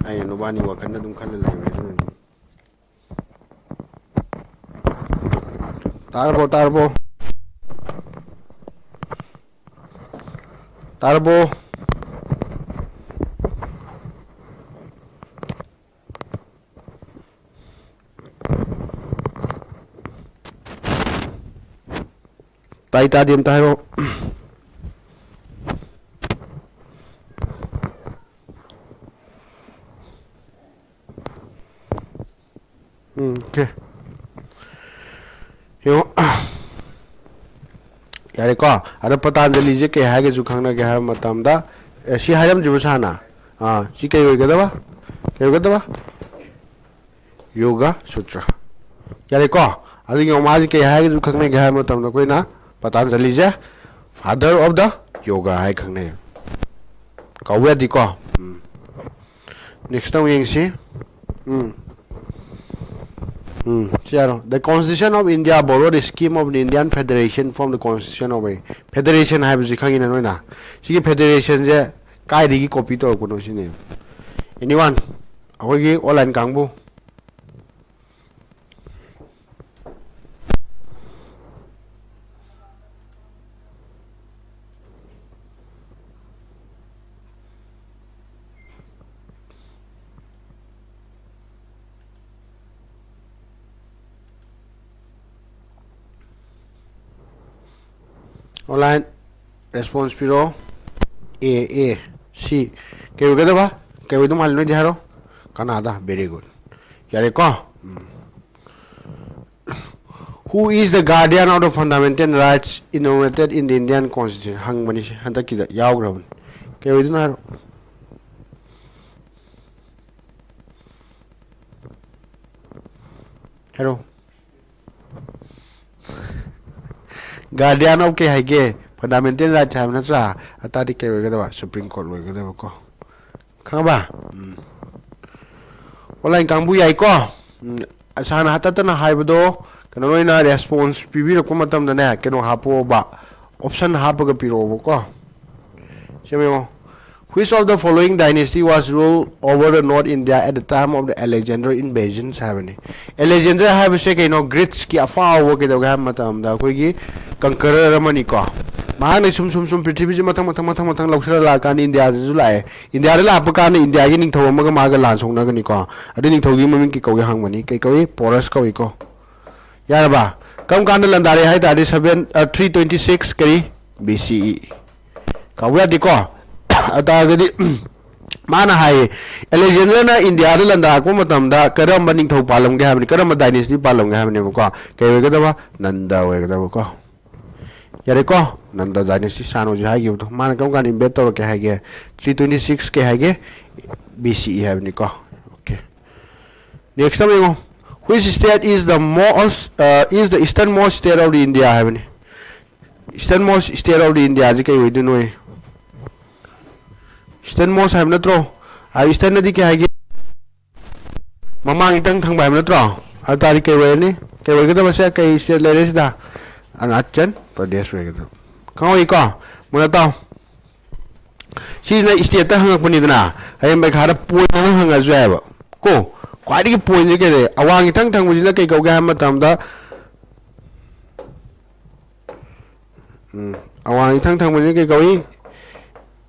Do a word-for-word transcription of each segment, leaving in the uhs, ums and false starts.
ꯑꯩꯅ ꯅꯨꯕꯥꯅꯤ ꯋꯥꯈꯜꯗ ꯑꯗꯨꯝ ꯈꯜꯂ ꯂꯩꯔꯦ ꯑꯗꯨꯅꯅꯤ꯫ ꯇꯥꯔꯕꯣ? ꯇꯥꯔꯕꯣ? ꯇꯥꯔꯕꯣ? ꯇꯥꯏ ꯇꯥꯗꯦ ꯑꯝꯇ ꯍꯥꯏꯔꯛꯑꯣ꯫ ꯎꯝ, okay꯫ ꯌꯦꯡꯉꯣ꯫ ꯌꯥꯔꯦꯀꯣ? ꯑꯗꯣ ꯄꯇꯥꯟꯖꯂꯤꯁꯦ ꯀꯩ ꯍꯥꯏꯒꯁꯨ ꯈꯪꯅꯒꯦ ꯍꯥꯏꯕ ꯃꯇꯝꯗ, ꯑꯦ, ꯁꯤ ꯍꯥꯏꯔꯝꯗ꯭ꯔꯤꯕ ꯁꯥꯔꯅ? ꯑꯥ, ꯁꯤ ꯀꯩ ꯑꯣꯏꯒꯗꯕ? ꯀꯩ ꯑꯣꯏꯒꯗꯕ? ꯌꯣꯒ ꯁꯨꯇ꯭ꯔ꯫ ꯌꯥꯔꯦꯀꯣ? ꯑꯗꯨꯒꯤ ꯃꯥꯁꯤ ꯀꯩ ꯍꯥꯏꯔꯒꯁꯨ ꯈꯪꯅꯒꯦ ꯍꯥꯏꯕ ꯃꯇꯝꯗ ꯑꯩꯈꯣꯏꯅ ꯄꯇꯥꯟꯖꯂꯤꯁꯦ father of the yoga ꯍꯥꯏ ꯈꯪꯅꯩ꯫ ꯀꯥꯎꯕ ꯌꯥꯗꯦꯀꯣ? ꯎꯝ꯫ Next ꯑꯃꯨꯛ ꯌꯦꯡꯁꯤ꯫ ꯎꯝ꯫ ꯎꯝ, ꯁꯤ ꯌꯥꯔꯣ? The Constitution of India borrowed the scheme of the Indian Federation from the Constitution of a Federation ꯍꯥꯏꯕꯁꯤ ꯈꯪꯉꯤꯅ ꯅꯣꯏꯅ? ꯁꯤꯒꯤ federationꯁꯦ ꯀꯥꯏꯗꯒꯤ copy ꯇꯧꯔꯛꯄꯅꯣ ꯁꯤꯅꯦ꯫ Anyone? ꯑꯩꯈꯣꯏꯒꯤ online ꯀꯥꯡꯕꯨ? Online response ꯄꯤꯔꯣ꯫ A, A, C꯫ ꯀꯩ ꯑꯣꯏꯒꯗꯕ? ꯀꯩ ꯑꯣꯏꯗꯧ ꯃꯥꯜꯂꯤ ꯅꯣꯏꯗꯤ ꯍꯥꯏꯔꯣ꯫ ꯀꯅꯥꯗ? Very good꯫ ꯌꯥꯔꯦꯀꯣ? ꯎꯝ꯫ Who is the guardian of the fundamental rights enumerated in the Indian Constitution? ꯍꯪꯕꯅꯤ ꯁꯤ, ꯍꯟꯗꯛꯀꯤꯗ ꯌꯥꯎꯈ꯭ꯔꯕꯅꯤ꯫ ꯀꯩ ꯑꯣꯏꯗꯣꯏꯅꯣ ꯍꯥꯏꯔꯣ꯫ ꯍꯥꯏꯔꯣ꯫ Guardian of ꯀꯩ ꯍꯥꯏꯒꯦ? Fundamental rights ꯍꯥꯏꯕ ꯅꯠꯇ꯭ꯔꯥ? ꯑꯇꯥꯗꯤ ꯀꯩ ꯑꯣꯏꯒꯗꯕ? Supreme Court ꯑꯣꯏꯒꯗꯕꯀꯣ꯫ ꯈꯪꯉꯕ? ꯎꯝ꯫ Online ꯀꯥꯡꯕꯨ ꯌꯥꯏꯀꯣ? ꯎꯝ꯫ ꯁꯥꯔꯅ ꯍꯟꯇꯛꯇꯅ ꯍꯥꯏꯕꯗꯣ ꯀꯩꯅꯣ ꯑꯣꯏꯅ ꯔꯦꯁꯄꯣꯟꯁ ꯄꯤꯕꯤꯔꯛꯄ ꯃꯇꯝꯗꯅꯦ, ꯀꯩꯅꯣ ꯍꯥꯞꯄꯛꯑꯣꯕ, ꯑꯣꯞꯁꯟ ꯍꯥꯞꯄꯒ ꯄꯤꯔꯛꯑꯣꯕꯀꯣ꯫ ꯁꯤ ꯌꯦꯡꯉꯣ, "Which of the following dynasty was ruled over the North India at the time of the Alexander invasions?" ꯍꯥꯏꯕꯅꯤ꯫ ꯑꯦꯂꯦꯛꯖꯦꯟꯗꯔ ꯍꯥꯏꯕꯁꯦ ꯀꯩꯅꯣ? ꯒ꯭ꯔꯤꯛꯁꯀꯤ ꯑꯐꯥꯎꯕ, ꯀꯩꯗꯧꯒꯦ ꯍꯥꯏꯕ ꯃꯇꯝꯗ ꯑꯩꯈꯣꯏꯒꯤ ꯀꯪꯀꯔꯔ ꯑꯃꯅꯤꯀꯣ꯫ ꯃꯍꯥꯛꯅ ꯁꯨꯝ ꯁꯨꯝ ꯁꯨꯝ ꯄ꯭ꯔꯤꯊꯤꯕꯤꯁꯤ ꯃꯊꯪ ꯃꯊꯪ ꯃꯊꯪ ꯃꯊꯪ ꯂꯧꯁꯤꯜꯂ ꯂꯥꯛꯑꯀꯥꯟꯗ ꯏꯟꯗꯤꯌꯥꯁꯤꯁꯨ ꯂꯥꯛꯑꯦ꯫ ꯏꯟꯗꯤꯌꯥꯗ ꯂꯥꯛꯄ ꯀꯥꯟꯗ ꯏꯟꯗꯤꯌꯥꯒꯤ ꯅꯤꯡꯊꯧ ꯑꯃꯒ ꯃꯥꯒ ꯂꯥꯟ ꯁꯣꯛꯅꯒꯅꯤꯀꯣ꯫ ꯑꯗꯨ ꯅꯤꯡꯊꯧꯒꯤ ꯃꯃꯤꯡ ꯀꯩ ꯀꯧꯒꯦ ꯍꯪꯕꯅꯤ꯫ ꯀꯩ ꯀꯧꯏ? ꯄꯣꯔꯁ ꯀꯧꯏꯀꯣ꯫ ꯌꯥꯔꯕ? ꯀꯔꯝ ꯀꯥꯟꯗ ꯂꯥꯟꯗꯥꯔꯦ ꯍꯥꯏ ꯇꯥꯔꯗꯤ, ꯁꯚꯦꯟ, ꯑ, ꯊ꯭ꯔꯤ ꯇ꯭ꯋꯦꯟꯇꯤ ꯁꯤꯛꯁ ꯀꯔꯤ? B C E. ꯀꯥꯎꯕ ꯌꯥꯗꯦꯀꯣ꯫ ꯑꯗꯨ ꯇꯥꯔꯒꯗꯤ ꯃꯥꯅ ꯍꯥꯏꯌꯦ, ꯑꯦꯂꯦꯛꯖꯦꯟꯗꯔꯅ ꯏꯟꯗꯤꯌꯥꯗ ꯂꯥꯟꯗꯥꯔꯛꯄ ꯃꯇꯝꯗ ꯀꯔꯝꯕ ꯅꯤꯡꯊꯧ ꯄꯥꯜꯂꯝꯒꯦ ꯍꯥꯏꯕꯅꯤ, ꯀꯔꯝꯕ ꯗꯥꯏꯅꯦꯁꯇꯤ ꯄꯥꯜꯂꯝꯒꯦ ꯍꯥꯏꯕꯅꯦꯕꯀꯣ꯫ ꯀꯩ ꯑꯣꯏꯒꯗꯕ? ꯅꯟꯗ ꯑꯣꯏꯒꯗꯕꯀꯣ꯫ ꯌꯥꯔꯦꯀꯣ? ꯅꯟꯗ ꯗꯥꯏꯅꯦꯁꯇꯤ ꯁꯥꯟꯅ ꯍꯧꯖꯤꯛ ꯍꯥꯏꯈꯤꯕꯗꯣ꯫ ꯃꯥꯅ ꯀꯔꯝ ꯀꯥꯟꯗ ꯏꯟꯚꯦꯠ ꯇꯧꯔꯛꯀꯦ ꯍꯥꯏꯒꯦ? ꯊ꯭ꯔꯤ ꯇ꯭ꯋꯦꯟꯇꯤ ꯁꯤꯛꯁ ꯀꯩ ꯍꯥꯏꯒꯦ? ꯕꯤ ꯁꯤ ꯏ ꯍꯥꯏꯕꯅꯤꯀꯣ꯫ ꯑꯣꯀꯦ꯫ ꯅꯦꯛꯁ ꯑꯃ ꯌꯦꯡꯉꯣ꯫ Which state is the most, uh, is the easternmost state of the India ꯍꯥꯏꯕꯅꯤ꯫ Easternmost state of the India ꯁꯤ ꯀꯩ ꯑꯣꯏꯗꯣꯏꯅꯣ? Easternmost ꯍꯥꯏꯕ ꯅꯠꯇ꯭ꯔꯣ? ꯑ, ꯏꯁꯇꯔꯟꯗꯗꯤ ꯀꯩ ꯍꯥꯏꯒꯦ? ꯃꯃꯥꯡ ꯏꯊꯪ ꯊꯪꯕ ꯍꯥꯏꯕ ꯅꯠꯇ꯭ꯔꯣ? ꯑꯗꯨ ꯇꯥꯔꯗꯤ ꯀꯩ ꯑꯣꯏꯔꯅꯤ? ꯀꯩ ꯑꯣꯏꯒꯗꯕꯁꯦ? ꯀꯩ ꯁ꯭ꯇꯦꯠ ꯂꯩꯔꯦ ꯁꯤꯗ? ꯑꯔꯨꯅꯥꯆꯜ ꯄ꯭ꯔꯗꯦꯁ ꯑꯣꯏꯒꯗꯕ꯫ ꯈꯪꯍꯧꯏꯀꯣ? ꯃꯨꯟꯅ ꯇꯥꯎ꯫ ꯁꯤꯁꯤꯅ ꯁ꯭ꯇꯦꯠꯇ ꯍꯪꯉꯛꯄꯅꯤꯗꯅ, ꯍꯌꯦꯡ ꯄꯩꯈꯥꯗ ꯄꯣꯏꯟ ꯑꯃ ꯍꯪꯉꯁꯨ ꯌꯥꯏꯑꯕ꯫ ꯀꯣ, ꯈ꯭ꯋꯥꯏꯗꯒꯤ ꯄꯣꯏꯟꯁꯦ ꯀꯩ ꯂꯩ? ꯑꯋꯥꯡ ꯏꯊꯪ ꯊꯪꯕꯁꯤꯅ ꯀꯩ ꯀꯧꯒꯦ ꯍꯥꯏꯕ ꯃꯇꯝꯗ, ꯎꯝ, ꯑꯋꯥꯡ ꯏꯊꯪ ꯊꯪꯕꯁꯤꯅ ꯀꯩ ꯀꯧꯏ?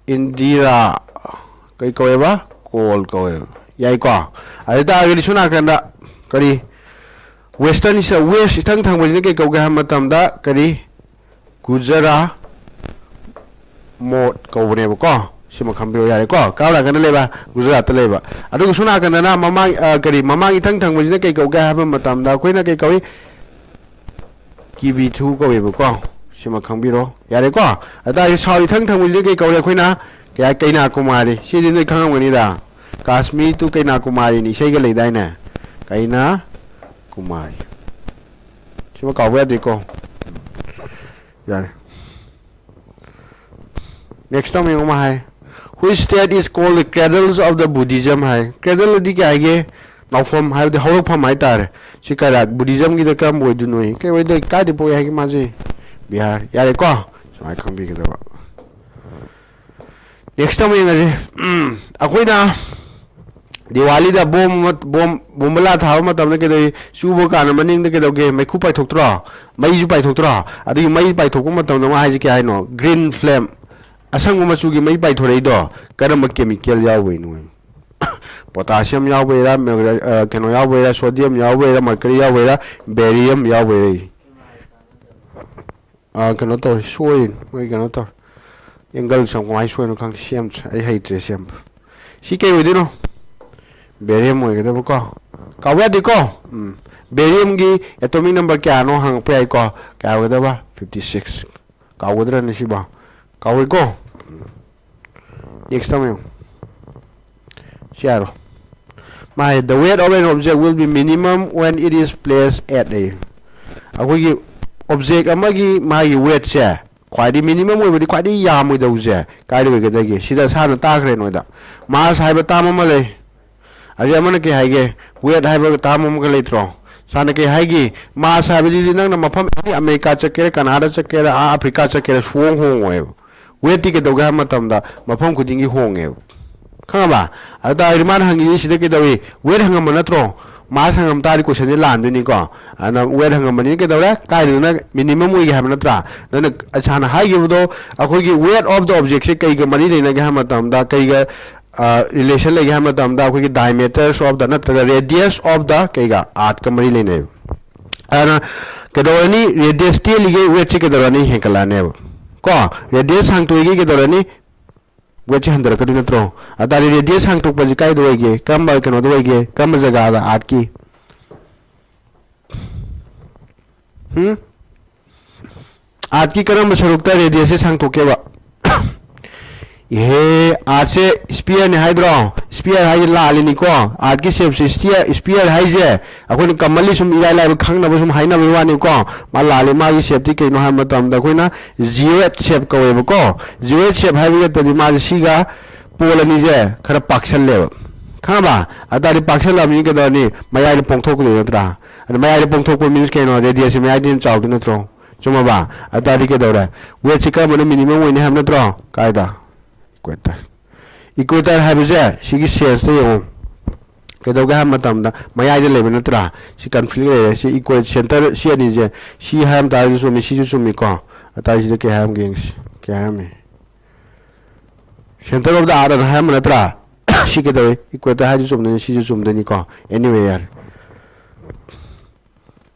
ꯏꯟꯗꯤꯔꯥ꯫ ꯀꯩ ꯀꯧꯋꯦꯕ? ꯀꯣꯜ ꯀꯧꯋꯦꯕ꯫ ꯌꯥꯏꯀꯣ? ꯑꯗꯨ ꯇꯥꯔꯒꯗꯤ ꯁꯣꯝ ꯅꯥꯀꯟꯗ ꯀꯔꯤ? ꯋꯦꯁꯇꯔꯟ, ꯋꯦꯁ ꯏꯊꯪ ꯊꯪꯕꯁꯤꯅ ꯀꯩ ꯀꯧꯒꯦ ꯍꯥꯏꯕ ꯃꯇꯝꯗ ꯀꯔꯤ? ꯒꯨꯖꯔꯥ ꯃꯣꯠ ꯀꯧꯕꯅꯦꯕꯀꯣ꯫ ꯁꯤꯃ ꯈꯪꯕꯤꯔꯣ ꯌꯥꯔꯦꯀꯣ꯫ ꯀꯔꯝ ꯅꯥꯀꯟꯗ ꯂꯩꯕ? ꯒꯨꯖꯔꯥꯠꯇ ꯂꯩꯕ꯫ ꯑꯗꯨꯒ ꯁꯣꯝ ꯅꯥꯀꯟꯗꯅ ꯃꯃꯥꯡ, ꯑ, ꯀꯔꯤ, ꯃꯃꯥꯡ ꯏꯊꯪ ꯊꯪꯕꯁꯤꯅ ꯀꯩ ꯀꯧꯒꯦ ꯍꯥꯏꯕ ꯃꯇꯝꯗ ꯑꯩꯈꯣꯏꯅ ꯀꯩ ꯀꯧꯏ? ꯀꯤꯕꯤꯊꯨ ꯀꯧꯋꯦꯕꯀꯣ꯫ ꯁꯤꯃ ꯈꯪꯕꯤꯔꯣ ꯌꯥꯔꯦꯀꯣ꯫ ꯑꯗꯨ ꯇꯥꯔꯗꯤ ꯁꯥꯎꯠ ꯏꯊꯪ ꯊꯪꯕꯁꯤꯅ ꯀꯩ ꯀꯧꯔꯦ? ꯑꯩꯈꯣꯏꯅ ꯀꯩ ꯍꯥꯏ? ꯀꯩꯅꯥꯀꯨꯃꯥꯔꯤ꯫ ꯁꯤꯗꯤ ꯅꯣꯏ ꯈꯪꯉꯝꯒꯅꯤꯗ꯫ Kashmir to Kanyakumari ꯅ ꯏꯁꯩꯒ ꯂꯩꯗꯥꯏꯅꯦ? ꯀꯩꯅꯥꯀꯨꯃꯥꯔꯤ꯫ ꯁꯤꯃ ꯀꯥꯎꯕ ꯌꯥꯗꯦꯀꯣ꯫ ꯌꯥꯔꯦ꯫ ꯅꯦꯛꯁꯇ ꯑꯃꯨꯛ ꯌꯦꯡꯉꯨ ꯑꯃ ꯍꯥꯏ꯫ Which state is called the cradles of the Buddhism ꯍꯥꯏ꯫ ꯀ꯭ꯔꯦꯗꯜ ꯑꯗꯤ ꯀꯩ ꯍꯥꯏꯒꯦ? ꯅꯥꯎꯐꯝ ꯍꯥꯏꯕꯗꯤ ꯍꯧꯔꯛꯐꯝ ꯍꯥꯏꯇꯥꯔꯦ꯫ ꯁꯤ ꯀꯔꯥꯏ, ꯕꯨꯙꯤꯖꯝꯒꯤꯗ ꯀꯔꯝꯕ ꯑꯣꯏꯗꯣꯏꯅꯣ? ꯀꯩ ꯑꯣꯏꯗꯣꯏ, ꯀꯥꯏꯗꯩ ꯄꯣꯛꯏ ꯍꯥꯏꯒꯦ ꯃꯥꯁꯦ? ꯕꯤꯍꯥꯔ꯫ ꯌꯥꯔꯦꯀꯣ, ꯁꯨꯃꯥꯏꯅ ꯈꯪꯕꯤꯒꯗꯕ꯫ ꯅꯦꯛꯁꯇ ꯑꯃꯨꯛ ꯌꯦꯡꯉꯁꯤ꯫ ꯎꯝ, ꯑꯩꯈꯣꯏꯅ ꯗꯤꯋꯥꯂꯤꯗ ꯕꯣꯝ ꯑꯃ, ꯕꯣꯝ, ꯕꯣꯝꯕꯂꯥ ꯊꯥꯕ ꯃꯇꯝꯗ ꯀꯩꯗꯧꯏ? ꯆꯨꯕ ꯀꯥꯟꯗ ꯃꯅꯤꯡꯗ ꯀꯩꯗꯧꯒꯦ? ꯃꯩꯈꯨ ꯄꯥꯏꯊꯣꯛꯇ꯭ꯔꯣ? ꯃꯩꯁꯨ ꯄꯥꯏꯊꯣꯛꯇ꯭ꯔꯣ? ꯑꯗꯨꯒꯤ ꯃꯩ ꯄꯥꯏꯊꯣꯛꯄ ꯃꯇꯝꯗ ꯃꯥ ꯍꯥꯏꯁꯦ ꯀꯩ ꯍꯥꯏꯅꯣ? Green flame, ꯑꯁꯪꯕ ꯃꯆꯨꯒꯤ ꯃꯩ ꯄꯥꯏꯊꯣꯔꯛꯏꯗꯣ ꯀꯔꯝꯕ chemical ꯌꯥꯎꯕꯩꯅꯣ? Potassium ꯌꯥꯎꯕꯩꯔꯥ, ꯃꯦꯒ-, ꯑ, ꯀꯩꯅꯣ ꯌꯥꯎꯕꯩꯔꯥ, sodium ꯌꯥꯎꯕꯩꯔꯥ, mercury ꯌꯥꯎꯕꯩꯔꯥ, barium ꯌꯥꯎꯕꯩꯔꯥ? ꯑ, ꯀꯩꯅꯣ ꯇꯧꯔꯦ, ꯁꯣꯏꯔꯦ, ꯃꯣꯏ ꯀꯩꯅꯣ ꯇꯧꯔꯦ꯫ Angle ꯁꯦ ꯀꯃꯥꯏꯅ ꯁꯣꯏꯅꯣ ꯈꯪꯗꯦ, ꯁꯦꯝꯗ꯭ꯔꯦ, ꯑꯩ ꯍꯩꯇ꯭ꯔꯦ ꯁꯦꯝꯕ꯫ ꯁꯤ ꯀꯩ ꯑꯣꯏꯗꯣꯏꯅꯣ? Barium ꯑꯣꯏꯒꯗꯕꯀꯣ꯫ ꯀꯥꯎꯕ ꯌꯥꯗꯦꯀꯣ꯫ ꯎꯝ꯫ Barium ꯒꯤ atomic number ꯀꯌꯥꯅꯣ ꯍꯪꯉꯛꯄ ꯌꯥꯏꯀꯣ꯫ ꯀꯌꯥ ꯑꯣꯏꯒꯗꯕ? Fifty six꯫ ꯀꯥꯎꯒꯗ꯭ꯔꯅꯦ ꯁꯤꯕꯣ? ꯀꯥꯎꯔꯣꯏꯀꯣ꯫ Next ꯑꯃ ꯌꯦꯡꯉꯨ꯫ ꯁꯤ ꯍꯥꯏꯔꯣ꯫ ꯃꯥ ꯍꯥꯏ, "The weight of an object will be minimum when it is placed at" ꯑꯌꯦ꯫ ꯑꯩꯈꯣꯏꯒꯤ object ꯑꯃꯒꯤ ꯃꯥꯒꯤ weight ꯁꯦ ꯈ꯭ꯋꯥꯏꯗꯒꯤ minimum ꯑꯣꯏꯕꯗꯤ, ꯈ꯭ꯋꯥꯏꯗꯒꯤ ꯌꯥꯝꯃꯣꯏꯗꯧꯁꯦ ꯀꯥꯏꯗ ꯑꯣꯏꯒꯗꯒꯦ? ꯁꯤꯗ ꯁꯥꯔꯅ ꯇꯥꯈ꯭ꯔꯦ ꯅꯣꯏꯗ꯫ Mass ꯍꯥꯏꯕ term ꯑꯃ ꯂꯩ꯫ ꯑꯗꯩ ꯑꯃꯅ ꯀꯩ ꯍꯥꯏꯒꯦ? Weight ꯍꯥꯏꯕ term ꯑꯃꯒ ꯂꯩꯇ꯭ꯔꯣ? ꯁꯥꯔꯅ ꯀꯩ ꯍꯥꯏꯒꯦ? Mass ꯍꯥꯏꯕꯗꯨꯗꯤ ꯅꯪꯅ ꯃꯐꯝ, ꯑꯦꯅꯤ ꯑꯃꯦꯔꯤꯀꯥ ꯆꯠꯀꯦꯔꯥ, ꯀꯅꯥꯗꯥ ꯆꯠꯀꯦꯔꯥ, ꯑꯥ ꯑꯐ꯭ꯔꯤꯀꯥ ꯆꯠꯀꯦꯔꯥ, ꯁꯨꯍꯣꯡ ꯍꯣꯡꯉꯣꯏꯕ꯫ Weight ꯇꯤ ꯀꯩꯗꯧꯒꯦ ꯍꯥꯏꯕ ꯃꯇꯝꯗ ꯃꯐꯝ ꯈꯨꯗꯤꯡꯒꯤ ꯍꯣꯡꯉꯦꯕ꯫ ꯈꯪꯉꯕ? ꯑꯗꯨ ꯇꯥꯔꯗꯤ ꯃꯥꯅ ꯍꯪꯉꯤꯁꯤ ꯁꯤꯗ ꯀꯩꯗꯧꯏ? Weight ꯍꯪꯉꯝꯕ ꯅꯠꯇ꯭ꯔꯣ? Mass ꯍꯪꯉꯝ ꯇꯥꯔꯗꯤ question ꯁꯦ ꯂꯥꯟꯗꯣꯏꯅꯤꯀꯣ꯫ ꯑꯗꯨꯅ weight ꯍꯪꯉꯝꯕꯅꯤꯅ ꯀꯩꯗꯧꯔꯦ? ꯀꯥꯏꯗꯅ minimum ꯑꯣꯏꯒꯦ ꯍꯥꯏꯕ ꯅꯠꯇ꯭ꯔꯥ? ꯑꯗꯨꯅ ꯁꯥꯔꯅ ꯍꯥꯏꯈꯤꯕꯗꯣ ꯑꯩꯈꯣꯏꯒꯤ weight of the object ꯁꯦ ꯀꯩꯒ ꯃꯔꯤ ꯂꯩꯅꯒꯦ ꯍꯥꯏꯕ ꯃꯇꯝꯗ, ꯀꯩꯒ, ꯑ, relation ꯂꯩꯒꯦ ꯍꯥꯏꯕ ꯃꯇꯝꯗ, ꯑꯩꯈꯣꯏꯒꯤ diameters of the ꯅꯠꯇ꯭ꯔꯒ radius of the ꯀꯩꯒ? Earth ꯀ ꯃꯔꯤ ꯂꯩꯅꯩꯕ꯫ ꯑꯗꯨꯅ ꯀꯩꯗꯧꯔꯅꯤ? Radius ꯇꯦꯜꯂꯤꯒꯩ weight ꯁꯦ ꯀꯩꯗꯧꯔꯅꯤ? ꯍꯦꯟꯀꯠꯂꯛꯑꯅꯦꯕ꯫ ꯀꯣ? Radius ꯁꯥꯡꯇꯣꯛꯏꯒꯩ ꯀꯩꯗꯧꯔꯅꯤ? Weight ꯁꯦ ꯍꯟꯊꯔꯛꯀꯗꯣꯏ ꯅꯠꯇ꯭ꯔꯣ? ꯑꯗꯨ ꯇꯥꯔꯗꯤ radius ꯁꯥꯡꯇꯣꯛꯄꯁꯦ ꯀꯥꯏꯗ ꯑꯣꯏꯒꯦ? ꯀꯔꯝꯕ ꯀꯩꯅꯣꯗ ꯑꯣꯏꯒꯦ? ꯀꯔꯝꯕ ꯖꯒꯥꯗ? Earth ꯀꯤ? ꯍꯨꯝ? Earth ꯀꯤ ꯀꯔꯝꯕ ꯁꯔꯨꯛꯇ radius ꯁꯦ ꯁꯥꯡꯇꯣꯛꯀꯦꯕ? ꯏꯍꯦ, Earth ꯁꯦ sphere ꯅꯦ ꯍꯥꯏꯗ꯭ꯔꯣ? Sphere ꯍꯥꯏꯁꯦ ꯂꯥꯜꯂꯤꯅꯤꯀꯣ꯫ Earth ꯀꯤ shape ꯁꯦ sphere, sphere ꯍꯥꯏꯁꯦ ꯑꯩꯈꯣꯏꯅ commonly ꯁꯨꯝ ꯏꯔꯥꯏ ꯂꯥꯏꯕ ꯈꯪꯅꯕ ꯁꯨꯝ ꯍꯥꯏꯅꯕꯒꯤ ꯋꯥꯅꯤꯀꯣ꯫ ꯃꯥ ꯂꯥꯜꯂꯤ, ꯃꯥꯒꯤ shape ꯇꯤ ꯀꯩꯅꯣ ꯍꯥꯏꯕ ꯃꯇꯝꯗ ꯑꯩꯈꯣꯏꯅ zigzag shape ꯀꯧꯋꯦꯕꯀꯣ꯫ Zigzag shape ꯍꯥꯏꯕꯒꯤ ꯑꯗꯨꯗꯤ ꯃꯥꯁꯦ ꯁꯤꯒ pole ꯑꯅꯤꯁꯦ ꯈꯔ ꯄꯥꯛꯁꯜꯂꯦꯕ꯫ ꯈꯪꯉꯕ? ꯑꯗꯨ ꯇꯥꯔꯗꯤ ꯄꯥꯛꯁꯜꯂꯛꯑꯕꯅꯤ ꯀꯩꯗꯧꯔꯅꯤ? ꯃꯌꯥꯏꯗ ꯄꯣꯡꯊꯣꯛꯀꯗꯣꯏ ꯅꯠꯇ꯭ꯔꯥ? ꯑꯗ ꯃꯌꯥꯏꯗ ꯄꯣꯡꯊꯣꯛꯄ means ꯀꯩꯅꯣ? Radius ꯁꯦ ꯃꯌꯥꯏꯗ ꯍꯦꯟꯅ ꯆꯥꯎꯗꯣꯏ ꯅꯠꯇ꯭ꯔꯣ? ꯆꯨꯝꯃꯕ? ꯑꯗꯨ ꯇꯥꯔꯗꯤ ꯀꯩꯗꯧꯔꯦ? Weight ꯁꯤ ꯀꯔꯝꯕꯅ minimum ꯑꯣꯏꯅꯤ ꯍꯥꯏꯕ ꯅꯠꯇ꯭ꯔꯣ? ꯀꯥꯏꯗ? Equator. Equator ꯍꯥꯏꯕꯁꯦ ꯁꯤꯒꯤ sense ꯇ ꯌꯦꯡꯉꯨ꯫ ꯀꯩꯗꯧꯒꯦ ꯍꯥꯏꯕ ꯃꯇꯝꯗ ꯃꯌꯥꯏꯗ ꯂꯩꯕ ꯅꯠꯇ꯭ꯔꯥ? ꯁꯤ conflict ꯂꯩꯔꯦ꯫ ꯁꯤ equal center ꯁꯤ ꯑꯅꯤꯁꯦ, ꯁꯤ ꯍꯥꯏꯔꯝ ꯇꯥꯔꯒꯁꯨ ꯆꯨꯝꯃꯤ, ꯁꯤꯁꯨ ꯆꯨꯝꯃꯤꯀꯣ꯫ ꯑꯇꯥꯏꯁꯤꯗ ꯀꯩ ꯍꯥꯏꯔꯝꯒꯦ ꯌꯦꯡꯁꯤ꯫ ꯀꯩ ꯍꯥꯏꯔꯝꯃꯤ? Center of the earth ꯑꯅ ꯍꯥꯏꯔꯝꯕ ꯅꯠꯇ꯭ꯔꯥ? ꯁꯤ ꯀꯩꯗꯧꯋꯤ? Equator ꯍꯥꯏꯁꯨ ꯆꯨꯝꯗꯣꯏꯅꯤ, ꯁꯤꯁꯨ ꯆꯨꯝꯗꯣꯏꯅꯤꯀꯣ꯫ Anywhere꯫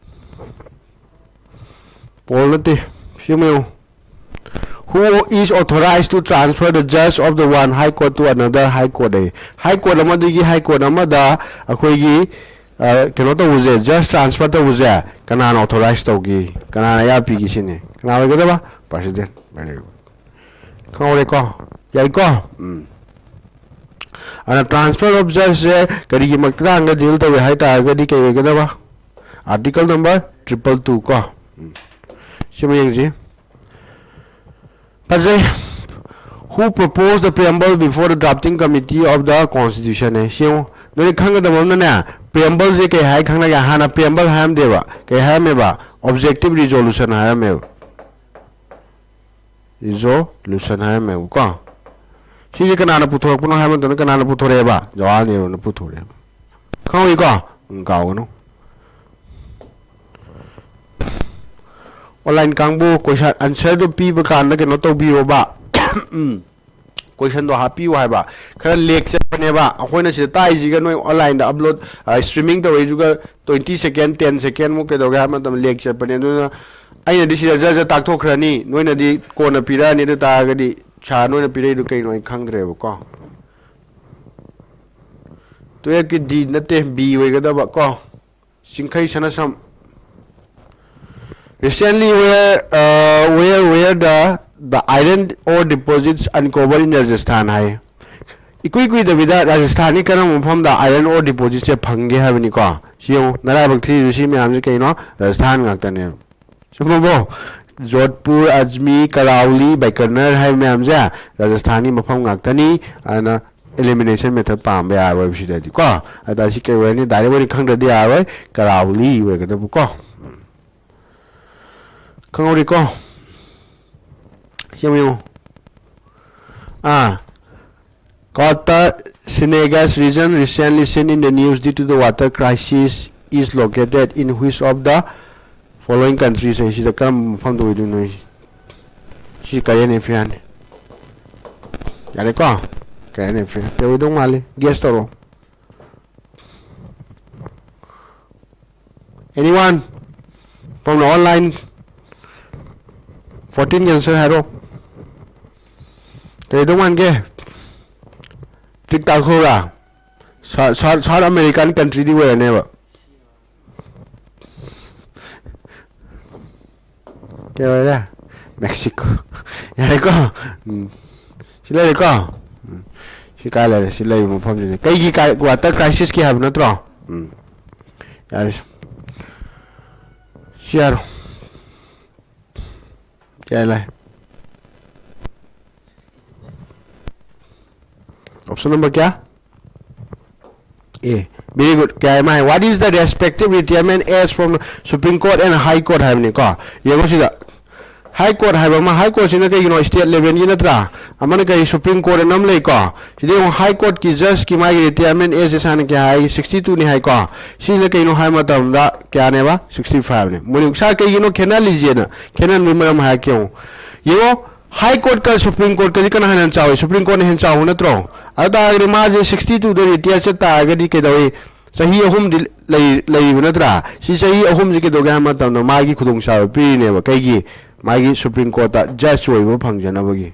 Pole ꯅꯠꯇꯦ꯫ ꯁꯤ ꯑꯃ ꯌꯦꯡꯉꯨ꯫ Who is authorized to transfer the judge of the one high court to another high court? ꯑꯌꯦ꯫ High court ꯑꯃꯗꯒꯤ high court ꯑꯃꯗ ꯑꯩꯈꯣꯏꯒꯤ, ꯑ, ꯀꯩꯅꯣ ꯇꯧꯕꯁꯦ, judge transfer ꯇꯧꯕꯁꯦ ꯀꯅꯥꯅ authorize ꯇꯧꯒꯦ? ꯀꯅꯥꯅ ꯑꯌꯥꯕ ꯄꯤꯒꯦ ꯁꯤꯅꯤ꯫ ꯀꯅꯥ ꯑꯣꯏꯒꯗꯕ? President꯫ Very good꯫ ꯈꯪꯍꯧꯔꯦꯀꯣ? ꯌꯥꯏꯀꯣ? ꯎꯝ꯫ ꯑꯗꯨꯅ transfer of judge ꯁꯦ ꯀꯔꯤꯒꯤ ꯃꯇꯥꯡꯗ deal ꯇꯧꯏ ꯍꯥꯏ ꯇꯥꯔꯒꯗꯤ ꯀꯩ ꯑꯣꯏꯒꯗꯕ? Article number triple two ꯀꯣ꯫ ꯎꯝ꯫ ꯁꯤꯃ ꯌꯦꯡꯁꯤ꯫ ꯐꯖꯩ꯫ Who proposed the preamble before the drafting committee of the constitution? ꯁꯤ ꯌꯦꯡꯉꯨ꯫ ꯅꯣꯏꯅ ꯈꯪꯒꯗꯕ ꯑꯃꯅꯅꯦ, preamble ꯁꯦ ꯀꯩ ꯍꯥꯏ ꯈꯪꯅꯒꯦ? ꯍꯥꯟꯅ preamble ꯍꯥꯏꯔꯝꯗꯦꯕ꯫ ꯀꯩ ꯍꯥꯏꯔꯝꯃꯦꯕ? Objective resolution ꯍꯥꯏꯔꯝꯃꯦꯕ꯫ Resolution ꯍꯥꯏꯔꯝꯃꯦꯕꯀꯣ꯫ ꯁꯤꯁꯦ ꯀꯅꯥꯅ ꯄꯨꯊꯣꯔꯛꯄꯅꯣ ꯍꯥꯏꯕ ꯃꯇꯝꯗ ꯀꯅꯥꯅ ꯄꯨꯊꯣꯔꯛꯑꯦꯕ? ꯖꯋꯥꯍꯔ ꯅꯦꯍꯔꯨꯅ ꯄꯨꯊꯣꯔꯛꯑꯦꯕ꯫ ꯈꯪꯍꯧꯏꯀꯣ? ꯎꯝ, ꯀꯥꯎꯒꯅꯨ꯫ Online ꯀꯥꯡꯕꯨ, question answer ꯗꯨ ꯄꯤꯕ ꯀꯥꯟꯗ ꯀꯩꯅꯣ ꯇꯧꯕꯤꯌꯣꯕ꯫ ꯎꯝ꯫ Question ꯗꯣ ꯍꯥꯞꯄꯤꯌꯨ ꯍꯥꯏꯕ꯫ ꯈꯔ lag ꯆꯠꯄꯅꯦꯕ꯫ ꯑꯩꯈꯣꯏꯅ ꯁꯤꯗ ꯇꯥꯛꯏꯁꯤꯒ ꯅꯣꯏ online ꯗ upload, ꯑ, streaming ꯇꯧꯔꯛꯏꯗꯨꯒ twenty second, ten second ꯃꯨꯛ ꯀꯩꯗꯧꯒꯦ ꯍꯥꯏꯕ ꯃꯇꯝꯗ lag ꯆꯠꯄꯅꯦ꯫ ꯑꯗꯨꯅ ꯑꯩꯅꯗꯤ ꯁꯤꯗ ꯖꯔ ꯖꯔ ꯇꯥꯛꯊꯣꯛꯈ꯭ꯔꯅꯤ꯫ ꯅꯣꯏꯅꯗꯤ ꯀꯣꯟꯅ ꯄꯤꯔꯛꯑꯅꯤ꯫ ꯑꯗꯨ ꯇꯥꯔꯒꯗꯤ ꯁꯥꯔ ꯅꯣꯏꯅ ꯄꯤꯔꯛꯏꯗꯨ ꯀꯩꯅꯣ ꯑꯩ ꯈꯪꯗ꯭ꯔꯦꯕꯀꯣ꯫ Twelve ꯀꯤ D ꯅꯠꯇꯦ, B ꯑꯣꯏꯒꯗꯕ ꯀꯣ꯫ ꯆꯤꯡꯈꯩ ꯁꯅꯁꯝ꯫ Recently, where, uh, where, where the, the iron ore deposits uncovered in Rajasthan ꯍꯥꯏ꯫ ꯏꯀꯨꯏ ꯀꯨꯏꯗꯕꯤꯗ ꯔꯥꯖꯁꯊꯥꯟꯒꯤ ꯀꯔꯝꯕ ꯃꯐꯝꯗ iron ore deposit ꯁꯦ ꯐꯪꯒꯦ ꯍꯥꯏꯕꯅꯤꯀꯣ꯫ ꯁꯤ ꯌꯦꯡꯉꯨ, ꯅꯔꯥꯏꯕꯛ ꯊꯤꯔꯤꯕ ꯁꯤ ꯃꯌꯥꯝꯁꯦ ꯀꯩꯅꯣ? ꯔꯥꯖꯁꯊꯥꯟ ꯉꯥꯛꯇꯅꯦꯕ꯫ ꯆꯨꯝꯃꯕꯣ? ꯖꯣꯙꯄꯨꯔ, ꯑꯖꯃꯤ, ꯀꯔꯥꯎꯂꯤ, ꯕꯤꯀꯥꯅꯦꯔ ꯍꯥꯏꯕ ꯃꯌꯥꯝꯁꯦ ꯔꯥꯖꯁꯊꯥꯟꯒꯤ ꯃꯐꯝ ꯉꯥꯛꯇꯅꯤ꯫ ꯑꯗꯨꯅ elimination method ꯄꯥꯝꯕ ꯌꯥꯔꯣꯏꯕ ꯁꯤꯗꯗꯤ ꯀꯣ꯫ ꯑꯗ ꯁꯤ ꯀꯩ ꯑꯣꯏꯔꯅꯤ? Direct ꯑꯣꯏꯅ ꯈꯪꯗ꯭ꯔꯗꯤ ꯌꯥꯔꯣꯏ, Karauli ꯑꯣꯏꯒꯗꯕꯀꯣ꯫ ꯈꯪꯍꯧꯔꯤꯀꯣ? ꯁꯤ ꯑꯃꯨꯛ ꯌꯦꯡꯉꯨ꯫ ꯑꯥ, Kota Sinagas region recently seen in the news due to the water crisis is located in which of the following countries? ꯍꯥꯏ ꯁꯤꯗ ꯀꯔꯝꯕ ꯃꯐꯝꯗ ꯑꯣꯏꯗꯣꯏꯅꯣ? ꯁꯤ current affair ꯅꯤ꯫ ꯌꯥꯔꯦꯀꯣ? Current affair ꯀꯩ ꯑꯣꯏꯗꯧ ꯃꯥꯜꯂꯤ? Guess ꯇꯧꯔꯣ꯫ Anyone from the online? Fourteen ꯒꯤ answer ꯍꯥꯏꯔꯣ꯫ ꯀꯩꯗꯧ ꯃꯥꯟꯒꯦ? ꯇꯤꯛ ꯇꯥꯛꯈ꯭ꯔꯣꯔꯥ? South, South, South American country ꯗꯤ ꯑꯣꯏꯔꯅꯦꯕ꯫ ꯀꯩ ꯑꯣꯏꯔꯦ? Mexico꯫ ꯌꯥꯔꯦꯀꯣ? ꯎꯝ꯫ ꯁꯤ ꯂꯩꯔꯦꯀꯣ? ꯎꯝ꯫ ꯁꯤ ꯀꯥꯏ ꯂꯩꯔꯦ? ꯁꯤ ꯂꯩꯕ ꯃꯐꯝꯁꯤꯅꯦ꯫ ꯀꯩꯒꯤ ꯀꯥꯏ-, water crisis ꯀꯤ ꯍꯥꯏꯕ ꯅꯠꯇ꯭ꯔꯣ? ꯎꯝ꯫ ꯌꯥꯔꯦ꯫ ꯁꯤ ꯌꯥꯔꯣ꯫ ꯀꯌꯥ ꯂꯥꯛꯑꯦ? Option number ꯀꯌꯥ? A꯫ Very good꯫ ꯀꯌꯥ ꯍꯥꯏ? What is the respective retirement age from Supreme Court and High Court ꯍꯥꯏꯕꯅꯤꯀꯣ꯫ ꯌꯦꯡꯉꯣ ꯁꯤꯗ꯫ High Court ꯍꯥꯏꯕ ꯑꯃ, High Court ꯁꯤꯅ ꯀꯩꯒꯤꯅꯣ? State level ꯒꯤ ꯅꯠꯇ꯭ꯔꯥ? ꯑꯃꯅ ꯀꯔꯤ? Supreme Court ꯑꯅ ꯑꯃ ꯂꯩꯀꯣ꯫ ꯁꯤꯗ ꯌꯦꯡꯉꯣ, High Court ꯀꯤ judge ꯀꯤ ꯃꯥꯒꯤ retirement age ꯁꯦ ꯁꯥꯅ ꯀꯌꯥ ꯍꯥꯏ? Sixty two ꯅꯤ ꯍꯥꯏꯀꯣ꯫ ꯁꯤꯅ ꯀꯩꯅꯣ ꯍꯥꯏꯕ ꯃꯇꯝꯗ ꯀꯌꯥꯅꯦꯕ? Sixty five ꯅꯦ꯫ ꯃꯣꯏꯅ ꯁꯥꯔ ꯀꯩꯒꯤꯅꯣ ꯈꯦꯠꯅꯍꯜꯂꯤꯁꯦꯅ? ꯈꯦꯠꯅꯍꯟꯕꯒꯤ ꯃꯔꯝ ꯍꯥꯏꯔꯛꯀꯦ ꯌꯦꯡꯉꯣ꯫ ꯌꯦꯡꯉꯣ, High Court ꯀ Supreme Court ꯀꯗꯤ ꯀꯅꯥ ꯍꯦꯟꯅ ꯆꯥꯎꯏ? Supreme Court ꯅ ꯍꯦꯟꯅ ꯆꯥꯎꯕ ꯅꯠꯇ꯭ꯔꯣ? ꯑꯗꯨ ꯇꯥꯔꯒꯗꯤ ꯃꯥꯁꯦ sixty two ꯗ retire ꯆꯠ ꯇꯥꯔꯒꯗꯤ ꯀꯩꯗꯧꯏ? ꯆꯍꯤ ꯑꯍꯨꯝꯗꯤ ꯂꯩ-, ꯂꯩꯔꯤꯕ ꯅꯠꯇ꯭ꯔꯥ? ꯁꯤ ꯆꯍꯤ ꯑꯍꯨꯝꯁꯤ ꯀꯩꯗꯧꯒꯦ ꯍꯥꯏꯕ ꯃꯇꯝꯗ ꯃꯥꯒꯤ ꯈꯨꯗꯣꯡꯆꯥꯕ ꯄꯤꯔꯤꯅꯦꯕ꯫ ꯀꯩꯒꯤ? ꯃꯥꯒꯤ Supreme Court ꯇ judge ꯑꯣꯏꯕ ꯐꯪꯖꯅꯕꯒꯤ꯫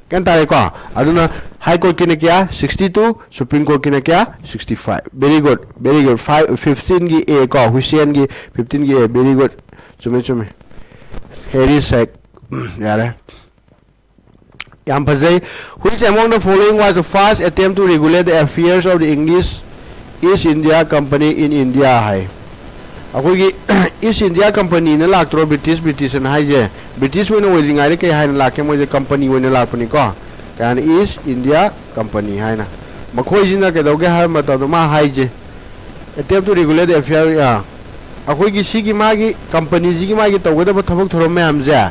ꯒ꯭ꯌꯥꯟ ꯇꯥꯔꯦꯀꯣ? ꯑꯗꯨꯅ High Court ꯀꯤꯅ ꯀꯌꯥ? Sixty two, Supreme Court ꯀꯤꯅ ꯀꯌꯥ? Sixty five꯫ Very good, very good꯫ Five, fifteen ꯒꯤ A ꯀꯣ, Hussain ꯒꯤ fifteen ꯒꯤ A, very good꯫ ꯆꯨꯝꯃꯦ, ꯆꯨꯝꯃꯦ꯫ Harry Sheikh, ꯎꯝ, ꯌꯥꯔꯦ꯫ ꯌꯥꯝ ꯐꯖꯩ꯫ Which among the following was the first attempt to regulate the affairs of the English East India Company in India ꯍꯥꯏ꯫ ꯑꯩꯈꯣꯏꯒꯤ East India Company ꯅ ꯂꯥꯛꯇ꯭ꯔꯣ? British, British ꯑꯅ ꯍꯥꯏꯁꯦ꯫ British ꯑꯣꯏꯅ ꯑꯣꯏꯗ꯭ꯔꯤꯉꯩꯗ ꯀꯩ ꯍꯥꯏꯅ ꯂꯥꯛꯀꯦ? ꯃꯣꯏꯁꯦ company ꯑꯣꯏꯅ ꯂꯥꯛꯄꯅꯤꯀꯣ꯫ ꯀꯩ ꯍꯥꯏꯅ? East India Company ꯍꯥꯏꯅ꯫ ꯃꯈꯣꯏꯁꯤꯅ ꯀꯩꯗꯧꯒꯦ ꯍꯥꯏꯕ ꯃꯇꯝꯗ ꯃꯥ ꯍꯥꯏꯁꯦ, attempt to regulate the affair, ꯑꯥ, ꯑꯩꯈꯣꯏꯒꯤ ꯁꯤꯒꯤ ꯃꯥꯒꯤ ꯀꯝꯄꯅꯤꯁꯤꯒꯤ ꯃꯥꯒꯤ ꯇꯧꯒꯗꯕ ꯊꯕꯛ ꯊꯧꯔꯝ ꯃꯌꯥꯝꯁꯦ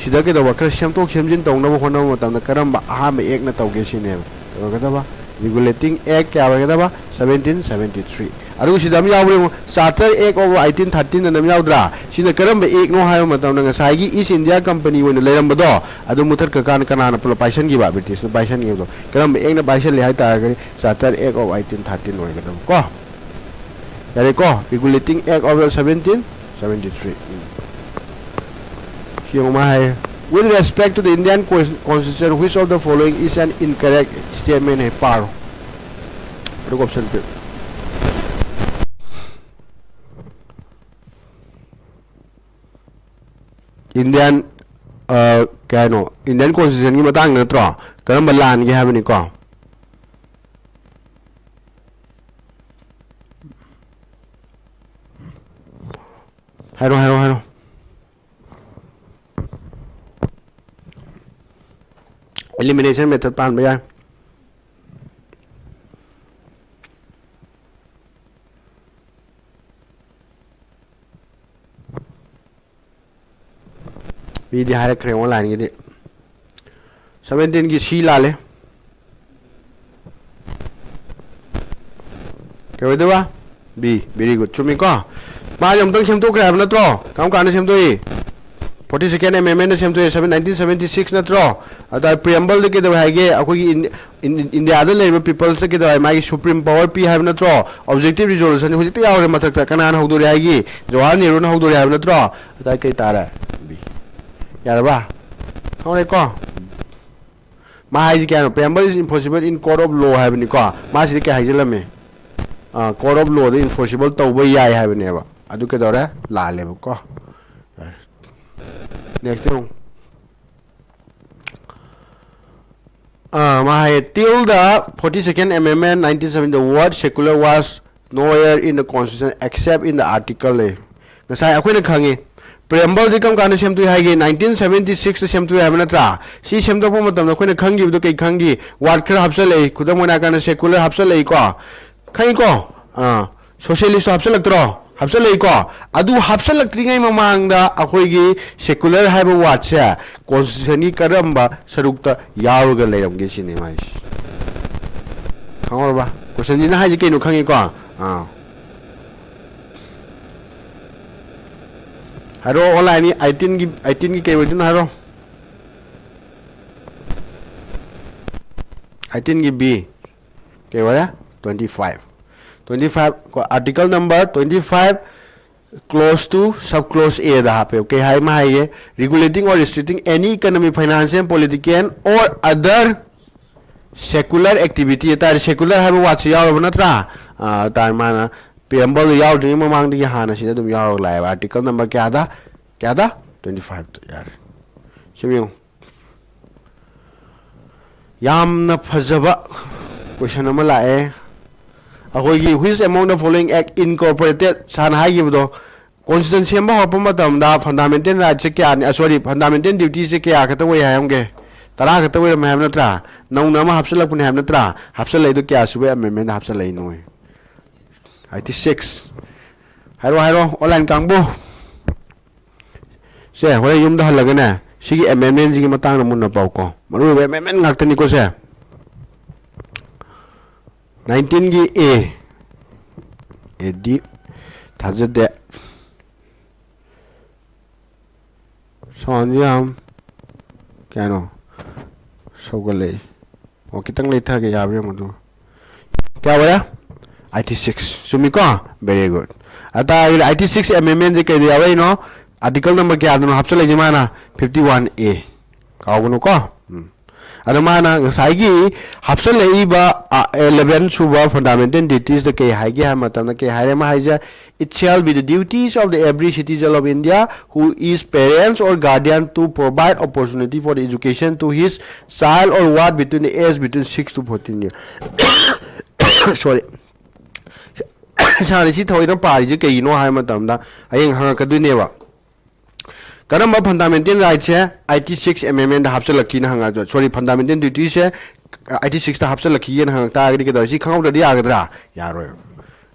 ꯁꯤꯗ ꯀꯩꯗꯧꯕ ꯈꯔ ꯁꯦꯝꯗꯣꯛ ꯁꯦꯝꯖꯤꯟ ꯇꯧꯅꯕ ꯍꯣꯠꯅꯕ ꯃꯇꯝꯗ ꯀꯔꯝꯕ ꯑꯍꯥꯟꯕ ꯑꯦꯛꯅ ꯇꯧꯒꯦ ꯁꯤꯅꯦꯕ꯫ ꯀꯩꯗꯧꯒꯗꯕ? Regulating Act ꯀꯌꯥ ꯑꯣꯏꯒꯗꯕ? Seventeen seventy three꯫ ꯑꯗꯨꯒ ꯁꯤꯗ ꯑꯃ ꯌꯥꯎꯕ ꯌꯦꯡꯉꯨ, Charter Act of eighteen thirteen ꯑꯅ ꯑꯃ ꯌꯥꯎꯗ꯭ꯔꯥ? ꯁꯤꯅ ꯀꯔꯝꯕ ꯑꯦꯛꯅꯣ ꯍꯥꯏꯕ ꯃꯇꯝꯗ ꯉꯁꯥꯏꯒꯤ East India Company ꯑꯣꯏꯅ ꯂꯩꯔꯝꯕꯗꯣ ꯑꯗꯨ ꯃꯨꯊꯠꯈ꯭ꯔꯀꯥꯟꯗ ꯀꯅꯥꯅ ꯄꯨꯂꯞ ꯄꯥꯏꯁꯟꯈꯤꯕ? ꯕ꯭ꯔꯤꯇꯤꯁꯅ ꯄꯥꯏꯁꯟꯈꯤꯕꯗꯣ꯫ ꯀꯔꯝꯕ ꯑꯦꯛꯅ ꯄꯥꯏꯁꯜꯂꯤ ꯍꯥꯏ ꯇꯥꯔꯒꯗꯤ Charter Act of eighteen thirteen ꯑꯣꯏꯒꯗꯕ ꯀꯣ꯫ ꯌꯥꯔꯦꯀꯣ? Regulating Act of seventeen seventy three꯫ ꯎꯝ꯫ ꯁꯤ ꯌꯦꯡꯉꯨ ꯃꯥ ꯍꯥꯏ, "With respect to the Indian Cons-, Constitution, which of the following is an incorrect statement?" ꯍꯥꯏ ꯄꯥꯔꯣ꯫ ꯑꯗꯨꯒ option ꯄꯤꯔꯣ꯫ Indian, ꯑ, ꯀꯩ ꯍꯥꯏꯅꯣ? Indian Constitutionꯒꯤ ꯃꯇꯥꯡꯗ ꯅꯠꯇ꯭ꯔꯣ? ꯀꯔꯝꯕ ꯂꯥꯟꯒꯦ ꯍꯥꯏꯕꯅꯤꯀꯣ? ꯍꯥꯏꯔꯣ, ꯍꯥꯏꯔꯣ, ꯍꯥꯏꯔꯣ꯫ Elimination method ꯄꯥꯟꯕ ꯌꯥꯏ꯫ ꯃꯤꯗꯤ ꯍꯥꯏꯔꯛꯈ꯭ꯔꯦ onlineꯒꯤꯗꯤ꯫ Seventeenꯒꯤ C ꯂꯥꯜꯂꯦ꯫ ꯀꯩ ꯑꯣꯏꯗꯣꯏꯕ? B꯫ Very good꯫ ꯆꯨꯝꯃꯤꯀꯣ? ꯃꯥꯁꯦ ꯑꯃꯨꯛꯇꯪ ꯁꯦꯝꯗꯣꯛꯈ꯭ꯔꯦ ꯍꯥꯏꯕ ꯅꯠꯇ꯭ꯔꯣ? ꯀꯔꯝ ꯀꯥꯟꯗ ꯁꯦꯝꯗꯣꯛꯏ? Forty second amendmentꯅ ꯁꯦꯝꯗꯣꯛꯑꯦ, seven, nineteen seventy six ꯅꯠꯇ꯭ꯔꯣ? ꯑꯗ preambleꯗ ꯀꯩꯗꯧꯋꯦ ꯍꯥꯏꯒꯦ? ꯑꯩꯈꯣꯏꯒꯤ ꯏꯟ-, ꯏꯟ-, ꯏꯟꯗꯤꯌꯥꯗ ꯂꯩꯔꯤꯕ peoplesꯇ ꯀꯩꯗꯧꯋꯦ? ꯃꯥꯒꯤ supreme power ꯄꯤ ꯍꯥꯏꯕ ꯅꯠꯇ꯭ꯔꯣ? Objective resolution ꯍꯧꯖꯤꯛꯇ ꯌꯥꯎꯔꯦ ꯃꯊꯛꯇ꯫ ꯀꯅꯥꯅ ꯍꯧꯗꯣꯔꯛꯑꯦ ꯍꯥꯏꯒꯦ? ꯖꯋꯥꯍꯔ ꯅꯦꯍꯔꯨꯅ ꯍꯧꯗꯣꯔꯛꯑꯦ ꯍꯥꯏꯕ ꯅꯠꯇ꯭ꯔꯣ? ꯑꯗ ꯀꯩ ꯇꯥꯔꯦ? B꯫ ꯌꯥꯔꯕ? ꯈꯪꯔꯦꯀꯣ? ꯃꯥ ꯍꯥꯏꯁꯤ ꯀꯌꯥꯅꯣ? Preamble is enforceable in court of law ꯍꯥꯏꯕꯅꯤꯀꯣ꯫ ꯃꯥ ꯁꯤꯗꯤ ꯀꯩ ꯍꯥꯏꯖꯤꯜꯂꯝꯃꯤ? ꯑꯥ, court of lawꯗ enforceable ꯇꯧꯕ ꯌꯥꯏ ꯍꯥꯏꯕꯅꯦꯕ꯫ ꯑꯗꯨ ꯀꯩꯗꯧꯔꯦ? ꯂꯥꯜꯂꯦꯕꯀꯣ꯫ Next ꯌꯦꯡꯉꯨ꯫ ꯑꯥ, ꯃꯥ ꯍꯥꯏꯌꯦ, "Till the forty second amendment, nineteen seventy, the word secular was nowhere in the constitution except in the article" ꯂꯩ꯫ ꯉꯁꯥꯏ ꯑꯩꯈꯣꯏꯅ ꯈꯪꯉꯤ, Preamble ꯁꯤ ꯀꯔꯝ ꯀꯥꯟꯗ ꯁꯦꯝꯗꯣꯛꯏ ꯍꯥꯏꯒꯦ? Nineteen seventy six ꯇ ꯁꯦꯝꯗꯣꯛꯏ ꯍꯥꯏꯕ ꯅꯠꯇ꯭ꯔꯥ? ꯁꯤ ꯁꯦꯝꯗꯣꯛꯄ ꯃꯇꯝꯗ ꯑꯩꯈꯣꯏꯅ ꯈꯪꯈꯤꯕꯗꯣ ꯀꯩ ꯈꯪꯈꯤ? Word ꯈꯔ ꯍꯥꯞꯆꯜꯂꯛꯏ꯫ ꯈꯨꯗꯝ ꯑꯣꯏꯅ ꯍꯥꯏꯔꯀꯥꯟꯗ secular ꯍꯥꯞꯆꯜꯂꯛꯏꯀꯣ꯫ ꯈꯪꯉꯤꯀꯣ? ꯑꯥ, socialist ꯁꯨ ꯍꯥꯞꯆꯜꯂꯛꯇ꯭ꯔꯣ? ꯍꯥꯞꯆꯜꯂꯛꯏꯀꯣ? ꯑꯗꯨ ꯍꯥꯞꯆꯜꯂꯛꯇ꯭ꯔꯤꯉꯩ ꯃꯃꯥꯡꯗ ꯑꯩꯈꯣꯏꯒꯤ secular ꯍꯥꯏꯕ word ꯁꯦ constitution ꯒꯤ ꯀꯔꯝꯕ ꯁꯔꯨꯛꯇ ꯌꯥꯎꯔꯒ ꯂꯩꯔꯝꯒꯦ ꯁꯤꯅꯤ ꯃꯥꯏꯁꯦ꯫ ꯈꯪꯍꯧꯔꯕ? Question ꯁꯤꯅ ꯍꯥꯏꯁꯦ ꯀꯩꯅꯣ ꯈꯪꯉꯤꯀꯣ? ꯑꯥ꯫ ꯍꯥꯏꯔꯣ, online ꯒꯤ eighteen ꯒꯤ, eighteen ꯒꯤ ꯀꯩ ꯑꯣꯏꯗꯣꯏꯅꯣ ꯍꯥꯏꯔꯣ꯫ Eighteen ꯒꯤ B꯫ ꯀꯩ ꯑꯣꯏꯔꯦ? Twenty five꯫ Twenty five ꯀꯣ, article number twenty five, clause two, sub clause A ꯗ ꯍꯥꯞꯄꯦ꯫ ꯀꯩ ꯍꯥꯏ ꯑꯃ ꯍꯥꯏꯒꯦ? Regulating or restricting any economic, financial, political or other secular activity ꯍꯥꯏꯇꯥꯔꯦ꯫ Secular ꯍꯥꯏꯕ word ꯁꯤ ꯌꯥꯎꯔꯕ ꯅꯠꯇ꯭ꯔꯥ? ꯑꯥ, ꯇꯥꯔꯦ ꯃꯥꯅ preamble ꯗ ꯌꯥꯎꯗ꯭ꯔꯤꯉꯩ ꯃꯃꯥꯡꯗꯒꯤ ꯍꯥꯟꯅ ꯁꯤꯗ ꯑꯗꯨꯝ ꯌꯥꯎꯔꯒ ꯂꯥꯛꯑꯦꯕ꯫ Article number ꯀꯌꯥꯗ? ꯀꯌꯥꯗ? Twenty five ꯇ꯫ ꯌꯥꯔꯦ꯫ ꯁꯤ ꯌꯦꯡꯉꯨ꯫ ꯌꯥꯝꯅ ꯐꯖꯕ question ꯑꯃ ꯂꯥꯛꯑꯦ꯫ ꯑꯩꯈꯣꯏꯒꯤ which among the following act incorporated, ꯁꯥꯔꯅ ꯍꯥꯏꯈꯤꯕꯗꯣ, constitution ꯁꯦꯝꯕ ꯍꯧꯔꯛꯄ ꯃꯇꯝꯗ fundamental right ꯁꯦ ꯀꯌꯥꯅꯤ, ꯑ, sorry, fundamental duty ꯁꯦ ꯀꯌꯥ ꯈꯛꯇ ꯑꯣꯏ ꯍꯥꯏꯔꯝꯒꯦ? ꯇꯔꯥ ꯈꯛꯇ ꯑꯣꯏꯔꯝꯃꯦ ꯍꯥꯏꯕ ꯅꯠꯇ꯭ꯔꯥ? ꯅꯧꯅ ꯑꯃ ꯍꯥꯞꯆꯜꯂꯛꯄꯅꯦ ꯍꯥꯏꯕ ꯅꯠꯇ꯭ꯔꯥ? ꯍꯥꯞꯆꯜꯂꯛꯏꯗꯣ ꯀꯌꯥ ꯁꯨꯕ amendment ꯗ ꯍꯥꯞꯆꯜꯂꯛꯏꯅꯣ? Eighty six꯫ ꯍꯥꯏꯔꯣ, ꯍꯥꯏꯔꯣ, online ꯀꯥꯡꯕꯨ꯫ ꯁꯦ, ꯍꯣꯔꯦꯟ ꯌꯨꯝꯗ ꯍꯜꯂꯒꯅꯦ, ꯁꯤꯒꯤ amendment ꯁꯤꯒꯤ ꯃꯇꯥꯡꯗ ꯃꯨꯟꯅ ꯄꯥꯎꯀꯣ꯫ ꯃꯔꯨ ꯑꯣꯏꯕ amendment ꯉꯥꯛꯇꯅꯤꯀꯣ ꯁꯦ꯫ Nineteen ꯒꯤ A꯫ A D꯫ ꯊꯥꯖꯗꯦ꯫ Sound ꯁꯤ ꯌꯥꯝ ꯀꯩꯅꯣ ꯁꯧꯒꯠꯂꯛꯏ꯫ ꯑꯣ, ꯈꯤꯇꯪ ꯂꯩꯊꯒꯦ, ꯌꯥꯕ꯭ꯔꯥ ꯌꯦꯡꯉꯣ ꯑꯗꯨ꯫ ꯀꯌꯥ ꯑꯣꯏꯔꯦ? Eighty six꯫ ꯆꯨꯝꯃꯤꯀꯣ? Very good꯫ ꯑꯗꯨ ꯇꯥꯔꯒꯗꯤ eighty six amendment ꯁꯦ ꯀꯩꯗ ꯌꯥꯎꯔꯛꯏꯅꯣ? Article number ꯀꯌꯥꯗꯅꯣ ꯍꯥꯞꯆꯜꯂꯛꯏꯁꯦ ꯃꯥꯅ? Fifty one A꯫ ꯀꯥꯎꯒꯅꯨꯀꯣ꯫ ꯎꯝ꯫ ꯑꯗꯣ ꯃꯥꯅ ꯉꯁꯥꯏꯒꯤ ꯍꯥꯞꯆꯜꯂꯛꯏꯕ, ꯑ, eleven ꯁꯨꯕ fundamental duties ꯇ ꯀꯩ ꯍꯥꯏꯒꯦ ꯍꯥꯏꯕ ꯃꯇꯝꯗ, ꯀꯩ ꯍꯥꯏꯔꯦ ꯃꯥ ꯍꯥꯏꯁꯦ? It shall be the duties of the every citizen of India who is parents or guardian to provide opportunity for the education to his child or ward between the age between six to fourteen years꯫ Sorry꯫ ꯏꯁꯥꯅ ꯁꯤ ꯊꯑꯣꯏꯅ ꯄꯥꯔꯤꯁꯦ ꯀꯩꯒꯤꯅꯣ ꯍꯥꯏꯕ ꯃꯇꯝꯗ, ꯍꯌꯦꯡ ꯍꯪꯉꯛꯀꯗꯣꯏꯅꯦꯕ꯫ ꯀꯔꯝꯕ fundamental ꯔꯥꯏꯠꯁꯦ eighty six ꯑꯦꯃꯦꯟꯃꯦꯟꯗ ꯍꯥꯞꯆꯤꯜꯂꯛꯈꯤꯅ ꯍꯪꯉꯛꯑꯁꯨ, ꯁꯣꯔꯤ, fundamental ꯗ꯭ꯌꯨꯇꯤꯁꯦ eighty ꯁꯤꯛꯁꯇ ꯍꯥꯞꯆꯤꯜꯂꯛꯈꯤꯒꯦꯅ ꯍꯪꯉꯛ ꯇꯥꯔꯒꯗꯤ ꯀꯩꯗꯧꯔꯦ? ꯁꯤ ꯈꯪꯍꯧꯗ꯭ꯔꯗꯤ ꯌꯥꯒꯗ꯭ꯔꯥ? ꯌꯥꯔꯣꯏ꯫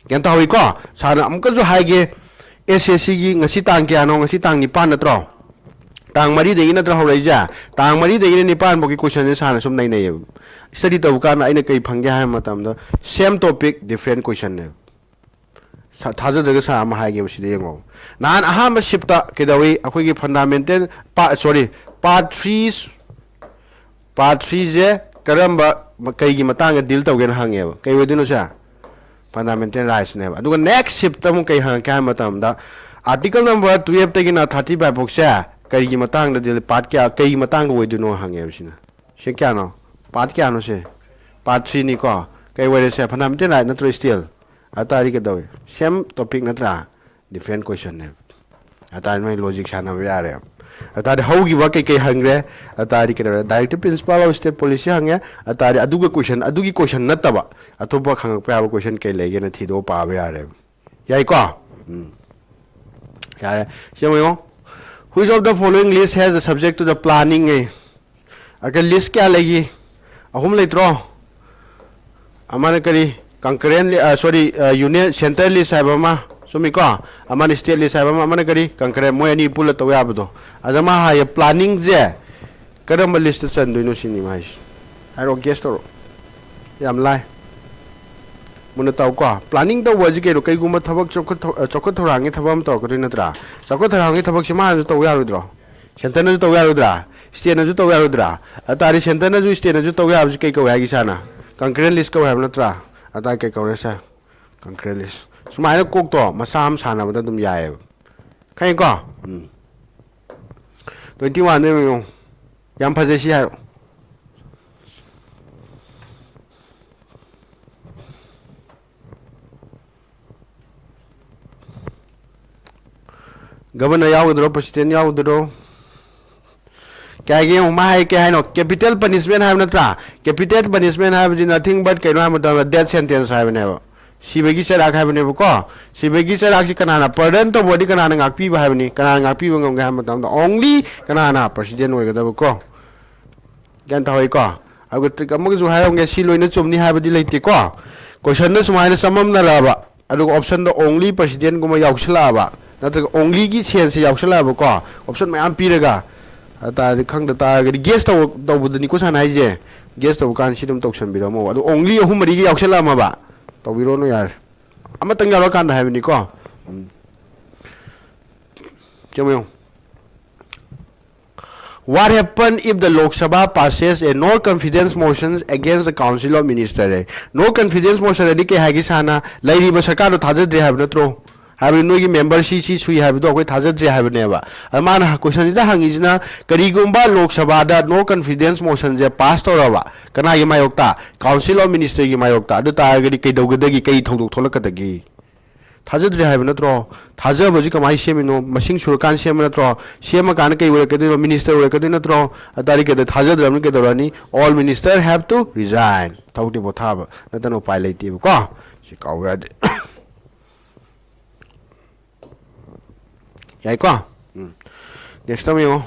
ꯒ꯭ꯌꯥꯟ ꯇꯥꯍꯧꯏꯀꯣ? ꯁꯥꯔꯅ ꯑꯃꯨꯛꯀꯁꯨ ꯍꯥꯏꯒꯦ, ꯑꯦꯁ ꯑꯦꯁ ꯁꯤꯒꯤ ꯉꯁꯤ ꯇꯥꯡ ꯀꯌꯥꯅꯣ? ꯉꯁꯤ ꯇꯥꯡ ꯅꯤꯄꯥꯟ ꯅꯠꯇ꯭ꯔꯣ? ꯇꯥꯡ ꯃꯔꯤꯗꯒꯤ ꯅꯠꯇ꯭ꯔꯣ ꯍꯧꯔꯛꯏꯁꯦ? ꯇꯥꯡ ꯃꯔꯤꯗꯒꯤꯅ ꯅꯤꯄꯥꯟ ꯐꯥꯎꯒꯤ ꯀꯣꯏꯁꯟꯁꯦ ꯁꯥꯔꯅ ꯁꯨꯝ ꯅꯩꯅꯩꯌꯦꯕ꯫ ꯁ꯭ꯇꯗꯤ ꯇꯧꯕ ꯀꯥꯟꯗ ꯑꯩꯅ ꯀꯩ ꯐꯪꯒꯦ ꯍꯥꯏꯕ ꯃꯇꯝꯗ, ꯁꯦꯝ ꯇꯣꯄꯤꯛ, ꯗꯤꯐ꯭ꯔꯦꯟ ꯀꯣꯏꯁꯟꯅꯦꯕ꯫ ꯁꯥ-, ꯊꯥꯖꯗ꯭ꯔꯒ ꯁꯥꯔ ꯑꯃ ꯍꯥꯏꯒꯦꯕ, ꯁꯤꯗ ꯌꯦꯡꯉꯣ꯫ ꯅꯍꯥꯟ ꯑꯍꯥꯟꯕ ꯁꯤꯞꯇ ꯀꯩꯗꯧꯏ? ꯑꯩꯈꯣꯏꯒꯤ ꯐꯟꯗꯥꯃꯦꯟꯇꯦꯜ ꯄꯥ-, ꯁꯣꯔꯤ, ꯄꯥꯔꯠ ꯊ꯭ꯔꯤ, ꯄꯥꯔꯠ ꯊ꯭ꯔꯤꯁꯦ ꯀꯔꯝꯕ, ꯀꯩꯒꯤ ꯃꯇꯥꯡꯗ ꯗꯤꯜ ꯇꯧꯒꯦꯅ ꯍꯪꯉꯦꯕ꯫ ꯀꯩ ꯑꯣꯏꯗꯣꯏꯅꯣ ꯁꯦ? ꯐꯟꯗꯥꯃꯦꯟꯇꯦꯜ ꯔꯥꯏꯠꯁꯅꯦꯕ꯫ ꯑꯗꯨꯒ ꯅꯦꯛꯁ ꯁꯤꯞꯇ ꯑꯃꯨꯛ ꯀꯩ ꯍꯪꯉꯛꯀꯦ ꯍꯥꯏꯕ ꯃꯇꯝꯗ, ꯑꯥꯔꯇꯤꯀꯜ ꯅꯝꯕꯔ ꯇꯨꯌꯦꯜꯞꯇꯒꯤꯅ ꯊꯥꯔꯇꯤ ꯐꯥꯏꯚ ꯐꯥꯎꯁꯦ ꯀꯔꯤꯒꯤ ꯃꯇꯥꯡꯗ ꯗꯤꯜ, ꯄꯥꯔꯠ ꯀꯌꯥ, ꯀꯩꯒꯤ ꯃꯇꯥꯡꯗ ꯑꯣꯏꯗꯣꯏꯅꯣ ꯍꯪꯉꯦꯕ ꯁꯤꯅ꯫ ꯁꯤ ꯀꯌꯥꯅꯣ? ꯄꯥꯔꯠ ꯀꯌꯥꯅꯣ ꯁꯤ? ꯄꯥꯔꯠ ꯊ꯭ꯔꯤꯅꯤꯀꯣ꯫ ꯀꯩ ꯑꯣꯏꯔꯦ ꯁꯦ? ꯐꯟꯗꯥꯃꯦꯟꯇꯦꯜ ꯔꯥꯏꯠ ꯅꯠꯇ꯭ꯔꯣ ꯁ꯭ꯇꯤꯜ? ꯑꯗꯨ ꯇꯥꯔꯗꯤ ꯀꯩꯗꯧꯏ? ꯁꯦꯝ ꯇꯣꯄꯤꯛ ꯅꯠꯇ꯭ꯔꯥ? ꯗꯤꯐ꯭ꯔꯦꯟ ꯀꯣꯏꯁꯟꯅꯦꯕ꯫ ꯑꯗꯨ ꯇꯥꯔꯗꯤ ꯅꯣꯏ ꯂꯣꯖꯤꯛ ꯁꯥꯟꯅꯕ ꯌꯥꯔꯦ꯫ ꯑꯗꯨ ꯇꯥꯔꯗꯤ ꯍꯧꯈꯤꯕ ꯀꯩꯀꯩ ꯍꯪꯈ꯭ꯔꯦ? ꯑꯗꯨ ꯇꯥꯔꯗꯤ ꯀꯩꯗꯧꯔꯦ? Directive principal of state policy ꯍꯪꯉꯦ꯫ ꯑꯗꯨ ꯇꯥꯔꯗꯤ ꯑꯗꯨꯒꯤ ꯀꯣꯏꯁꯟ, ꯑꯗꯨꯒꯤ ꯀꯣꯏꯁꯟ ꯅꯠꯇꯕ ꯑꯇꯣꯞꯄ ꯍꯪꯉꯛꯄ ꯌꯥꯕ ꯀꯣꯏꯁꯟ ꯀꯩ ꯂꯩꯒꯦꯅ ꯊꯤꯗꯣꯛꯑ ꯄꯥꯕ ꯌꯥꯔꯦꯕ꯫ ꯌꯥꯏꯀꯣ? ꯎꯝ꯫ ꯌꯥꯔꯦ꯫ ꯁꯤ ꯑꯃꯨꯛ ꯌꯦꯡꯉꯣ꯫ Which of the following list has the subject to the planning? ꯑꯦ꯫ ꯑꯗ ꯂꯤꯁ ꯀꯌꯥ ꯂꯩꯈꯤ? ꯑꯍꯨꯝ ꯂꯩꯇ꯭ꯔꯣ? ꯑꯃꯅ ꯀꯔꯤ? ꯀꯪꯀꯔꯦꯟ, ꯑ, ꯁꯣꯔꯤ, ꯑ, ꯌꯨꯅꯤꯌꯟ, ꯁꯦꯟꯇꯔ ꯂꯤꯁ ꯍꯥꯏꯕ ꯑꯃ, ꯆꯨꯝꯃꯤꯀꯣ? ꯑꯃꯅ ꯁ꯭ꯇꯦꯠ ꯂꯤꯁ ꯍꯥꯏꯕ ꯑꯃ, ꯑꯃꯅ ꯀꯔꯤ? ꯀꯪꯀꯔꯦꯟ꯫ ꯃꯣꯏ ꯑꯅꯤ ꯄꯨꯜꯂ ꯇꯧ ꯌꯥꯕꯗꯣ꯫ ꯑꯗ ꯃꯥ ꯍꯥꯏꯌꯦ, ꯄ꯭ꯂꯥꯅꯤꯡꯁꯦ ꯀꯔꯝꯕ ꯂꯤꯁꯇ ꯆꯟꯗꯣꯏꯅꯣ ꯁꯤꯅꯤ ꯃꯥ ꯍꯥꯏꯁꯦ꯫ ꯍꯥꯏꯔꯛꯑꯣ, ꯒꯦꯁ ꯇꯧꯔꯛꯑꯣ꯫ ꯌꯥꯝ ꯂꯥꯏ꯫ ꯃꯨꯟꯅ ꯇꯥꯎꯀꯣ꯫ ꯄ꯭ꯂꯥꯅꯤꯡ ꯇꯧꯕ ꯍꯥꯏꯁꯤ ꯀꯩꯅꯣ? ꯀꯩꯒꯨꯝꯕ ꯊꯕꯛ ꯆꯥꯎꯈꯠ ꯊꯧ-, ꯑ, ꯆꯥꯎꯈꯠ ꯊꯧꯔꯥꯡꯒꯤ ꯊꯕꯛ ꯑꯃ ꯇꯧꯔꯛꯀꯗꯣꯏ ꯅꯠꯇ꯭ꯔꯥ? ꯆꯥꯎꯈꯠ ꯊꯧꯔꯥꯡꯒꯤ ꯊꯕꯛꯁꯤ ꯃꯥꯅꯁꯨ ꯇꯧ ꯌꯥꯔꯣꯏꯗ꯭ꯔꯣ? ꯁꯦꯟꯇꯔꯅꯁꯨ ꯇꯧ ꯌꯥꯔꯣꯏꯗ꯭ꯔꯥ? ꯁ꯭ꯇꯦꯠꯅꯁꯨ ꯇꯧ ꯌꯥꯔꯣꯏꯗ꯭ꯔꯥ? ꯑꯗꯨ ꯇꯥꯔꯗꯤ ꯁꯦꯟꯇꯔꯅꯁꯨ ꯁ꯭ꯇꯦꯠꯅꯁꯨ ꯇꯧ ꯌꯥꯕꯁꯤ ꯀꯩ ꯀꯧꯋꯦ ꯍꯥꯏꯒꯦ ꯁꯥꯔꯅ? ꯀꯪꯀꯔꯦꯟ ꯂꯤꯁ ꯀꯧꯋꯦ ꯍꯥꯏꯕ ꯅꯠꯇ꯭ꯔꯥ? ꯑꯗꯨ ꯇꯥꯔꯗꯤ ꯀꯩ ꯀꯧꯔꯦ ꯁꯥꯔ? ꯀꯪꯀꯔꯦꯟ ꯂꯤꯁ꯫ ꯁꯨꯃꯥꯏꯅ ꯀꯣꯛꯇꯣ ꯃꯆꯥ ꯑꯃ ꯁꯥꯟꯅꯕꯗ ꯑꯗꯨꯝ ꯌꯥꯏꯑꯕ꯫ ꯈꯪꯉꯦꯀꯣ? ꯎꯝ꯫ ꯇ꯭ꯋꯦꯟꯇꯤ ꯋꯥꯟꯗ ꯌꯦꯡꯉꯨ꯫ ꯌꯥꯝ ꯐꯖꯩ, ꯁꯤ ꯍꯥꯏꯔꯣ꯫ ꯒꯕꯔꯅꯔ ꯌꯥꯎꯒꯗ꯭ꯔꯣ, ꯄ꯭ꯔꯦꯁꯤꯗꯦꯟ ꯌꯥꯎꯒꯗ꯭ꯔꯣ? ꯀꯌꯥꯒꯤ ꯌꯦꯡꯉꯨ, ꯃꯥ ꯍꯥꯏ ꯀꯩ ꯍꯥꯏꯅꯣ? ꯀꯦꯄꯤꯇꯦꯜ ꯄꯅꯤꯁꯃꯦꯟ ꯍꯥꯏꯕ ꯅꯠꯇ꯭ꯔꯥ? ꯀꯦꯄꯤꯇꯦꯜ ꯄꯅꯤꯁꯃꯦꯟ ꯍꯥꯏꯕꯁꯤ nothing but ꯀꯩꯅꯣ ꯍꯥꯏꯕ ꯃꯇꯝꯗ death sentence ꯍꯥꯏꯕꯅꯦꯕ꯫ ꯁꯤꯕꯒꯤ ꯆꯩꯔꯥꯛ ꯍꯥꯏꯕꯅꯦꯕꯀꯣ꯫ ꯁꯤꯕꯒꯤ ꯆꯩꯔꯥꯛꯁꯤ ꯀꯅꯥꯅ pardon ꯇꯧꯕꯗꯤ ꯀꯅꯥꯅ ꯉꯥꯛꯄꯤꯕ ꯍꯥꯏꯕꯅꯤ? ꯀꯅꯥꯅ ꯉꯥꯛꯄꯤꯕ ꯉꯝꯒꯦ ꯍꯥꯏꯕ ꯃꯇꯝꯗ only ꯀꯅꯥꯅ president ꯑꯣꯏꯒꯗꯕꯀꯣ? ꯒ꯭ꯌꯥꯟ ꯇꯥꯍꯧꯏꯀꯣ? ꯑꯗꯨꯒ trick ꯑꯃꯒꯁꯨ ꯍꯥꯏꯔꯝꯒꯦ, ꯁꯤ ꯂꯣꯏꯅ ꯆꯨꯝꯅꯤ ꯍꯥꯏꯕꯗꯤ ꯂꯩꯇꯦꯀꯣ꯫ Questionꯗ ꯁꯨꯃꯥꯏꯅ ꯆꯃꯝꯅꯔꯛꯑꯕ, ꯑꯗꯨꯒ optionꯗ only presidentꯒꯨꯝꯕ ꯌꯥꯎꯁꯜꯂꯛꯑꯕ, ꯅꯠꯇ꯭ꯔꯒ onlyꯒꯤ senseꯁꯦ ꯌꯥꯎꯁꯜꯂꯛꯑꯕꯀꯣ, option ꯃꯌꯥꯝ ꯄꯤꯔꯒ, ꯑꯗꯨ ꯇꯥꯔꯗꯤ, ꯈꯪꯗ ꯇꯥꯔꯒꯗꯤ guess ꯇꯧ-, ꯇꯧꯕꯗꯅꯤꯀꯣ ꯁꯥꯟꯅ ꯍꯥꯏꯁꯦ꯫ Guess ꯇꯧꯕ ꯀꯥꯟꯗ ꯁꯤ ꯑꯗꯨꯝ ꯇꯧꯁꯟꯕꯤꯔꯝꯃꯣ꯫ ꯑꯗꯣ only ꯑꯍꯨꯝ ꯃꯔꯤꯒ ꯌꯥꯎꯁꯜꯂꯛꯑꯝꯃꯕ, ꯇꯧꯕꯤꯔꯣꯅꯨ ꯌꯥꯔꯦ꯫ ꯑꯃꯇꯪ ꯌꯥꯎꯔꯀꯥꯟꯗ ꯍꯥꯏꯕꯅꯤꯀꯣ꯫ ꯎꯝ꯫ ꯌꯦꯡꯉꯣ, ꯌꯦꯡꯉꯣ꯫ What happen if the Lok Sabha passes a no confidence motion against the Council of Minister? High. No confidence motion ꯑꯗꯤ ꯀꯩ ꯍꯥꯏꯒꯦ ꯁꯥꯅ? ꯂꯩꯔꯤꯕ ꯁꯔꯀꯥꯔꯗꯣ ꯊꯥꯖꯗ꯭ꯔꯦ ꯍꯥꯏꯕ ꯅꯠꯇ꯭ꯔꯣ? ꯍꯥꯏꯕꯗꯤ ꯅꯣꯏꯒꯤ member ꯁꯤ, ꯁꯤ ꯁꯨꯏ ꯍꯥꯏꯕꯗꯣ ꯑꯩꯈꯣꯏ ꯊꯥꯖꯗ꯭ꯔꯦ ꯍꯥꯏꯕꯅꯦꯕ꯫ ꯑꯗ ꯃꯥꯅ questionꯁꯤꯗ ꯍꯪꯉꯤꯁꯤꯅ, ꯀꯔꯤꯒꯨꯝꯕ ꯂꯣꯛ ꯁꯚꯥꯗ no confidence motionꯁꯦ pass ꯇꯧꯔꯕ, ꯀꯅꯥꯒꯤ ꯃꯥꯌꯣꯛꯇ? Council of Ministerꯒꯤ ꯃꯥꯌꯣꯛꯇ꯫ ꯑꯗꯨ ꯇꯥꯔꯒꯗꯤ ꯀꯩꯗꯧꯒꯗꯒꯦ? ꯀꯩ ꯊꯧꯗꯣꯛ ꯊꯣꯛꯂꯛꯀꯗꯒꯦ? ꯊꯥꯖꯗ꯭ꯔꯦ ꯍꯥꯏꯕ ꯅꯠꯇ꯭ꯔꯣ? ꯊꯥꯖꯕꯁꯤ ꯀꯃꯥꯏꯅ ꯁꯦꯝꯃꯤꯅꯣ? ꯃꯁꯤꯡ ꯁꯨꯔꯀꯥꯟꯗ ꯁꯦꯝꯕ ꯅꯠꯇ꯭ꯔꯣ? ꯁꯦꯝꯃꯀꯥꯟꯗ ꯀꯩ ꯑꯣꯏꯔꯛꯀꯗꯣꯏꯅꯣ? Minister ꯑꯣꯏꯔꯛꯀꯗꯣꯏ ꯅꯠꯇ꯭ꯔꯣ? ꯑꯗꯨ ꯇꯥꯔꯗꯤ ꯀꯩꯗꯧ-, ꯊꯥꯖꯗ꯭ꯔꯕꯅꯤ ꯀꯩꯗꯧꯔꯅꯤ? All minister have to resign. ꯊꯕꯛꯇꯤ ꯄꯣꯊꯥꯕ ꯅꯠꯇꯅ ꯎꯄꯥꯏ ꯂꯩꯇꯦꯕꯀꯣ꯫ ꯁꯤ ꯀꯥꯎꯕ ꯌꯥꯗꯦ꯫ ꯌꯥꯏꯀꯣ? ꯎꯝ꯫ Next ꯑꯃ ꯌꯦꯡꯉꯣ꯫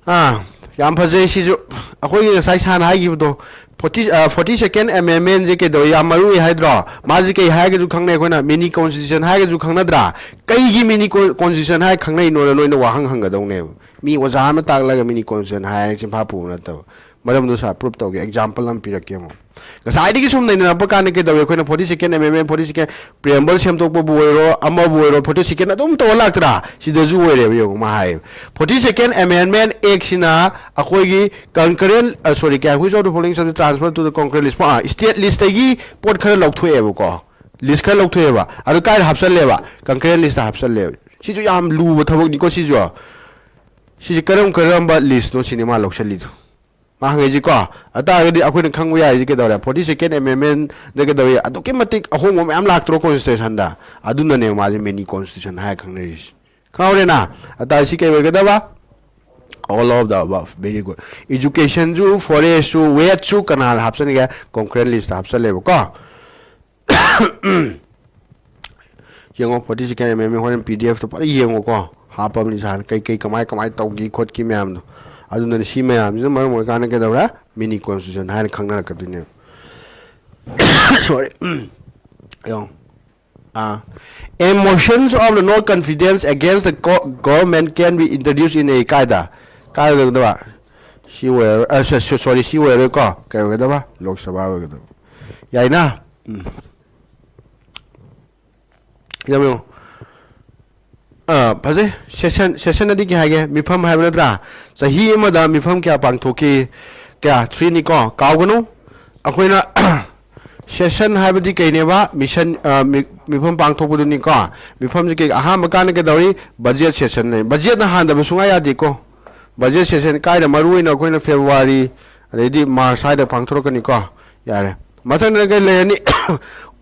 ꯑꯥ, ꯌꯥꯝ ꯐꯖꯩ ꯁꯤꯁꯨ꯫ ꯑꯩꯈꯣꯏꯒꯤ ꯉꯁꯥꯏ ꯁꯥꯅ ꯍꯥꯏꯈꯤꯕꯗꯣ, forty, ꯑ, forty second amendmentꯁꯦ ꯀꯩꯗꯧꯋꯤ, ꯌꯥꯝ ꯃꯔꯨ ꯑꯣꯏ ꯍꯥꯏꯗ꯭ꯔꯣ? ꯃꯥꯁꯦ ꯀꯩ ꯍꯥꯏꯔꯒꯁꯨ ꯈꯪꯅꯩ, ꯑꯩꯈꯣꯏꯅ mini constitution ꯍꯥꯏꯔꯒꯁꯨ ꯈꯪꯅꯗ꯭ꯔꯥ? ꯀꯩꯒꯤ mini co-, constitution ꯍꯥꯏꯔ ꯈꯪꯅꯩꯅꯣꯅ ꯅꯣꯏꯅ ꯋꯥꯍꯪ ꯍꯪꯒꯗꯧꯅꯦꯕ꯫ ꯃꯤ ꯑꯣꯖꯥ ꯑꯃ ꯇꯥꯛꯂꯒ mini constitution ꯍꯥꯏꯔꯒ ꯆꯤꯟꯐꯥ ꯄꯨꯕ ꯅꯠꯇꯕ꯫ ꯃꯔꯝꯗꯨ ꯁꯥꯔ proof ꯇꯧꯒꯦ, example ꯑꯃ ꯄꯤꯔꯛꯀꯦ ꯑꯃꯨꯛ꯫ ꯉꯁꯥꯏꯗꯒꯤ ꯁꯨꯝ ꯅꯩꯅꯔꯛꯄ ꯀꯥꯟꯗ ꯀꯩꯗꯧꯋꯤ? ꯑꯩꯈꯣꯏꯅ forty second amendment, forty second preamble ꯁꯦꯝꯗꯣꯛꯄꯕꯨ ꯑꯣꯏꯔꯣ, ꯑꯃꯕꯨ ꯑꯣꯏꯔꯣ, forty second ꯑꯗꯨꯝ ꯇꯧꯔ ꯂꯥꯛꯇ꯭ꯔꯥ? ꯁꯤꯗꯁꯨ ꯑꯣꯏꯔꯦꯕ, ꯌꯦꯡꯉꯨ, ꯃꯥ ꯍꯥꯏꯌꯦꯕ꯫ Forty second amendment act ꯁꯤꯅ ꯑꯩꯈꯣꯏꯒꯤ concurrent, ꯑ, sorry, ꯀꯌꯥ, which of the following shall be transfer to the concurrent list? ꯑ, state list ꯇꯒꯤ ꯄꯣꯠ ꯈꯔ ꯂꯧꯊꯣꯛꯑꯦꯕꯀꯣ, list ꯈꯔ ꯂꯧꯊꯣꯛꯑꯦꯕ, ꯑꯗꯨ ꯀꯥꯏꯗ ꯍꯥꯞꯆꯜꯂꯦꯕ? Concurrent list ꯇ ꯍꯥꯞꯆꯜꯂꯦꯕ꯫ ꯁꯤꯁꯨ ꯌꯥꯝ ꯂꯨꯕ ꯊꯕꯛꯅꯤꯀꯣ ꯁꯤꯁꯨ꯫ ꯁꯤꯁꯦ ꯀꯔꯝ ꯀꯔꯝꯕ list ꯅꯣ ꯁꯤꯅꯤ ꯃꯥ ꯂꯧꯁꯜꯂꯤꯗꯣ? ꯃꯥ ꯍꯪꯉꯛꯏꯁꯤꯀꯣ꯫ ꯑꯗꯨ ꯇꯥꯔꯒꯗꯤ ꯑꯩꯈꯣꯏꯅ ꯈꯪꯕ ꯌꯥꯔꯤꯁꯤ ꯀꯩꯗꯧꯔꯦ? Forty second amendment ꯗ ꯀꯩꯗꯧꯔꯦ? ꯑꯗꯨꯛꯀꯤ ꯃꯇꯤꯛ ꯑꯍꯣꯡꯕ ꯃꯌꯥꯝ ꯂꯥꯛꯇ꯭ꯔꯣ constitution ꯗ? ꯑꯗꯨꯅꯅꯦ ꯃꯥꯁꯦ mini constitution ꯍꯥꯏꯔ ꯈꯪꯅꯔꯤꯁꯤ꯫ ꯈꯪꯍꯧꯔꯦꯅ? ꯑꯗꯨ ꯇꯥꯔꯗꯤ ꯁꯤ ꯀꯩ ꯑꯣꯏꯒꯗꯕ? All of the above. Very good. Education ꯁꯨ, forest ꯁꯨ, waste ꯁꯨ ꯀꯅꯥꯅ ꯍꯥꯞꯆꯤꯟꯒꯦ? Concurrent list ꯇ ꯍꯥꯞꯆꯜꯂꯦꯕꯀꯣ꯫ ꯌꯦꯡꯉꯣ, forty second amendment ꯍꯣꯔꯦꯟ P D F ꯇ ꯐꯖꯅ ꯌꯦꯡꯉꯣꯀꯣ꯫ ꯍꯥꯞꯄꯕꯅꯤ ꯁꯥꯔꯅ ꯀꯩ ꯀꯩ ꯀꯃꯥꯏ ꯀꯃꯥꯏ ꯇꯧꯈꯤ ꯈꯣꯠꯈꯤ ꯃꯌꯥꯝꯗꯣ꯫ ꯑꯗꯨꯅꯅꯤ ꯁꯤ ꯃꯌꯥꯝꯁꯤꯅ ꯃꯔꯝ ꯑꯣꯏꯔꯀꯥꯟꯗ ꯀꯩꯗꯧꯔꯦ? Mini constitution ꯍꯥꯏꯅ ꯈꯪꯅꯔꯛꯀꯗꯣꯏꯅꯦꯕ꯫ Sorry꯫ ꯌꯦꯡꯉꯣ꯫ ꯑꯥ, a motions of the no confidence against the co- government can be introduced in a ꯀꯥꯏꯗ? ꯀꯥꯏ ꯑꯣꯏꯒꯗꯕ? ꯁꯤ ꯑꯣꯏꯔꯔꯣꯏ, ꯑ, ꯁꯣ- ꯁꯣ- sorry, ꯁꯤ ꯑꯣꯏꯔꯔꯣꯏꯀꯣ꯫ ꯀꯩ ꯑꯣꯏꯒꯗꯕ? ꯂꯣꯛ ꯁꯚꯥ ꯑꯣꯏꯒꯗꯕ꯫ ꯌꯥꯏꯅ? ꯎꯝ꯫ ꯌꯥꯝ ꯌꯦꯡꯉꯨ꯫ ꯑꯥ, ꯐꯖꯩ꯫ Session, session ꯑꯗꯤ ꯀꯩ ꯍꯥꯏꯒꯦ? ꯃꯤꯐꯝ ꯍꯥꯏꯕ ꯅꯠꯇ꯭ꯔꯥ? ꯆꯍꯤ ꯑꯃꯗ ꯃꯤꯐꯝ ꯀꯌꯥ ꯄꯥꯡꯊꯣꯛꯈꯤ? ꯀꯌꯥ? Three ꯅꯤꯀꯣ꯫ ꯀꯥꯎꯒꯅꯨ꯫ ꯑꯩꯈꯣꯏꯅ session ꯍꯥꯏꯕꯗꯤ ꯀꯩꯅꯦꯕ? Mission, ꯑ, ꯃꯤ- ꯃꯤꯐꯝ ꯄꯥꯡꯊꯣꯛꯄꯗꯨꯅꯤꯀꯣ꯫ ꯃꯤꯐꯝꯁꯤ ꯀꯩ, ꯑꯍꯥꯟꯕ ꯀꯥꯟꯗ ꯀꯩꯗꯧꯔꯤ? Budget session ꯅꯦ꯫ Budget ꯅ ꯍꯥꯟꯗꯕ ꯁꯨꯡꯌꯥ ꯌꯥꯗꯦꯀꯣ꯫ Budget session ꯀꯥꯏꯗ? ꯃꯔꯨ ꯑꯣꯏꯅ ꯑꯩꯈꯣꯏꯅ February ꯑꯗꯩꯗꯤ March ꯁ꯭ꯋꯥꯏꯗ ꯄꯥꯡꯊꯣꯔꯛꯀꯅꯤꯀꯣ꯫ ꯌꯥꯔꯦ꯫ ꯃꯊꯪꯗ ꯀꯩ ꯂꯩꯔꯅꯤ?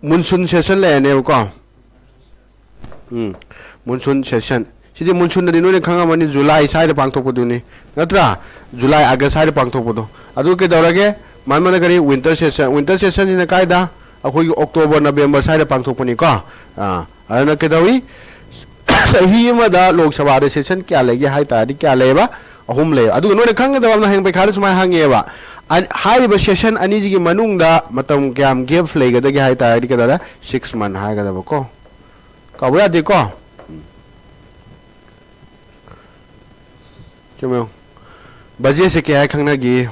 Monsoon session ꯂꯩꯔꯅꯦꯕꯀꯣ꯫ ꯎꯝ, monsoon session꯫ ꯁꯤꯗꯤ monsoon ꯗꯗꯤ ꯅꯣꯏꯅ ꯈꯪꯉꯝꯃꯅꯤ, July ꯁ꯭ꯋꯥꯏꯗ ꯄꯥꯡꯊꯣꯛꯄꯗꯨꯅꯤ, ꯅꯠꯇ꯭ꯔꯥ? July, August ꯁ꯭ꯋꯥꯏꯗ ꯄꯥꯡꯊꯣꯛꯄꯗꯣ꯫ ꯑꯗꯨ ꯀꯩꯗꯧꯔꯒꯦ? ꯃꯥꯟꯃꯅ ꯀꯔꯤ? Winter session꯫ Winter session ꯁꯤꯅ ꯀꯥꯏꯗ? ꯑꯩꯈꯣꯏꯒꯤ October, November ꯁ꯭ꯋꯥꯏꯗ ꯄꯥꯡꯊꯣꯛꯄꯅꯤꯀꯣ꯫ ꯑꯥ, ꯑꯗꯨꯅ ꯀꯩꯗꯧꯏ? ꯆꯍꯤ ꯑꯃꯗ ꯂꯣꯛ ꯁꯚꯥꯗ session ꯀꯌꯥ ꯂꯩꯒꯦ ꯍꯥꯏ ꯇꯥꯔꯗꯤ ꯀꯌꯥ ꯂꯩꯌꯦꯕ? ꯑꯍꯨꯝ ꯂꯩ꯫ ꯑꯗꯨꯒ ꯅꯣꯏꯅ ꯈꯪꯒꯗꯕ ꯑꯃꯅ, ꯍꯌꯦꯡ ꯄꯩꯈꯥꯗ ꯁꯨꯃꯥꯏꯅ ꯍꯪꯉꯦꯕ, ꯑ- ꯍꯥꯏꯔꯤꯕ session ꯑꯅꯤꯁꯤꯒꯤ ꯃꯅꯨꯡꯗ ꯃꯇꯝ ꯀꯌꯥꯝ gap ꯂꯩꯒꯗꯒꯦ ꯍꯥꯏ ꯇꯥꯔꯗꯤ ꯀꯩꯗꯧꯔꯦ? Six month ꯍꯥꯏꯒꯗꯕꯀꯣ꯫ ꯀꯥꯎꯕ ꯌꯥꯗꯦꯀꯣ꯫ ꯆꯨꯝꯃꯦ꯫ Budget ꯁꯦ ꯀꯩ ꯍꯥꯏ ꯈꯪꯅꯒꯦ?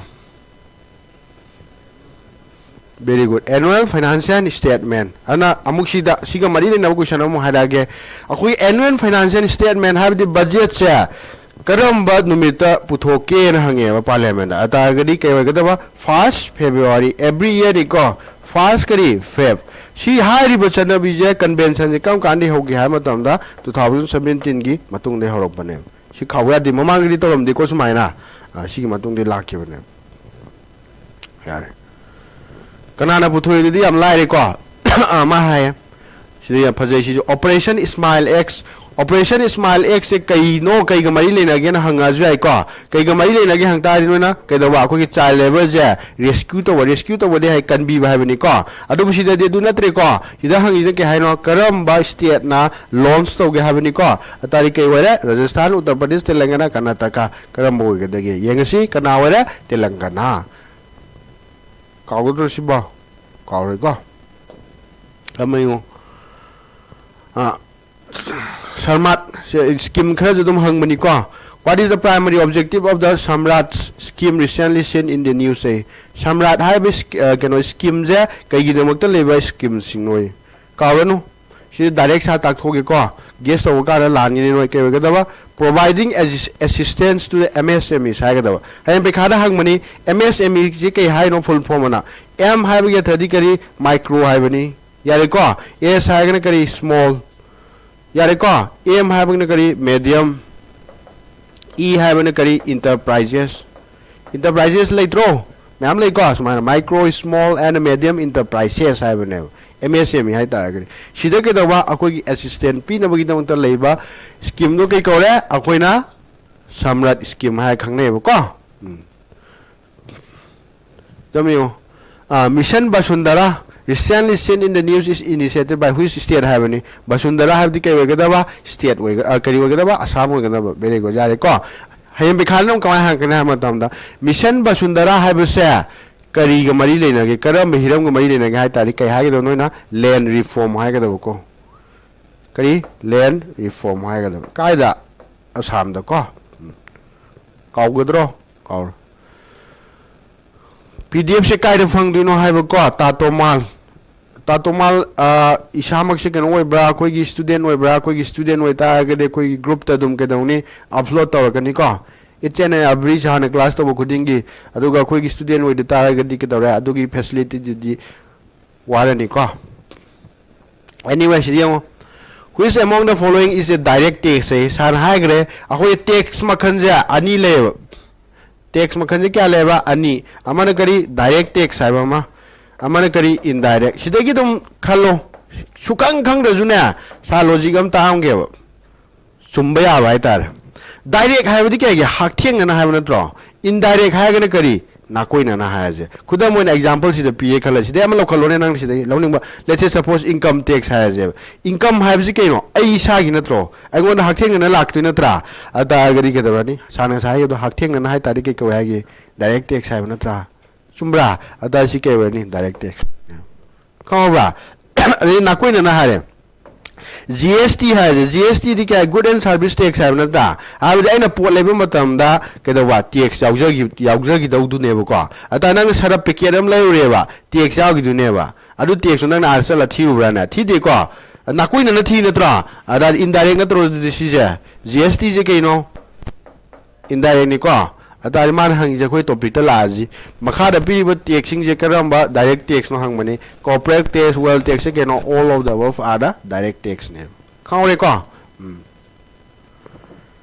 Very good. Annual financial statement꯫ ꯑꯗꯨꯅ ꯑꯃꯨꯛ ꯁꯤꯗ, ꯁꯤꯒ ꯃꯔꯤ ꯂꯩꯅꯕ question ꯑꯃꯨꯛ ꯍꯥꯏꯔꯛꯑꯒꯦ꯫ ꯑꯩꯈꯣꯏ annual financial statement ꯍꯥꯏꯕꯗꯤ budget ꯁꯦ ꯀꯔꯝꯕ ꯅꯨꯃꯤꯠꯇ ꯄꯨꯊꯣꯛꯀꯦꯅ ꯍꯪꯉꯦꯕ parliament ꯇ꯫ ꯑꯗꯨ ꯇꯥꯔꯒꯗꯤ ꯀꯩ ꯑꯣꯏꯒꯗꯕ? First February every year ꯅꯤꯀꯣ꯫ First ꯀꯔꯤ? Feb꯫ ꯁꯤ ꯍꯥꯏꯔꯤꯕ ꯆꯠꯅꯕꯤꯁꯦ, convention ꯁꯦ ꯀꯔꯝ ꯀꯥꯟꯗ ꯍꯧꯒꯦ ꯍꯥꯏꯕ ꯃꯇꯝꯗ, two thousand seventeen ꯒꯤ ꯃꯇꯨꯡꯗ ꯍꯧꯔꯛꯄꯅꯦꯕ꯫ ꯁꯤ ꯀꯥꯎꯕ ꯌꯥꯗꯦ, ꯃꯃꯥꯡꯗꯗꯤ ꯇꯧꯔꯝꯗꯦꯀꯣ ꯁꯨꯃꯥꯏꯅ꯫ ꯑ, ꯁꯤꯒꯤ ꯃꯇꯨꯡꯗ ꯂꯥꯛꯈꯤꯕꯅꯦꯕ꯫ ꯌꯥꯔꯦ꯫ ꯀꯅꯥꯅ ꯄꯨꯊꯣꯛꯏꯗꯨꯗꯤ ꯌꯥꯝ ꯂꯥꯏꯔꯦꯀꯣ꯫ ꯑ, ꯃꯥ ꯍꯥꯏꯌꯦ꯫ ꯁꯤꯗ ꯌꯥꯝ ꯐꯖꯩ ꯁꯤꯁꯨ, Operation Smile Axe Operation Smile Axe ꯁꯦ ꯀꯩꯅꯣ, ꯀꯩꯒ ꯃꯔꯤ ꯂꯩꯅꯒꯦꯅ ꯍꯪꯉꯛꯑꯁꯨ ꯌꯥꯏꯀꯣ꯫ ꯀꯩꯒ ꯃꯔꯤ ꯂꯩꯅꯒꯦ ꯍꯪ ꯇꯥꯔꯗꯤ ꯅꯣꯏꯅ ꯀꯩꯗꯧꯕ? ꯑꯩꯈꯣꯏꯒꯤ child labour ꯁꯦ rescue ꯇꯧꯕ, rescue ꯇꯧꯕꯗꯤ ꯍꯥꯏ, ꯀꯟꯕꯤꯕ ꯍꯥꯏꯕꯅꯤꯀꯣ꯫ ꯑꯗꯨꯕꯨ ꯁꯤꯗꯗꯤ ꯑꯗꯨ ꯅꯠꯇ꯭ꯔꯦꯀꯣ꯫ ꯁꯤꯗ ꯍꯪꯉꯤꯁꯦ ꯀꯩ ꯍꯥꯏꯅꯣ? ꯀꯔꯝꯕ state ꯅ launch ꯇꯧꯒꯦ ꯍꯥꯏꯕꯅꯤꯀꯣ꯫ ꯑꯗꯨ ꯇꯥꯔꯗꯤ ꯀꯩ ꯑꯣꯏꯔꯦ? ꯔꯥꯖꯁꯊꯥꯟ, ꯎꯠꯇꯔ ꯄ꯭ꯔꯗꯦꯁ, ꯇꯦꯂꯪꯒꯅꯥ, ꯀꯔꯅꯥꯇꯀꯥ꯫ ꯀꯔꯝꯕ ꯑꯣꯏꯒꯗꯒꯦ? ꯌꯦꯡꯉꯁꯤ꯫ ꯀꯅꯥ ꯑꯣꯏꯔꯦ? ꯇꯦꯂꯪꯒꯅꯥ꯫ ꯀꯥꯎꯒꯗ꯭ꯔꯣ ꯁꯤꯕꯣ? ꯀꯥꯎꯔꯣꯏꯀꯣ꯫ ꯀꯔꯝꯕ ꯌꯦꯡꯉꯣ? ꯑꯥ, ꯁꯔꯃꯥꯠ ꯁꯦ scheme ꯈꯔꯁꯨ ꯑꯗꯨꯝ ꯍꯪꯕꯅꯤꯀꯣ꯫ What is the primary objective of the Samrat scheme recently seen in the news? ꯁꯦ ꯁꯝꯔꯥꯠ ꯍꯥꯏꯕ ꯁ꯭ꯀꯤ-, ꯑ, ꯀꯩꯅꯣ scheme ꯁꯦ ꯀꯩꯒꯤꯗꯃꯛꯇ ꯂꯩꯕ scheme ꯁꯤꯡꯅꯣ? ꯀꯥꯎꯔꯅꯨ, ꯁꯤꯗ direct ꯁꯥ ꯇꯥꯛꯊꯣꯛꯑꯒꯦꯀꯣ꯫ Guess ꯇꯧꯕ ꯀꯥꯟꯗ ꯂꯥꯟꯒꯅꯤ ꯅꯣꯏ꯫ ꯀꯩ ꯑꯣꯏꯒꯗꯕ? Providing assis-, assistance to the M S M Es ꯍꯥꯏꯒꯗꯕ꯫ ꯍꯌꯦꯡ ꯄꯩꯈꯥꯗ ꯍꯪꯕꯅꯤ, M S M E ꯁꯤ ꯀꯩ ꯍꯥꯏꯅꯣ full form ꯑꯅ? M ꯍꯥꯏꯕꯒꯤ ꯑꯔꯊꯗꯤ ꯀꯔꯤ? Micro ꯍꯥꯏꯕꯅꯤ꯫ ꯌꯥꯔꯦꯀꯣ? S ꯍꯥꯏꯔꯒꯅ ꯀꯔꯤ? Small꯫ ꯌꯥꯔꯦꯀꯣ? M ꯍꯥꯏꯕꯒꯤꯅ ꯀꯔꯤ? Medium꯫ E ꯍꯥꯏꯕꯅ ꯀꯔꯤ? Enterprises꯫ Enterprises ꯂꯩꯇ꯭ꯔꯣ? ꯃꯌꯥꯝ ꯂꯩꯀꯣ, ꯁꯨꯃꯥꯏꯅ micro, small and medium enterprises ꯍꯥꯏꯕꯅꯦꯕ, M S M E ꯍꯥꯏꯇꯥꯔꯒꯗꯤ꯫ ꯁꯤꯗ ꯀꯩꯗꯧꯕ? ꯑꯩꯈꯣꯏꯒꯤ assistance ꯄꯤꯅꯕꯒꯤꯗꯃꯛꯇ ꯂꯩꯕ scheme ꯗꯣ ꯀꯩ ꯀꯧꯔꯦ? ꯑꯩꯈꯣꯏꯅ ꯁꯝꯔꯠ scheme ꯍꯥꯏꯔ ꯈꯪꯅꯩꯌꯦꯕꯀꯣ꯫ ꯎꯝ꯫ ꯑꯗꯨꯝ ꯌꯦꯡꯉꯣ꯫ ꯑꯥ, Mission Vasundhara, recently seen in the news, is initiated by which state ꯍꯥꯏꯕꯅꯤ꯫ ꯕꯁꯨꯟꯙꯔꯥ ꯍꯥꯏꯕꯗꯤ ꯀꯩ ꯑꯣꯏꯒꯗꯕ? State ꯑꯣꯏꯒ-, ꯑꯥ, ꯀꯔꯤ ꯑꯣꯏꯒꯗꯕ? ꯑꯁꯥꯝ ꯑꯣꯏꯒꯗꯕ꯫ Very good, ꯌꯥꯔꯦꯀꯣ꯫ ꯍꯌꯦꯡ ꯄꯩꯈꯥꯗ ꯑꯃꯨꯛ ꯀꯃꯥꯏꯅ ꯍꯪꯉꯛꯀꯅꯤ ꯍꯥꯏꯕ ꯃꯇꯝꯗ, Mission Vasundhara ꯍꯥꯏꯕꯁꯦ ꯀꯔꯤꯒ ꯃꯔꯤ ꯂꯩꯅꯒꯦ? ꯀꯔꯝꯕ ꯍꯤꯔꯝꯒ ꯃꯔꯤ ꯂꯩꯅꯒꯦ ꯍꯥꯏ ꯇꯥꯔꯗꯤ ꯀꯩ ꯍꯥꯏꯒꯗꯕ? ꯅꯣꯏꯅ land reform ꯍꯥꯏꯒꯗꯕꯀꯣ꯫ ꯀꯔꯤ? Land reform ꯍꯥꯏꯒꯗꯕ꯫ ꯀꯥꯏꯗ? ꯑꯁꯥꯝꯗꯀꯣ꯫ ꯎꯝ꯫ ꯀꯥꯎꯒꯗ꯭ꯔꯣ? ꯀꯥꯎꯔꯣꯏ꯫ P D F ꯁꯦ ꯀꯥꯏꯗ ꯐꯪꯗꯣꯏꯅꯣ ꯍꯥꯏꯕꯀꯣ, ꯇꯥꯇꯣꯃꯥꯜ꯫ ꯇꯥꯇꯣꯃꯥꯜ, ꯑ, ꯏꯁꯥꯃꯛꯁꯦ ꯀꯩꯅꯣ ꯑꯣꯏꯕ꯭ꯔꯥ, ꯑꯩꯈꯣꯏꯒꯤ student ꯑꯣꯏꯕ꯭ꯔꯥ? ꯑꯩꯈꯣꯏꯒꯤ student ꯑꯣꯏꯇꯥꯔꯒꯗꯤ ꯑꯩꯈꯣꯏꯒꯤ group ꯇ ꯑꯗꯨꯝ ꯀꯩꯗꯧꯅꯤ? Upload ꯇꯧꯔꯛꯀꯅꯤꯀꯣ꯫ Each and every ꯍꯥꯟꯅ class ꯇꯧꯕ ꯈꯨꯗꯤꯡꯒꯤ꯫ ꯑꯗꯨꯒ ꯑꯩꯈꯣꯏꯒꯤ student ꯑꯣꯏꯗ ꯇꯥꯔꯒꯗꯤ ꯀꯩꯗꯧꯔꯦ? ꯑꯗꯨꯒꯤ facility ꯗꯨꯗꯤ ꯋꯥꯔꯅꯤꯀꯣ꯫ Anyway, ꯁꯤꯗ ꯌꯦꯡꯉꯣ꯫ Which among the following is a direct tax? ꯑꯩ ꯁꯥꯔꯅ ꯍꯥꯏꯈ꯭ꯔꯦ, ꯑꯩꯈꯣꯏ tax ꯃꯈꯜꯁꯦ ꯑꯅꯤ ꯂꯩꯌꯦꯕ꯫ Tax ꯃꯈꯜꯁꯦ ꯀꯌꯥ ꯂꯩꯌꯦꯕ? ꯑꯅꯤ꯫ ꯑꯃꯅ ꯀꯔꯤ? Direct tax ꯍꯥꯏꯕ ꯑꯃ, ꯑꯃꯅ ꯀꯔꯤ? Indirect꯫ ꯁꯤꯗꯒꯤ ꯑꯗꯨꯝ ꯈꯜꯂꯣ꯫ ꯁꯨꯈꯪ ꯈꯪꯗ꯭ꯔꯁꯨꯅꯦ, ꯁꯥꯔ logic ꯑꯃ ꯇꯥꯛꯑꯝꯒꯦꯕ꯫ ꯆꯨꯝꯕ ꯌꯥꯕ ꯍꯥꯏꯇꯥꯔꯦ꯫ ꯗꯥꯏꯔꯦꯛ ꯍꯥꯏꯕꯗꯤ ꯀꯩꯒꯤ ꯍꯛꯊꯦꯡꯅꯅ ꯍꯥꯏꯕ ꯅꯠꯇ꯭ꯔꯣ? ꯏꯟꯗꯥꯏꯔꯦꯛ ꯍꯥꯏꯔꯒꯅ ꯀꯔꯤ? ꯅꯥꯀꯣꯏꯅꯅ ꯍꯥꯏꯔꯁꯦ꯫ ꯈꯨꯗꯝ ꯑꯣꯏꯅ ꯑꯦꯛꯖꯥꯝꯄꯜ ꯁꯤꯗ ꯄꯤꯌꯦ ꯈꯜꯂꯁꯤ, ꯁꯤꯗꯩ ꯑꯃ ꯂꯧꯈꯠꯂꯣꯅꯦ, ꯅꯪ ꯁꯤꯗꯩ ꯂꯧꯅꯤꯡꯕ꯫ Let's say, suppose, income tax ꯍꯥꯏꯔꯁꯦꯕ꯫ Income ꯍꯥꯏꯕꯁꯤ ꯀꯩꯅꯣ? ꯑꯩ ꯏꯁꯥꯒꯤ ꯅꯠꯇ꯭ꯔꯣ? ꯑꯩꯉꯣꯟꯗ ꯍꯛꯊꯦꯡꯅꯅ ꯂꯥꯛꯇꯣꯏ ꯅꯠꯇ꯭ꯔꯥ? ꯑꯗꯨ ꯇꯥꯔꯒꯗꯤ ꯀꯩꯗꯧꯔꯅꯤ? ꯁꯥꯔꯅ ꯉꯁꯥꯏ ꯍꯥꯏꯈꯤꯕꯗꯣ ꯍꯛꯊꯦꯡꯅꯅ ꯍꯥꯏ ꯇꯥꯔꯗꯤ ꯀꯩ ꯀꯧꯏ ꯍꯥꯏꯒꯦ? Direct tax ꯍꯥꯏꯕ ꯅꯠꯇ꯭ꯔꯥ? ꯆꯨꯝꯕ꯭ꯔꯥ? ꯑꯗꯨ ꯇꯥꯔꯗꯤ ꯁꯤ ꯀꯩ ꯑꯣꯏꯔꯅꯤ? Direct tax꯫ ꯈꯪꯉꯕ꯭ꯔꯥ? ꯑꯗꯩ ꯅꯥꯀꯣꯏꯅꯅ ꯍꯥꯏꯔꯦ꯫ G S T ꯍꯥꯏꯔꯦ, G S T ꯗꯤ ꯀꯌꯥ? Good and service tax ꯍꯥꯏꯕ ꯅꯠꯇ꯭ꯔꯥ? ꯍꯥꯏꯕꯗꯤ ꯑꯩꯅ ꯄꯣꯠ ꯂꯩꯕ ꯃꯇꯝꯗ ꯀꯩꯗꯧꯕ? Tax ꯌꯥꯎꯖꯈꯤ-, ꯌꯥꯎꯖꯈꯤꯗꯧꯗꯨꯅꯦꯕꯀꯣ꯫ ꯑꯗ ꯅꯪ ꯁꯔꯞ packet ꯑꯃ ꯂꯩꯔꯨꯔꯦꯕ, tax ꯌꯥꯎꯈꯤꯗꯣꯏꯅꯦꯕ꯫ ꯑꯗꯨ tax ꯇꯨ ꯅꯪꯅ ꯑꯥꯗ ꯆꯠꯂ ꯊꯤꯔꯨꯕ꯭ꯔꯥꯅꯦ? ꯊꯤꯗꯦꯀꯣ꯫ ꯅꯥꯀꯣꯏꯅꯅ ꯊꯤ ꯅꯠꯇ꯭ꯔꯣ? ꯑꯗ indirect ꯅꯠꯇ꯭ꯔꯣ ꯑꯗꯨꯗꯤ ꯁꯤꯁꯦ? G S T ꯁꯦ ꯀꯩꯅꯣ? Indirectꯅꯤꯀꯣ꯫ ꯑꯗꯨ ꯇꯥꯔꯗꯤ ꯃꯥꯅ ꯍꯪꯉꯤꯁꯦ ꯑꯩꯈꯣꯏ topicꯇ ꯂꯥꯛꯑꯁꯤ꯫ ꯃꯈꯥꯗ ꯄꯤꯔꯤꯕ taxꯁꯤꯡꯁꯦ ꯀꯔꯝꯕ direct taxꯅꯣ ꯍꯪꯕꯅꯤ꯫ Corporate tax, wealth taxꯁꯦ ꯀꯩꯅꯣ? All of the above are the direct taxꯅꯦꯕ꯫ ꯈꯪꯍꯧꯔꯦꯀꯣ? ꯎꯝ꯫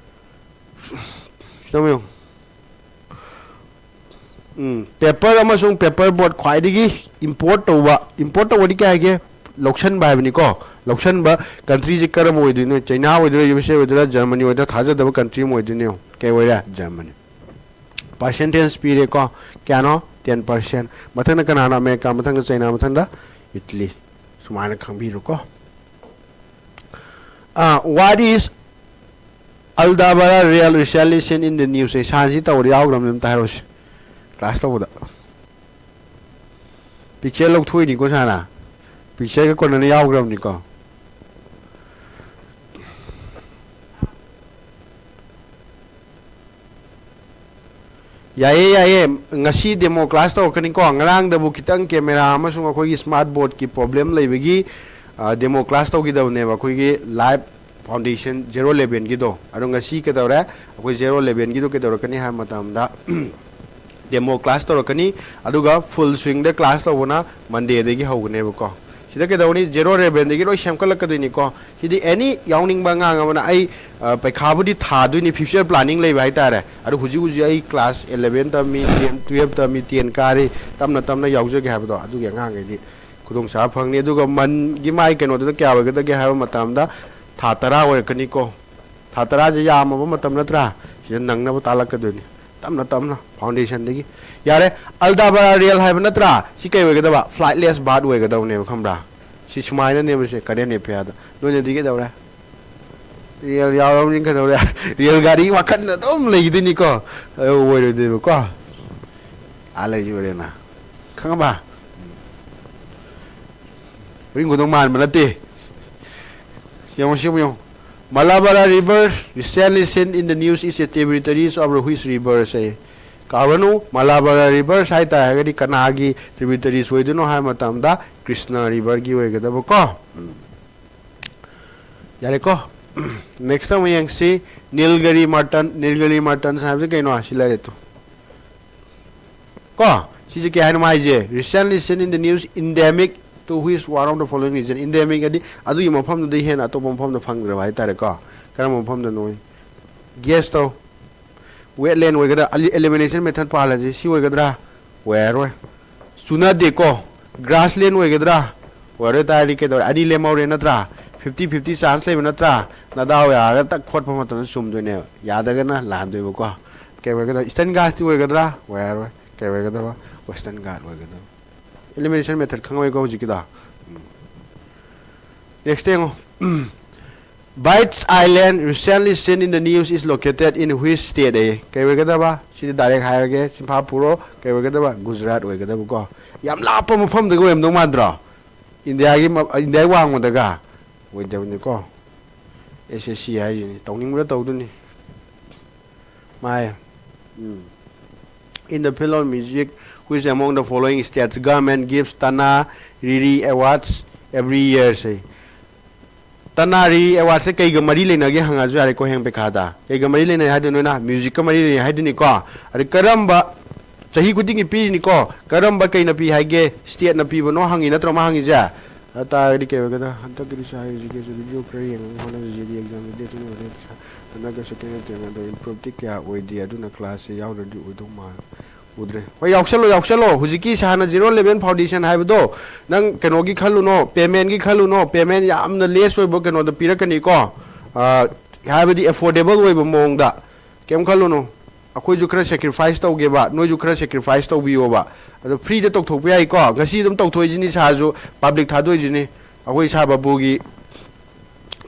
ꯁꯤꯗ ꯑꯃꯨꯛ ꯌꯦꯡꯉꯨ꯫ ꯎꯝ, paper ꯑꯃꯁꯨꯡ paper board ꯈ꯭ꯋꯥꯏꯗꯒꯤ import ꯇꯧꯕ, import ꯇꯧꯕꯗꯤ ꯀꯩ ꯍꯥꯏꯒꯦ? ꯂꯧꯁꯟꯕ ꯍꯥꯏꯕꯅꯤꯀꯣ꯫ ꯂꯧꯁꯟꯕ countryꯁꯦ ꯀꯔꯝꯕ ꯑꯣꯏꯗꯣꯏꯅꯣ? China ꯑꯣꯏꯗꯣꯏꯔꯥ, U S A ꯑꯣꯏꯗꯣꯏꯔꯥ, Germany ꯑꯣꯏꯗꯣꯏꯔꯥ? ꯊꯥꯖꯗꯕ country ꯑꯃ ꯑꯣꯏꯗꯣꯏꯅꯦ꯫ ꯀꯩ ꯑꯣꯏꯔꯦ? Germany꯫ Percentage ꯄꯤꯔꯦꯀꯣ꯫ ꯀꯌꯥꯅꯣ? Ten percent꯫ ꯃꯊꯪꯗ ꯀꯅꯥꯅꯣ? America, ꯃꯊꯪꯗ China, ꯃꯊꯪꯗ Italy꯫ ꯁꯨꯃꯥꯏꯅ ꯈꯪꯕꯤꯔꯣꯀꯣ꯫ ꯑꯥ, what is Aldabra real recently seen in the news? ꯑꯦ, ꯁꯥꯔꯁꯤ ꯇꯧꯕꯗ ꯌꯥꯎꯈ꯭ꯔꯕꯅꯤ, ꯑꯝꯇ ꯍꯥꯏꯔꯛꯑꯣꯁꯤ꯫ Class ꯇꯧꯕꯗ꯫ Picture ꯂꯧꯊꯣꯛꯏꯅꯤꯀꯣ ꯁꯥꯔꯅ꯫ Pictureꯒ ꯀꯣꯟꯅꯅ ꯌꯥꯎꯈ꯭ꯔꯕꯅꯤꯀꯣ꯫ ꯌꯥꯏꯌꯦ, ꯌꯥꯏꯌꯦ꯫ ꯉꯁꯤ demo class ꯇꯧꯔꯛꯀꯅꯤꯀꯣ꯫ ꯉꯔꯥꯡꯗꯕꯨ ꯈꯤꯇꯪ camera ꯑꯃꯁꯨꯡ ꯑꯩꯈꯣꯏꯒꯤ smart boardꯀꯤ problem ꯂꯩꯕꯒꯤ, ꯑ, demo class ꯇꯧꯈꯤꯗꯕꯅꯦꯕ ꯑꯩꯈꯣꯏꯒꯤ live foundation zero elevenꯒꯤꯗꯣ꯫ ꯑꯗꯣ ꯉꯁꯤ ꯀꯩꯗꯧꯔꯦ? ꯑꯩꯈꯣꯏ zero elevenꯒꯤꯗꯣ ꯀꯩꯗꯧꯔꯛꯀꯅꯤ ꯍꯥꯏꯕ ꯃꯇꯝꯗ, demo class ꯇꯧꯔꯛꯀꯅꯤ, ꯑꯗꯨꯒ full swingꯗ class ꯇꯧꯕꯅ Mondayꯗꯒꯤ ꯍꯧꯒꯅꯦꯕꯀꯣ꯫ ꯁꯤꯗ ꯀꯩꯗꯧꯅꯤ? Zero elevenꯗꯒꯤ ꯂꯣꯏ ꯁꯦꯝꯒꯠꯂꯛꯀꯗꯣꯏꯅꯤꯀꯣ꯫ ꯁꯤꯗꯤ any ꯌꯥꯎꯅꯤꯡꯕ ꯑꯉꯥꯡ ꯑꯃꯅ, ꯑꯩ, ꯑ, ꯄꯩꯈꯥꯕꯨꯗꯤ ꯊꯥꯗꯣꯏꯅꯤ, future planning ꯂꯩꯕ ꯍꯥꯏꯇꯥꯔꯦ꯫ ꯑꯗꯣ ꯍꯧꯖꯤꯛ ꯍꯧꯖꯤꯛ ꯑꯩ class eleven ꯇꯝꯃꯤ, ten, twelve ꯇꯝꯃꯤ, ten ꯀꯥꯔꯤ, ꯇꯞꯅ ꯇꯞꯅ ꯌꯥꯎꯖꯒꯦ ꯍꯥꯏꯕꯗꯣ, ꯑꯗꯨꯒꯤ ꯑꯉꯥꯡꯈꯩꯗꯤ ꯈꯨꯗꯣꯡꯆꯥꯕ ꯐꯪꯅꯤ꯫ ꯑꯗꯨꯒ monthꯒꯤ ꯃꯥꯏ ꯀꯩꯅꯣꯗꯨꯅ ꯀꯌꯥ ꯑꯣꯏꯒꯗꯒꯦ ꯍꯥꯏꯕ ꯃꯇꯝꯗ, ꯊꯥ ꯇꯔꯥ ꯑꯣꯏꯔꯛꯀꯅꯤꯀꯣ꯫ ꯊꯥ ꯇꯔꯥꯁꯦ ꯌꯥꯝꯃꯕ ꯃꯇꯝ ꯅꯠꯇ꯭ꯔꯥ? ꯁꯤꯗ ꯅꯪꯅꯕ ꯇꯥꯜꯂꯛꯀꯗꯣꯏꯅꯤ, ꯇꯞꯅ ꯇꯞꯅ, foundation ꯗꯒꯤ꯫ ꯌꯥꯔꯦ, ꯑꯜꯗꯥꯕꯔꯥ ꯔꯤꯌꯦꯜ ꯍꯥꯏꯕ ꯅꯠꯇ꯭ꯔꯥ? ꯁꯤ ꯀꯩ ꯑꯣꯏꯒꯗꯕ? Flightless bird ꯑꯣꯏꯒꯗꯕꯅꯦꯕ, ꯈꯪꯕ꯭ꯔꯥ? ꯁꯤ ꯁꯨꯃꯥꯏꯅꯅꯦꯕ, ꯁꯦ current affair ꯗ꯫ ꯅꯣꯏꯅꯗꯤ ꯀꯩꯗꯧꯔꯦ? ꯔꯤꯌꯦꯜ ꯌꯥꯎꯔꯕꯅꯤꯅ ꯀꯩꯗꯧꯔꯦ? ꯔꯤꯌꯦꯜ ꯒꯥꯔꯤ ꯋꯥꯈꯜꯗ ꯑꯗꯨꯝ ꯂꯩꯈꯤꯗꯣꯏꯅꯤꯀꯣ, ꯑꯗꯨ ꯑꯣꯏꯔꯣꯏꯗꯣꯏꯕꯀꯣ꯫ ꯑꯥ ꯂꯩꯁꯤ ꯑꯣꯏꯔꯦꯅ, ꯈꯪꯉꯕ? ꯍꯣꯔꯦꯟ ꯈꯨꯗꯣꯡ ꯃꯥꯟꯕ ꯅꯠꯇꯦ꯫ ꯌꯦꯡꯉꯣ, ꯁꯤ ꯑꯃꯨꯛ ꯌꯦꯡꯉꯣ꯫ Malabara River, recently seen in the news, is a tributaries of which rivers? A, ꯀꯥꯎꯔꯅꯨ, Malabara Rivers ꯍꯥꯏ ꯇꯥꯔꯒꯗꯤ ꯀꯅꯥꯒꯤ tributaries ꯑꯣꯏꯗꯣꯏꯅꯣ ꯍꯥꯏꯕ ꯃꯇꯝꯗ, ꯀ꯭ꯔꯤꯁꯅ ꯔꯤꯚꯔꯒꯤ ꯑꯣꯏꯒꯗꯕꯀꯣ꯫ ꯎꯝ꯫ ꯌꯥꯔꯦꯀꯣ? Next ꯑꯃꯨꯛ ꯌꯦꯡꯁꯤ, Nilgiri Mutton꯫ Nilgiri Mutton ꯍꯥꯏꯕꯁꯤ ꯀꯩꯅꯣ? ꯁꯤ ꯂꯩꯔꯦ ꯇꯨ꯫ ꯀꯣ, ꯁꯤꯁꯦ ꯀꯩ ꯍꯥꯏꯅꯣ ꯃꯥ ꯍꯥꯏꯁꯦ? Recently seen in the news, endemic to which one of the following region? Endemic ꯍꯥꯏꯗꯤ ꯑꯗꯨꯒꯤ ꯃꯐꯝꯗꯨꯗꯩ ꯍꯦꯟꯅ ꯑꯇꯣꯞꯄ ꯃꯐꯝꯗ ꯐꯪꯗ꯭ꯔꯕ ꯍꯥꯏꯇꯥꯔꯦꯀꯣ꯫ ꯀꯔꯝꯕ ꯃꯐꯝꯗꯅꯣ? Guess ꯇꯧ꯫ Wetland ꯑꯣꯏꯒꯗ꯭ꯔꯥ? ꯑꯦꯂꯤ-, elimination method ꯄꯥꯜꯂꯁꯤ꯫ ꯁꯤ ꯑꯣꯏꯒꯗ꯭ꯔꯥ? ꯑꯣꯏꯔꯔꯣꯏ꯫ ꯆꯨꯅꯗꯦꯀꯣ꯫ Grassland ꯑꯣꯏꯒꯗ꯭ꯔꯥ? ꯑꯣꯏꯔꯣꯏ ꯇꯥꯔꯗꯤ ꯀꯩꯗꯧꯔꯦ? ꯑꯅꯤ ꯂꯦꯝꯍꯧꯔꯦ ꯅꯠꯇ꯭ꯔꯥ? Fifty fifty chance ꯂꯩꯕ ꯅꯠꯇ꯭ꯔꯥ? ꯅꯗꯥꯎ ꯌꯥꯔꯒ ꯇꯛ ꯈꯣꯠꯄ ꯃꯇꯝꯗ ꯆꯨꯝꯗꯣꯏꯅꯦꯕ, ꯌꯥꯗ꯭ꯔꯒꯅ ꯂꯥꯟꯗꯣꯏꯕꯀꯣ꯫ ꯀꯩ ꯑꯣꯏꯒꯗ꯭ꯔꯥ? Eastern Ghats ꯇꯤ ꯑꯣꯏꯒꯗ꯭ꯔꯥ? ꯑꯣꯏꯔꯔꯣꯏ꯫ ꯀꯩ ꯑꯣꯏꯒꯗꯕ? Western Ghats ꯑꯣꯏꯒꯗꯕ꯫ Elimination method ꯈꯪꯉꯧꯏꯀꯣ ꯍꯧꯖꯤꯛꯀꯤꯗꯣ꯫ ꯎꯝ꯫ Next ꯌꯦꯡꯉꯣ꯫ Bites Island, recently seen in the news, is located in which state? ꯑꯦ, ꯀꯩ ꯑꯣꯏꯒꯗꯕ? ꯁꯤꯗꯤ direct ꯍꯥꯏꯔꯒꯦ, ꯆꯤꯟꯐꯥ ꯄꯨꯔꯣ꯫ ꯀꯩ ꯑꯣꯏꯒꯗꯕ? ꯒꯨꯖꯔꯥꯠ ꯑꯣꯏꯒꯗꯕꯀꯣ꯫ ꯌꯥꯝ ꯂꯥꯞꯄ ꯃꯐꯝꯗꯒ ꯑꯣꯏꯔꯝꯗꯧ ꯃꯥꯟꯗ꯭ꯔꯣ? ꯏꯟꯗꯤꯌꯥꯒꯤ ꯃ-, ꯏꯟꯗꯤꯌꯥꯒꯤ ꯋꯥꯡꯃꯗꯒ ꯑꯣꯏꯗꯕꯅꯤꯀꯣ꯫ ꯑꯦꯁ ꯑꯦꯁ ꯁꯤ ꯍꯥꯏꯁꯤꯅꯤ, ꯇꯧꯅꯤꯡꯕꯗ ꯇꯧꯗꯣꯏꯅꯤ꯫ ꯃꯥꯏ꯫ ꯎꯝ꯫ In the field of music, which among the following states government gives Tana Riri Awards every year? Say, Tana Riri Awards ꯁꯦ ꯀꯩꯒ ꯃꯔꯤ ꯂꯩꯅꯒꯦ ꯍꯪꯉꯁꯨ ꯌꯥꯔꯦꯀꯣ, ꯍꯌꯦꯡ ꯄꯩꯈꯥꯗ꯫ ꯀꯩꯒ ꯃꯔꯤ ꯂꯩꯅꯩ ꯍꯥꯏꯗꯣꯏꯅꯣ? ꯅꯣꯏꯅ music ꯀ ꯃꯔꯤ ꯂꯩꯅꯩ ꯍꯥꯏꯗꯣꯏꯅꯤꯀꯣ꯫ ꯑꯗꯩ ꯀꯔꯝꯕ, ꯆꯍꯤ ꯈꯨꯗꯤꯡꯒꯤ ꯄꯤꯔꯤꯅꯤꯀꯣ, ꯀꯔꯝꯕ ꯀꯩꯅ ꯄꯤ ꯍꯥꯏꯒꯦ? State ꯅ ꯄꯤꯕꯅꯣ ꯍꯪꯉꯤ ꯅꯠꯇ꯭ꯔꯣ ꯃꯥ ꯍꯪꯉꯤꯁꯦ? ꯑꯗꯨ ꯇꯥꯔꯒꯗꯤ ꯀꯩ ꯑꯣꯏꯒꯗ꯭ꯔꯥ? ꯍꯟꯗꯛꯀꯤꯗꯤ ꯁꯥꯔ ꯍꯧꯖꯤꯛꯀꯤꯁꯨ video ꯈꯔ ꯌꯦꯡꯉꯒ ꯍꯣꯠꯅꯖꯁꯤ꯫ Exam ꯗꯤ date ꯇ꯭ꯋꯦꯟꯇꯤ ꯋꯥꯟꯗ ꯍꯟꯗꯛꯀ second attempt ꯑꯗꯣ improve ꯇꯤ ꯀꯌꯥ ꯑꯣꯏꯗꯦ, ꯑꯗꯨꯅ class ꯁꯦ ꯌꯥꯎꯗ꯭ꯔꯗꯤ ꯑꯣꯏꯗꯧ ꯃꯥꯜꯂꯦ꯫ ꯎꯗ꯭ꯔꯦ꯫ ꯍꯣꯏ, ꯌꯥꯎꯁꯜꯂꯣ, ꯌꯥꯎꯁꯜꯂꯣ꯫ ꯍꯧꯖꯤꯛꯀꯤ ꯁꯥꯔꯅ zero eleven foundation ꯍꯥꯏꯕꯗꯣ, ꯅꯪ ꯀꯩꯅꯣꯒꯤ ꯈꯜꯂꯨꯅꯣ, payment ꯀꯤ ꯈꯜꯂꯨꯅꯣ, payment ꯌꯥꯝꯅ less ꯑꯣꯏꯕ ꯀꯩꯅꯣꯗ ꯄꯤꯔꯛꯀꯅꯤꯀꯣ꯫ ꯑꯥ, ꯍꯥꯏꯕꯗꯤ ꯑꯦꯐꯣꯔꯗꯦꯕꯜ ꯑꯣꯏꯕ ꯃꯑꯣꯡꯗ꯫ ꯀꯩꯝ ꯈꯜꯂꯨꯅꯨ, ꯑꯩꯈꯣꯏꯁꯨ ꯈꯔ ꯁꯦꯀ꯭ꯔꯤꯐꯥꯏꯁ ꯇꯧꯒꯦꯕ, ꯅꯣꯏꯁꯨ ꯈꯔ ꯁꯦꯀ꯭ꯔꯤꯐꯥꯏꯁ ꯇꯧꯕꯤꯌꯣꯕ꯫ ꯑꯗꯣ ꯐ꯭ꯔꯤꯗ ꯇꯧꯊꯣꯛꯄ ꯌꯥꯏꯀꯣ, ꯉꯁꯤ ꯑꯗꯨꯝ ꯇꯧꯊꯣꯛꯏꯁꯤꯅꯤ, ꯏꯁꯥꯁꯨ ꯄꯕ꯭ꯂꯤꯛ ꯊꯥꯗꯣꯛꯏꯁꯤꯅꯤ꯫ ꯑꯩꯈꯣꯏ ꯏꯁꯥ ꯕꯥꯕꯨꯒꯤ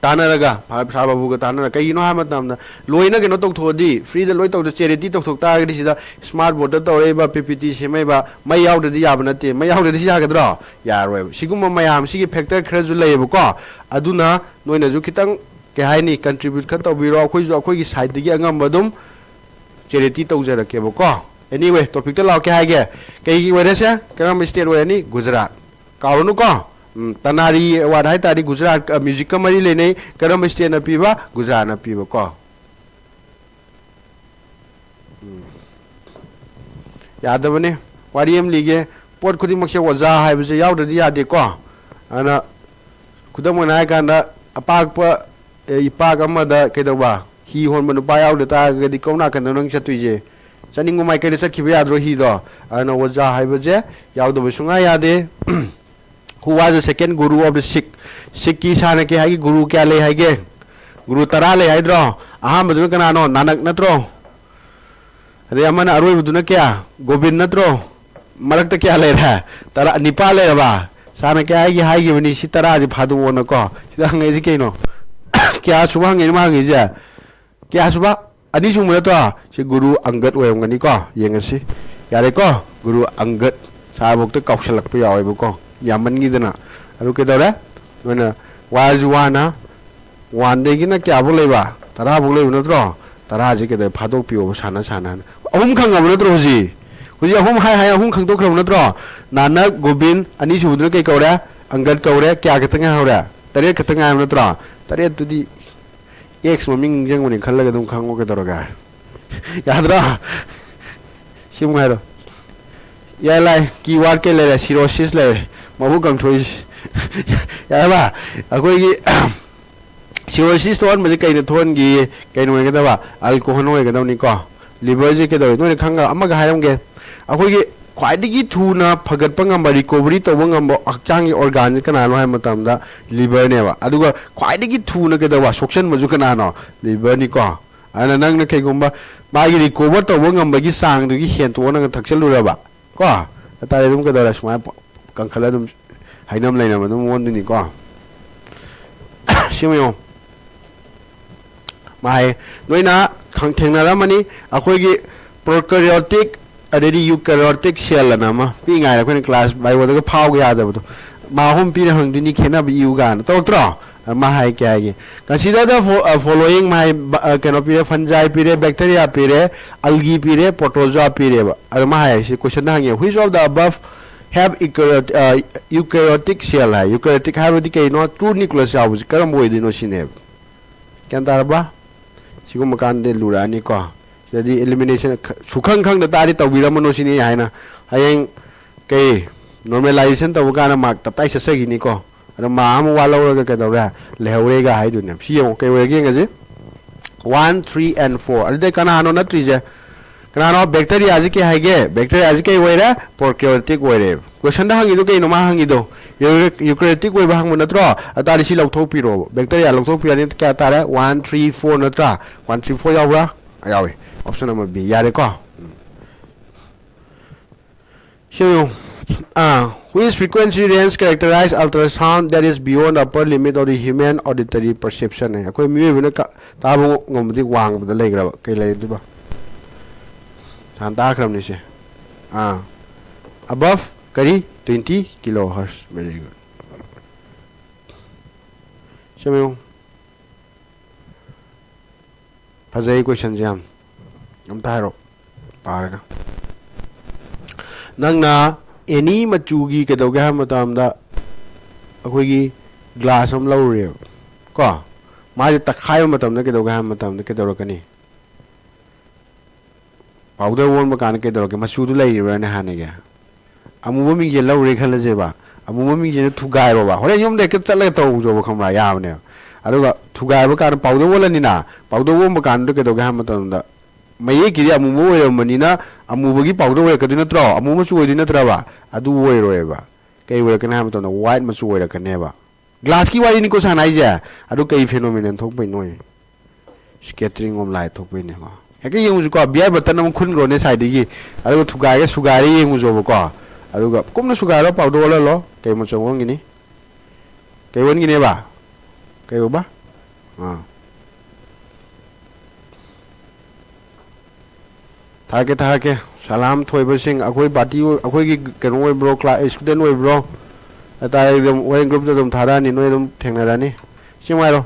ꯇꯥꯟꯅꯔꯒ, ꯁꯥꯔ ꯕꯥꯕꯨꯒ ꯇꯥꯟꯅꯔꯒ, ꯀꯩꯒꯤꯅꯣ ꯍꯥꯏꯕ ꯃꯇꯝꯗ ꯂꯣꯏꯅ ꯀꯩꯅꯣ ꯇꯧꯊꯣꯛꯑꯗꯤ, ꯐ꯭ꯔꯤꯗ ꯂꯣꯏ ꯇꯧꯗ ꯆꯦꯔꯤꯇꯤ ꯇꯧꯊꯣꯛ ꯇꯥꯔꯒꯗꯤ, ꯁꯤꯗ ꯁ꯭ꯃꯥꯔꯠ ꯕꯣꯔꯗꯇ ꯇꯧꯔꯛꯏꯕ, ꯄꯤ ꯄꯤ ꯇꯤ ꯁꯦꯝꯃꯛꯏꯕ, ꯃꯩ ꯌꯥꯎꯗ꯭ꯔꯗꯤ ꯌꯥꯕ ꯅꯠꯇꯦ꯫ ꯃꯩ ꯌꯥꯎꯗ꯭ꯔꯗꯤ ꯁꯤ ꯌꯥꯒꯗ꯭ꯔꯣ? ꯌꯥꯔꯣꯏꯕ꯫ ꯁꯤꯒꯨꯝꯕ ꯃꯌꯥꯝꯁꯤꯒꯤ ꯐꯦꯛꯇꯔ ꯈꯔꯁꯨ ꯂꯩꯌꯦꯕꯀꯣ꯫ ꯑꯗꯨꯅ ꯅꯣꯏꯅꯁꯨ ꯈꯤꯇꯪ, ꯀꯩ ꯍꯥꯏꯅꯤ, ꯀꯟꯇ꯭ꯔꯤꯕ꯭ꯌꯨꯠ ꯈꯔ ꯇꯧꯕꯤꯔꯣ꯫ ꯑꯩꯈꯣꯏꯁꯨ ꯑꯩꯈꯣꯏꯒꯤ ꯁꯥꯏꯠꯇꯒꯤ ꯑꯉꯝꯕ ꯑꯗꯨꯝ ꯆꯦꯔꯤꯇꯤ ꯇꯧꯖꯔꯛꯀꯦꯕꯀꯣ꯫ ꯑꯦꯅꯤꯋꯦ, ꯇꯣꯄꯤꯛꯇ ꯂꯥꯛꯑꯣ꯫ ꯀꯩ ꯍꯥꯏꯒꯦ? ꯀꯩꯒꯤ ꯑꯣꯏꯔꯦꯁꯦ? ꯀꯔꯝꯕ ꯁ꯭ꯇꯦꯠ ꯑꯣꯏꯔꯅꯤ? ꯒꯨꯖꯔꯥꯠ꯫ ꯀꯥꯎꯔꯅꯨꯀꯣ꯫ ꯎꯝ, ꯇꯅꯥꯔꯤ ꯑꯦꯋꯥꯔꯗ ꯍꯥꯏ ꯇꯥꯔꯗꯤ ꯒꯨꯖꯔꯥꯠ, ꯑ, ꯃ꯭ꯌꯨꯖꯤꯛꯀ ꯃꯔꯤ ꯂꯩꯅꯩ꯫ ꯀꯔꯝꯕ ꯁ꯭ꯇꯦꯠꯅ ꯄꯤꯕ? ꯒꯨꯖꯔꯥꯠꯅ ꯄꯤꯕꯀꯣ꯫ ꯎꯝ꯫ ꯌꯥꯗꯕꯅꯤ꯫ ꯋꯥꯔꯤ ꯑꯃ ꯂꯤꯒꯦ꯫ ꯄꯣꯠ ꯈꯨꯗꯤꯡꯃꯛꯁꯦ ꯑꯣꯖꯥ ꯍꯥꯏꯕꯁꯦ ꯌꯥꯎꯗ꯭ꯔꯗꯤ ꯌꯥꯗꯦꯀꯣ꯫ ꯑꯗꯨꯅ ꯈꯨꯗꯝ ꯑꯣꯏꯅ ꯍꯥꯏ ꯀꯥꯟꯗ, ꯑꯄꯥꯛꯄ, ꯑꯦ, ꯏꯄꯥꯛ ꯑꯃꯗ ꯀꯩꯗꯧꯕ? ꯍꯤ ꯍꯣꯟꯕ ꯅꯨꯄꯥ ꯌꯥꯎꯗ ꯇꯥꯔꯒꯗꯤ ꯀꯔꯣꯝ ꯅꯥꯀꯟꯗꯅꯣ ꯅꯪ ꯆꯠꯇꯣꯏꯁꯦ? ꯆꯠꯅꯤꯡꯕ ꯃꯥꯏꯀꯩꯗ ꯆꯠꯈꯤꯕ ꯌꯥꯗ꯭ꯔꯣ ꯍꯤꯗꯣ? ꯑꯗꯨꯅ ꯑꯣꯖꯥ ꯍꯥꯏꯕꯁꯦ ꯌꯥꯎꯗꯕ ꯁꯨꯡꯌꯥ ꯌꯥꯗꯦ꯫ Who was the second guru of the Sikh? ꯁꯤꯛꯀꯤ ꯁꯥꯔꯅ ꯀꯩ ꯍꯥꯏꯒꯦ? ꯒꯨꯔꯨ ꯀꯌꯥ ꯂꯩ ꯍꯥꯏꯒꯦ? ꯒꯨꯔꯨ ꯇꯔꯥ ꯂꯩ ꯍꯥꯏꯗ꯭ꯔꯣ? ꯑꯍꯥꯟꯕꯗꯨꯅ ꯀꯅꯥꯅꯣ? ꯅꯥꯅꯛ ꯅꯠꯇ꯭ꯔꯣ? ꯑꯗꯩ ꯑꯃꯅ ꯑꯔꯣꯏꯕꯗꯨꯅ ꯀꯌꯥ? ꯒꯣꯕꯤꯟ ꯅꯠꯇ꯭ꯔꯣ? ꯃꯔꯛꯇ ꯀꯌꯥ ꯂꯩꯔꯦ? ꯇꯔꯥ, ꯅꯤꯄꯥꯜ ꯂꯩꯔꯕ? ꯁꯥꯔꯅ ꯀꯌꯥ ꯍꯥꯏꯒꯦ ꯍꯥꯏꯈꯤꯕꯅꯤ, ꯁꯤ ꯇꯔꯥꯁꯤ ꯐꯥꯗꯣꯛꯑꯣꯅꯀꯣ꯫ ꯁꯤꯗ ꯍꯪꯉꯛꯏꯁꯤ ꯀꯩꯅꯣ? ꯀꯌꯥ ꯁꯨꯕ ꯍꯪꯉꯛꯏꯅꯣ ꯃꯥ ꯍꯪꯉꯛꯏꯁꯦ? ꯀꯌꯥ ꯁꯨꯕ? ꯑꯅꯤꯁꯨꯕ ꯅꯠꯇ꯭ꯔꯣ? ꯁꯤ ꯒꯨꯔꯨ ꯑꯪꯒꯗ ꯑꯣꯏꯔꯝꯒꯅꯤꯀꯣ꯫ ꯌꯦꯡꯉꯁꯤ꯫ ꯌꯥꯔꯦꯀꯣ? ꯒꯨꯔꯨ ꯑꯪꯒꯗ꯫ ꯁꯥꯔꯐꯥꯎꯗ ꯀꯥꯎꯁꯜꯂꯛꯄ ꯌꯥꯎꯋꯦꯕꯀꯣ, ꯌꯥꯝꯃꯟꯈꯤꯗꯅ꯫ ꯑꯗꯨ ꯀꯩꯗꯧꯔꯦ? ꯅꯣꯏꯅ ꯋꯥꯔꯁꯨ ꯋꯥꯅ ꯋꯥꯟꯗꯒꯤꯅ ꯀꯌꯥꯐꯧ ꯂꯩꯕ? ꯇꯔꯥꯐꯧ ꯂꯩꯕ ꯅꯠꯇ꯭ꯔꯣ? ꯇꯔꯥꯁꯦ ꯀꯩꯗꯧꯔꯦ? ꯐꯥꯗꯣꯛꯄꯤꯌꯣꯕ ꯁꯥꯟꯅ ꯁꯥꯟꯅꯅ꯫ ꯑꯍꯨꯝ ꯈꯪꯉꯕ ꯅꯠꯇ꯭ꯔꯣ ꯍꯧꯖꯤꯛ? ꯍꯧꯖꯤꯛ ꯑꯍꯨꯝ ꯍꯥꯏ ꯍꯥꯏ ꯑꯍꯨꯝ ꯈꯪꯗꯣꯛꯈ꯭ꯔꯕ ꯅꯠꯇ꯭ꯔꯣ? ꯅꯥꯅꯛ, ꯒꯣꯕꯤꯟ, ꯑꯅꯤꯁꯨꯕꯗꯨꯅ ꯀꯩ ꯀꯧꯔꯦ? ꯑꯪꯒꯗ ꯀꯧꯔꯦ꯫ ꯀꯌꯥ ꯈꯛꯇ ꯉꯥꯏꯍꯧꯔꯦ? ꯇꯔꯦꯠ ꯈꯛꯇ ꯉꯥꯏꯔꯕ ꯅꯠꯇ꯭ꯔꯣ? ꯇꯔꯦꯠꯇꯨꯗꯤ ꯑꯦꯛꯁ ꯃꯃꯤꯡ ꯅꯤꯡꯁꯤꯡꯕꯅꯤ ꯈꯜꯂꯒ ꯑꯗꯨꯝ ꯈꯪꯉꯣ ꯀꯩꯗꯧꯔꯒꯦ? ꯌꯥꯗ꯭ꯔꯣ? ꯁꯤꯃꯨꯛ ꯍꯥꯏꯔꯣ꯫ ꯌꯥꯏ ꯂꯥꯏ, ꯀꯤ ꯋꯥꯔꯗ ꯀꯩ ꯂꯩꯔꯦ? ꯁꯤꯔꯣꯁꯤꯁ ꯂꯩꯔꯦ꯫ ꯃꯕꯨꯛ ꯀꯪꯊꯣꯛꯏꯁꯦ꯫ ꯌꯥꯔꯕ? ꯑꯩꯈꯣꯏꯒꯤ ꯁꯤꯔꯣꯁꯤꯁ ꯊꯣꯛꯍꯟꯕꯁꯦ ꯀꯩꯅ ꯊꯣꯛꯍꯟꯒꯦ? ꯀꯩꯅꯣ ꯑꯣꯏꯒꯗꯕ? ꯑꯜꯀꯣꯍꯣꯜ ꯑꯣꯏꯒꯗꯕꯅꯤꯀꯣ꯫ ꯂꯤꯚꯔꯁꯦ ꯀꯩꯗꯧꯋꯤ? ꯅꯣꯏꯅ ꯈꯪꯉ-, ꯑꯃꯒ ꯍꯥꯏꯔꯝꯒꯦ꯫ ꯑꯩꯈꯣꯏꯒꯤ ꯈ꯭ꯋꯥꯏꯗꯒꯤ ꯊꯨꯅ ꯐꯒꯠꯄ ꯉꯝꯕ, ꯔꯤꯀꯣꯕꯔꯤ ꯇꯧꯕ ꯉꯝꯕ ꯍꯛꯆꯥꯡꯒꯤ ꯑꯣꯔꯒꯥꯟꯁꯦ ꯀꯅꯥꯅꯣ ꯍꯥꯏꯕ ꯃꯇꯝꯗ ꯂꯤꯚꯔꯅꯦꯕ꯫ ꯑꯗꯨꯒ ꯈ꯭ꯋꯥꯏꯗꯒꯤ ꯊꯨꯅ ꯀꯩꯗꯧꯕ, ꯁꯣꯛꯆꯟꯕꯁꯨ ꯀꯅꯥꯅꯣ? ꯂꯤꯚꯔꯅꯤꯀꯣ꯫ ꯑꯗꯨꯅ ꯅꯪꯅ ꯀꯩꯒꯨꯝꯕ ꯃꯥꯒꯤ ꯔꯤꯀꯣꯚꯔ ꯇꯧꯕ ꯉꯝꯕꯒꯤ ꯆꯥꯡꯗꯨꯒꯤ ꯍꯦꯟꯇꯣꯛꯑ ꯅꯪꯅ ꯊꯛꯆꯜꯂꯨꯔꯕ ꯀꯣ, ꯑꯗꯨ ꯇꯥꯔꯗꯤ ꯑꯗꯨꯝ ꯀꯩꯗꯧꯔꯦ, ꯁꯨꯃꯥꯏꯅ ꯀꯟꯈꯠꯂ ꯑꯗꯨꯝ ꯍꯥꯏꯅꯝ ꯂꯩꯅꯝ ꯑꯗꯨꯝ ꯑꯣꯟꯗꯣꯏꯅꯤꯀꯣ꯫ ꯁꯤꯃ ꯌꯦꯡꯉꯣ꯫ ꯃꯥ ꯍꯥꯏꯌꯦ, ꯅꯣꯏꯅ ꯈꯪ-, ꯊꯦꯡꯅꯔꯝꯃꯅꯤ, ꯑꯩꯈꯣꯏꯒꯤ ꯄ꯭ꯔꯣꯀꯦꯔꯤꯌꯣꯇꯤꯛ ꯑꯗꯩꯗꯤ ꯌꯨꯀꯦꯔꯤꯌꯣꯇꯤꯛ ꯁꯦꯜ ꯑꯅ ꯑꯃ ꯄꯤꯛꯏꯉꯥꯏꯗ ꯑꯩꯈꯣꯏꯅ ꯀ꯭ꯂꯥꯁ ꯕꯥꯏꯑꯣꯗꯒ ꯐꯥꯎꯒ ꯌꯥꯗꯕꯗꯣ, ꯃꯥ ꯑꯍꯨꯝ ꯄꯤꯔ ꯍꯪꯗꯣꯏꯅꯤ, ꯈꯦꯠꯅꯕ ꯏꯌꯨ ꯀꯥꯏꯅ ꯇꯧꯔꯛꯇ꯭ꯔꯣ? ꯑ, ꯃꯥ ꯍꯥꯏ ꯀꯩ ꯍꯥꯏꯒꯦ? Consider the fo-, uh, following, ꯃꯥ ꯍꯥꯏ, ꯕ-, ꯑ, ꯀꯩꯅꯣ ꯄꯤꯔꯦ, ꯐꯟꯖꯥꯏ ꯄꯤꯔꯦ, ꯕꯦꯛꯇꯦꯔꯤꯌꯥ ꯄꯤꯔꯦ, ꯑꯜꯒꯤ ꯄꯤꯔꯦ, ꯄ꯭ꯔꯣꯇꯣꯖꯣꯋꯥ ꯄꯤꯔꯦꯕ꯫ ꯑꯗꯣ ꯃꯥ ꯍꯥꯏ ꯁꯤ ꯀꯣꯏꯁꯟꯗ ꯍꯪꯉꯦ, which of the above have eukaryotic, uh, eukaryotic cell ꯍꯥꯏ꯫ ꯌꯨꯀꯦꯔꯤꯌꯣꯇꯤꯛ ꯍꯥꯏꯕꯗꯤ ꯀꯩꯅꯣ? ꯇ꯭ꯔꯨ ꯅ꯭ꯌꯨꯀ꯭ꯂꯤꯌꯁ ꯌꯥꯎꯕꯁꯤ ꯀꯔꯝꯕ ꯑꯣꯏꯗꯣꯏꯅꯣ ꯁꯤꯅꯦꯕ꯫ ꯒ꯭ꯌꯥꯟ ꯇꯥꯔꯕ? ꯁꯤꯒꯨꯝꯕ ꯀꯥꯟꯗꯗꯤ ꯂꯨꯔꯛꯑꯅꯤꯀꯣ꯫ ꯁꯤꯗꯗꯤ ꯑꯦꯂꯤꯃꯤꯅꯦꯁꯟ ꯈ-, ꯁꯨꯈꯪ ꯈꯪꯗ ꯇꯥꯔꯗꯤ ꯇꯧꯕꯤꯔꯝꯃꯅꯨ ꯁꯤꯅꯤ ꯑꯩ ꯍꯥꯏꯅ꯫ ꯍꯌꯦꯡ ꯀꯩ ꯅꯣꯔꯃꯦꯂꯥꯏꯖꯦꯁꯟ ꯇꯧꯕ ꯀꯥꯟꯗ ꯃꯥꯔꯛ ꯇꯞꯇꯥꯏ ꯆꯠꯆꯈꯤꯅꯤꯀꯣ꯫ ꯑꯗꯣ ꯃꯥꯔꯛ ꯑꯃ ꯋꯥꯠꯍꯧꯔꯒ ꯀꯩꯗꯧꯔꯦ? ꯂꯩꯍꯧꯔꯦꯒ ꯍꯥꯏꯗꯣꯏꯅꯦ꯫ ꯁꯤ ꯌꯦꯡꯉꯣ, ꯀꯩ ꯑꯣꯏꯔꯒꯦ ꯌꯦꯡꯉꯁꯤ꯫ One, three and four꯫ ꯑꯗꯨꯗꯤ ꯀꯅꯥꯅꯣ ꯅꯠꯇ꯭ꯔꯤꯁꯦ? ꯀꯅꯥꯅꯣ? ꯕꯦꯛꯇꯦꯔꯤꯌꯥꯁꯤ ꯀꯩ ꯍꯥꯏꯒꯦ? ꯕꯦꯛꯇꯦꯔꯤꯌꯥꯁꯤ ꯀꯩ ꯑꯣꯏꯔꯦ? ꯄ꯭ꯔꯣꯀꯦꯔꯤꯌꯣꯇꯤꯛ ꯑꯣꯏꯔꯦ꯫ ꯀꯣꯏꯁꯟꯗ ꯍꯪꯉꯤꯗꯣ ꯀꯩꯅꯣ ꯃꯥ ꯍꯪꯉꯤꯗꯣ? ꯌꯨ-, ꯌꯨꯀꯦꯔꯤꯌꯣꯇꯤꯛ ꯑꯣꯏꯕ ꯍꯪꯕ ꯅꯠꯇ꯭ꯔꯣ? ꯑꯗꯨ ꯇꯥꯔꯗꯤ ꯁꯤ ꯂꯧꯊꯣꯛꯄꯤꯔꯣꯕ꯫ ꯕꯦꯛꯇꯦꯔꯤꯌꯥ ꯂꯧꯊꯣꯛꯄꯤꯔꯅꯤ, ꯀꯌꯥ ꯇꯥꯔꯦ? One, three, four ꯅꯠꯇ꯭ꯔꯥ? One, three, four ꯌꯥꯎꯕ꯭ꯔꯥ? ꯌꯥꯎꯏ꯫ Option number B꯫ ꯌꯥꯔꯦꯀꯣ? ꯎꯝ꯫ ꯁꯤ ꯌꯦꯡꯉꯨ꯫ ꯑꯥ, which frequency range characterize ultrasound that is beyond upper limit of the human auditory perception ꯍꯥꯏ꯫ ꯑꯩꯈꯣꯏ ꯃꯤꯑꯣꯏꯕꯅ ꯀ-, ꯇꯥꯕ ꯉꯝꯕꯗꯤ ꯋꯥꯡꯕꯗ ꯂꯩꯈ꯭ꯔꯕ꯫ ꯀꯩ ꯂꯩꯔꯗꯣꯏꯕ? ꯍꯥꯟꯅ ꯇꯥꯈ꯭ꯔꯕꯅꯤ ꯁꯦ꯫ ꯑꯥ꯫ Above ꯀꯔꯤ? Twenty kilohertz꯫ Very good꯫ ꯁꯤ ꯌꯦꯡꯉꯨ꯫ ꯐꯖꯩ ꯀꯣꯏꯁꯟꯁꯦ ꯌꯥꯝ꯫ ꯑꯝꯇ ꯍꯥꯏꯔꯣ ꯄꯥꯔꯒ꯫ ꯅꯪꯅ ꯑꯦꯅꯤ ꯃꯆꯨꯒꯤ ꯀꯩꯗꯧꯒꯦ ꯍꯥꯏꯕ ꯃꯇꯝꯗ ꯑꯩꯈꯣꯏꯒꯤ ꯒ꯭ꯂꯥꯁ ꯑꯃ ꯂꯧꯔꯨꯔꯦꯕ ꯀꯣ, ꯃꯥꯁꯦ ꯇꯛꯈꯥꯏꯕ ꯃꯇꯝꯗ ꯀꯩꯗꯧꯒꯦ ꯍꯥꯏꯕ ꯃꯇꯝꯗ ꯀꯩꯗꯧꯔꯛꯀꯅꯤ? ꯄꯥꯎꯗꯔ ꯑꯣꯟꯕ ꯀꯥꯟꯗ ꯀꯩꯗꯧꯔꯛꯀꯦ? ꯃꯆꯨꯗꯨ ꯂꯩꯔꯤꯕ꯭ꯔꯥꯅꯦ ꯍꯥꯟꯅꯒꯤ? ꯑꯃꯨꯕ ꯃꯤꯡꯖꯦꯜ ꯂꯧꯔꯦ ꯈꯜꯂꯁꯦꯕ, ꯑꯃꯨꯕ ꯃꯤꯡꯖꯦꯜꯗꯨ ꯊꯨꯒꯥꯏꯔꯣꯕ, ꯍꯣꯔꯦꯟ ꯌꯨꯝꯗ ꯍꯦꯛꯇ ꯆꯠꯂꯒ ꯇꯧꯖꯣꯕ, ꯈꯪꯕ꯭ꯔꯥ? ꯌꯥꯕꯅꯦꯕ꯫ ꯑꯗꯨꯒ ꯊꯨꯒꯥꯏꯕ ꯀꯥꯟꯗ ꯄꯥꯎꯗꯔ ꯑꯣꯜꯂꯅꯤꯅ, ꯄꯥꯎꯗꯔ ꯑꯣꯟꯕ ꯀꯥꯟꯗ ꯀꯩꯗꯧꯒꯦ ꯍꯥꯏꯕ ꯃꯇꯝꯗ ꯃꯌꯦꯛꯀꯤꯗꯤ ꯑꯃꯨꯕ ꯑꯣꯏꯔꯝꯕꯅꯤꯅ ꯑꯃꯨꯕꯒꯤ powder ꯑꯣꯏꯔꯛꯀꯗꯣꯏ ꯅꯠꯇ꯭ꯔꯣ? ꯑꯃꯨꯕ ꯃꯆꯨ ꯑꯣꯏꯗꯣꯏ ꯅꯠꯇ꯭ꯔꯕ? ꯑꯗꯨ ꯑꯣꯏꯔꯣꯏꯕ꯫ ꯀꯩ ꯑꯣꯏꯔꯛꯀꯅꯤ ꯍꯥꯏꯕ ꯃꯇꯝꯗ white ꯃꯆꯨ ꯑꯣꯏꯔꯛꯀꯅꯦꯕ꯫ Glassꯀꯤ ꯋꯥꯔꯤꯅꯤꯀꯣ ꯁꯥꯟꯅ ꯍꯥꯏꯁꯦ꯫ ꯑꯗꯨ ꯀꯩ phenomenon ꯊꯣꯛꯄꯩꯅꯣ? Scattering of light ꯊꯣꯛꯄꯩꯅꯦꯀꯣ꯫ ꯍꯦꯛꯇ ꯌꯦꯡꯉꯨꯁꯤꯀꯣ, beer bottle ꯑꯃ ꯈꯨꯟꯈ꯭ꯔꯣꯅꯦ ꯁꯥꯏꯗꯒꯤ, ꯑꯗꯨꯒ ꯊꯨꯒꯥꯏꯔꯒ ꯁꯨꯒꯥꯏꯔ ꯌꯦꯡꯉꯨꯁꯣꯕꯀꯣ꯫ ꯑꯗꯨꯒ ꯀꯨꯞꯅ ꯁꯨꯒꯥꯏꯔꯣ, powder ꯑꯣꯜꯍꯜꯂꯣ꯫ ꯀꯩ ꯃꯆꯨ ꯑꯣꯟꯈꯤꯅꯤ? ꯀꯩ ꯑꯣꯟꯈꯤꯅꯦꯕ? ꯀꯩ ꯑꯣꯏꯕ? ꯑꯥ꯫ ꯊꯥꯔꯛꯀꯦ, ꯊꯥꯔꯛꯀꯦ꯫ ꯁꯂꯥꯝ ꯊꯣꯏꯕꯁꯤꯡ, ꯑꯩꯈꯣꯏ party ꯑꯣꯏ-, ꯑꯩꯈꯣꯏꯒꯤ ꯀꯩꯅꯣ ꯑꯣꯏꯕ꯭ꯔꯣ? Class student ꯑꯣꯏꯕ꯭ꯔꯣ? ꯑꯗꯨ ꯇꯥꯔꯗꯤ ꯑꯗꯨꯝ ꯍꯣꯔꯦꯟ groupꯇ ꯑꯗꯨꯝ ꯊꯥꯔꯛꯑꯅꯤ, ꯅꯣꯏ ꯑꯗꯨꯝ ꯊꯦꯡꯅꯔꯅꯤ꯫ ꯁꯤ ꯉꯥꯏꯔꯣ꯫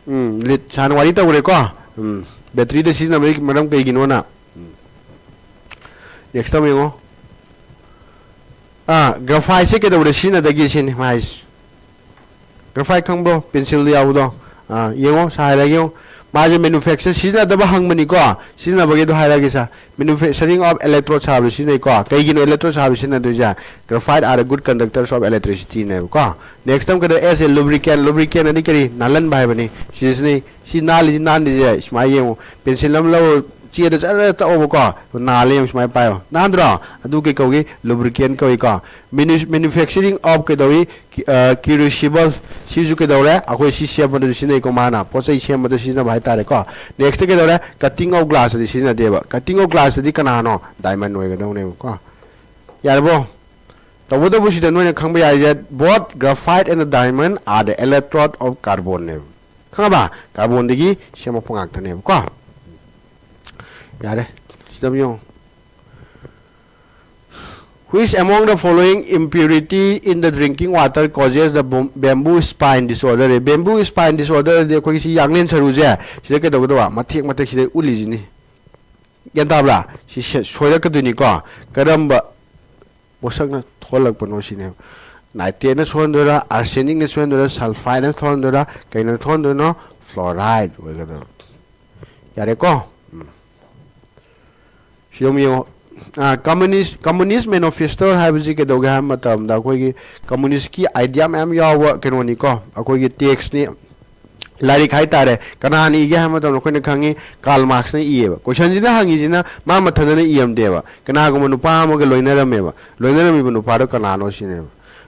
ꯎꯝ, lead ꯁꯥꯟꯅ ꯋꯥꯔꯤ ꯇꯧꯈ꯭ꯔꯦꯀꯣ꯫ ꯎꯝ, batteryꯗ ꯁꯤꯖꯤꯟꯅꯕꯒꯤ ꯃꯔꯝ ꯀꯩꯒꯤꯅꯣꯅ꯫ ꯎꯝ꯫ Next ꯑꯃ ꯌꯦꯡꯉꯣ꯫ ꯑꯥ, graphiteꯁꯦ ꯀꯩꯗꯧꯕꯗ ꯁꯤꯖꯤꯟꯅꯗꯒꯦ ꯁꯤꯅꯤ ꯃꯥ ꯍꯥꯏꯁꯦ꯫ Graphite ꯈꯪꯕ꯭ꯔꯣ? Pencilꯗ ꯌꯥꯎꯕꯗꯣ꯫ ꯑꯥ, ꯌꯦꯡꯉꯣ, ꯁꯥ ꯍꯥꯏꯔꯒ ꯌꯦꯡꯉꯣ꯫ ꯃꯥꯁꯦ manufacture ꯁꯤꯖꯤꯟꯅꯗꯕ ꯍꯪꯕꯅꯤꯀꯣ꯫ ꯁꯤꯖꯤꯟꯅꯕꯒꯤꯗꯣ ꯍꯥꯏꯔꯒꯦ ꯁꯥ꯫ Manufacturing of electrode ꯁꯥꯕꯗ ꯁꯤꯖꯤꯟꯅꯩꯀꯣ꯫ ꯀꯩꯒꯤꯅꯣ electrode ꯁꯥꯕꯗ ꯁꯤꯖꯤꯟꯅꯗꯣꯏꯁꯦ? Graphite are the good conductors of electricityꯅꯦꯕꯀꯣ꯫ Next ꯑꯃ ꯀꯩꯗꯧ? As a lubricant, lubricant ꯑꯗꯤ ꯀꯔꯤ? ꯅꯥꯜꯍꯟꯕ ꯍꯥꯏꯕꯅꯤ꯫ ꯁꯤꯗꯁꯤꯅ ꯁꯤ ꯅꯥꯜꯂꯤꯁꯤ ꯅꯥꯟꯗ꯭ꯔꯤꯁꯦ ꯁꯨꯃꯥꯏꯅ ꯌꯦꯡꯉꯨ꯫ Pencil ꯑꯃ ꯂꯧꯔꯣ, ꯆꯦꯗ ꯆꯠꯂ ꯇꯛꯑꯣꯕꯀꯣ꯫ ꯅꯥꯜꯂꯦ ꯌꯦꯡꯉꯨ, ꯁꯨꯃꯥꯏꯅ ꯄꯥꯏꯌꯣ꯫ ꯅꯥꯟꯗ꯭ꯔꯣ? ꯑꯗꯨ ꯀꯩ ꯀꯧꯒꯤ? Lubricant ꯀꯧꯏꯀꯣ꯫ Manu-, manufacturing of ꯀꯩꯗꯧꯏ? Ki-, ꯑ, crucible꯫ ꯁꯤꯁꯨ ꯀꯩꯗꯧꯔꯦ? ꯑꯩꯈꯣꯏ ꯁꯤ ꯁꯦꯝꯕꯗꯁꯨ ꯁꯤꯖꯤꯟꯅꯩꯀꯣ, ꯃꯥꯅ ꯄꯣꯠ ꯆꯩ ꯁꯦꯝꯕꯗ ꯁꯤꯖꯤꯟꯅꯕ ꯍꯥꯏꯇꯥꯔꯦꯀꯣ꯫ Next ꯀꯩꯗꯧꯔꯦ? Cutting of glass ꯑꯗꯤ ꯁꯤꯖꯤꯟꯅꯗꯦꯕ꯫ Cutting of glass ꯑꯗꯤ ꯀꯅꯥꯅꯣ? Diamond ꯑꯣꯏꯒꯗꯧꯅꯦꯕꯀꯣ꯫ ꯌꯥꯔꯕꯣ? ꯇꯧꯕꯇꯕꯨ ꯁꯤꯗ ꯅꯣꯏꯅ ꯈꯪꯕ ꯌꯥꯔꯤꯁꯦ, both graphite and diamond are the electrode of carbonꯅꯦꯕ꯫ ꯈꯪꯉꯕ? Carbonꯗꯒꯤ ꯁꯦꯝꯃꯛꯄ ꯉꯥꯛꯇꯅꯦꯕꯀꯣ꯫ ꯌꯥꯔꯦ, ꯁꯤꯗ ꯑꯃꯨꯛ ꯌꯦꯡꯉꯨ꯫ Which among the following impurity in the drinking water causes the bam-, bamboo spine disorder? Bamboo spine disorder ꯗꯤ ꯑꯩꯈꯣꯏꯒꯤ ꯁꯤ ꯌꯥꯡꯂꯦꯟ ꯁꯔꯨꯁꯦ ꯁꯤꯗ ꯀꯩꯗꯧꯒꯗꯕ? ꯃꯊꯦꯛ ꯃꯊꯦꯛ ꯁꯤꯗ ꯎꯠꯂꯤꯁꯤꯅꯤ꯫ ꯒ꯭ꯌꯥꯟ ꯇꯥꯕ꯭ꯔꯥ? ꯁꯤ ꯁꯦ-, ꯁꯣꯏꯔꯛꯀꯗꯣꯏꯅꯤꯀꯣ꯫ ꯀꯔꯝꯕ ꯄꯣꯠꯁꯛꯅ ꯊꯣꯛꯍꯜꯂꯛꯄꯅꯣ ꯁꯤꯅꯦꯕ꯫ Nitrateꯅ ꯁꯣꯛꯍꯟꯗꯣꯏꯔꯥ, arsenicꯅ ꯁꯣꯛꯍꯟꯗꯣꯏꯔꯥ, sulphideꯅ ꯊꯣꯛꯍꯟꯗꯣꯏꯔꯥ, ꯀꯩꯅ ꯊꯣꯛꯍꯟꯗꯣꯏꯅꯣ? Fluoride ꯑꯣꯏꯒꯗꯕ꯫ ꯌꯥꯔꯦꯀꯣ? ꯎꯝ꯫ ꯁꯤ ꯑꯃꯨꯛ ꯌꯦꯡꯉꯣ꯫ ꯑꯥ, communist, communist manifesto ꯍꯥꯏꯕꯁꯤ ꯀꯩꯗꯧꯒꯦ ꯍꯥꯏꯕ ꯃꯇꯝꯗ ꯑꯩꯈꯣꯏꯒꯤ communistꯀꯤ idea ꯃꯌꯥꯝ ꯌꯥꯎꯕ ꯀꯩꯅꯣꯅꯤꯀꯣ, ꯑꯩꯈꯣꯏꯒꯤ textꯅꯤ꯫ ꯂꯥꯏꯔꯤꯛ ꯍꯥꯏꯇꯥꯔꯦ, ꯀꯅꯥꯅ ꯏꯒꯦ ꯍꯥꯏꯕ ꯃꯇꯝꯗ ꯑꯩꯈꯣꯏꯅ ꯈꯪꯉꯤ, ꯀꯥꯔꯜ ꯃꯥꯔꯛꯁꯅ ꯏꯌꯦꯕ꯫ ꯀꯣꯏꯁꯟꯁꯤꯗ ꯍꯪꯉꯤꯁꯤꯅ ꯃꯥ ꯃꯊꯟꯇꯅ ꯏꯔꯝꯗꯦꯕ, ꯀꯅꯥꯒꯨꯝꯕ ꯅꯨꯄꯥ ꯑꯃꯒ ꯂꯣꯏꯅꯔꯝꯃꯦꯕ꯫ ꯂꯣꯏꯅꯔꯝꯃꯤꯕ ꯅꯨꯄꯥꯗꯣ ꯀꯅꯥꯅꯣ ꯁꯤꯅꯦꯕ꯫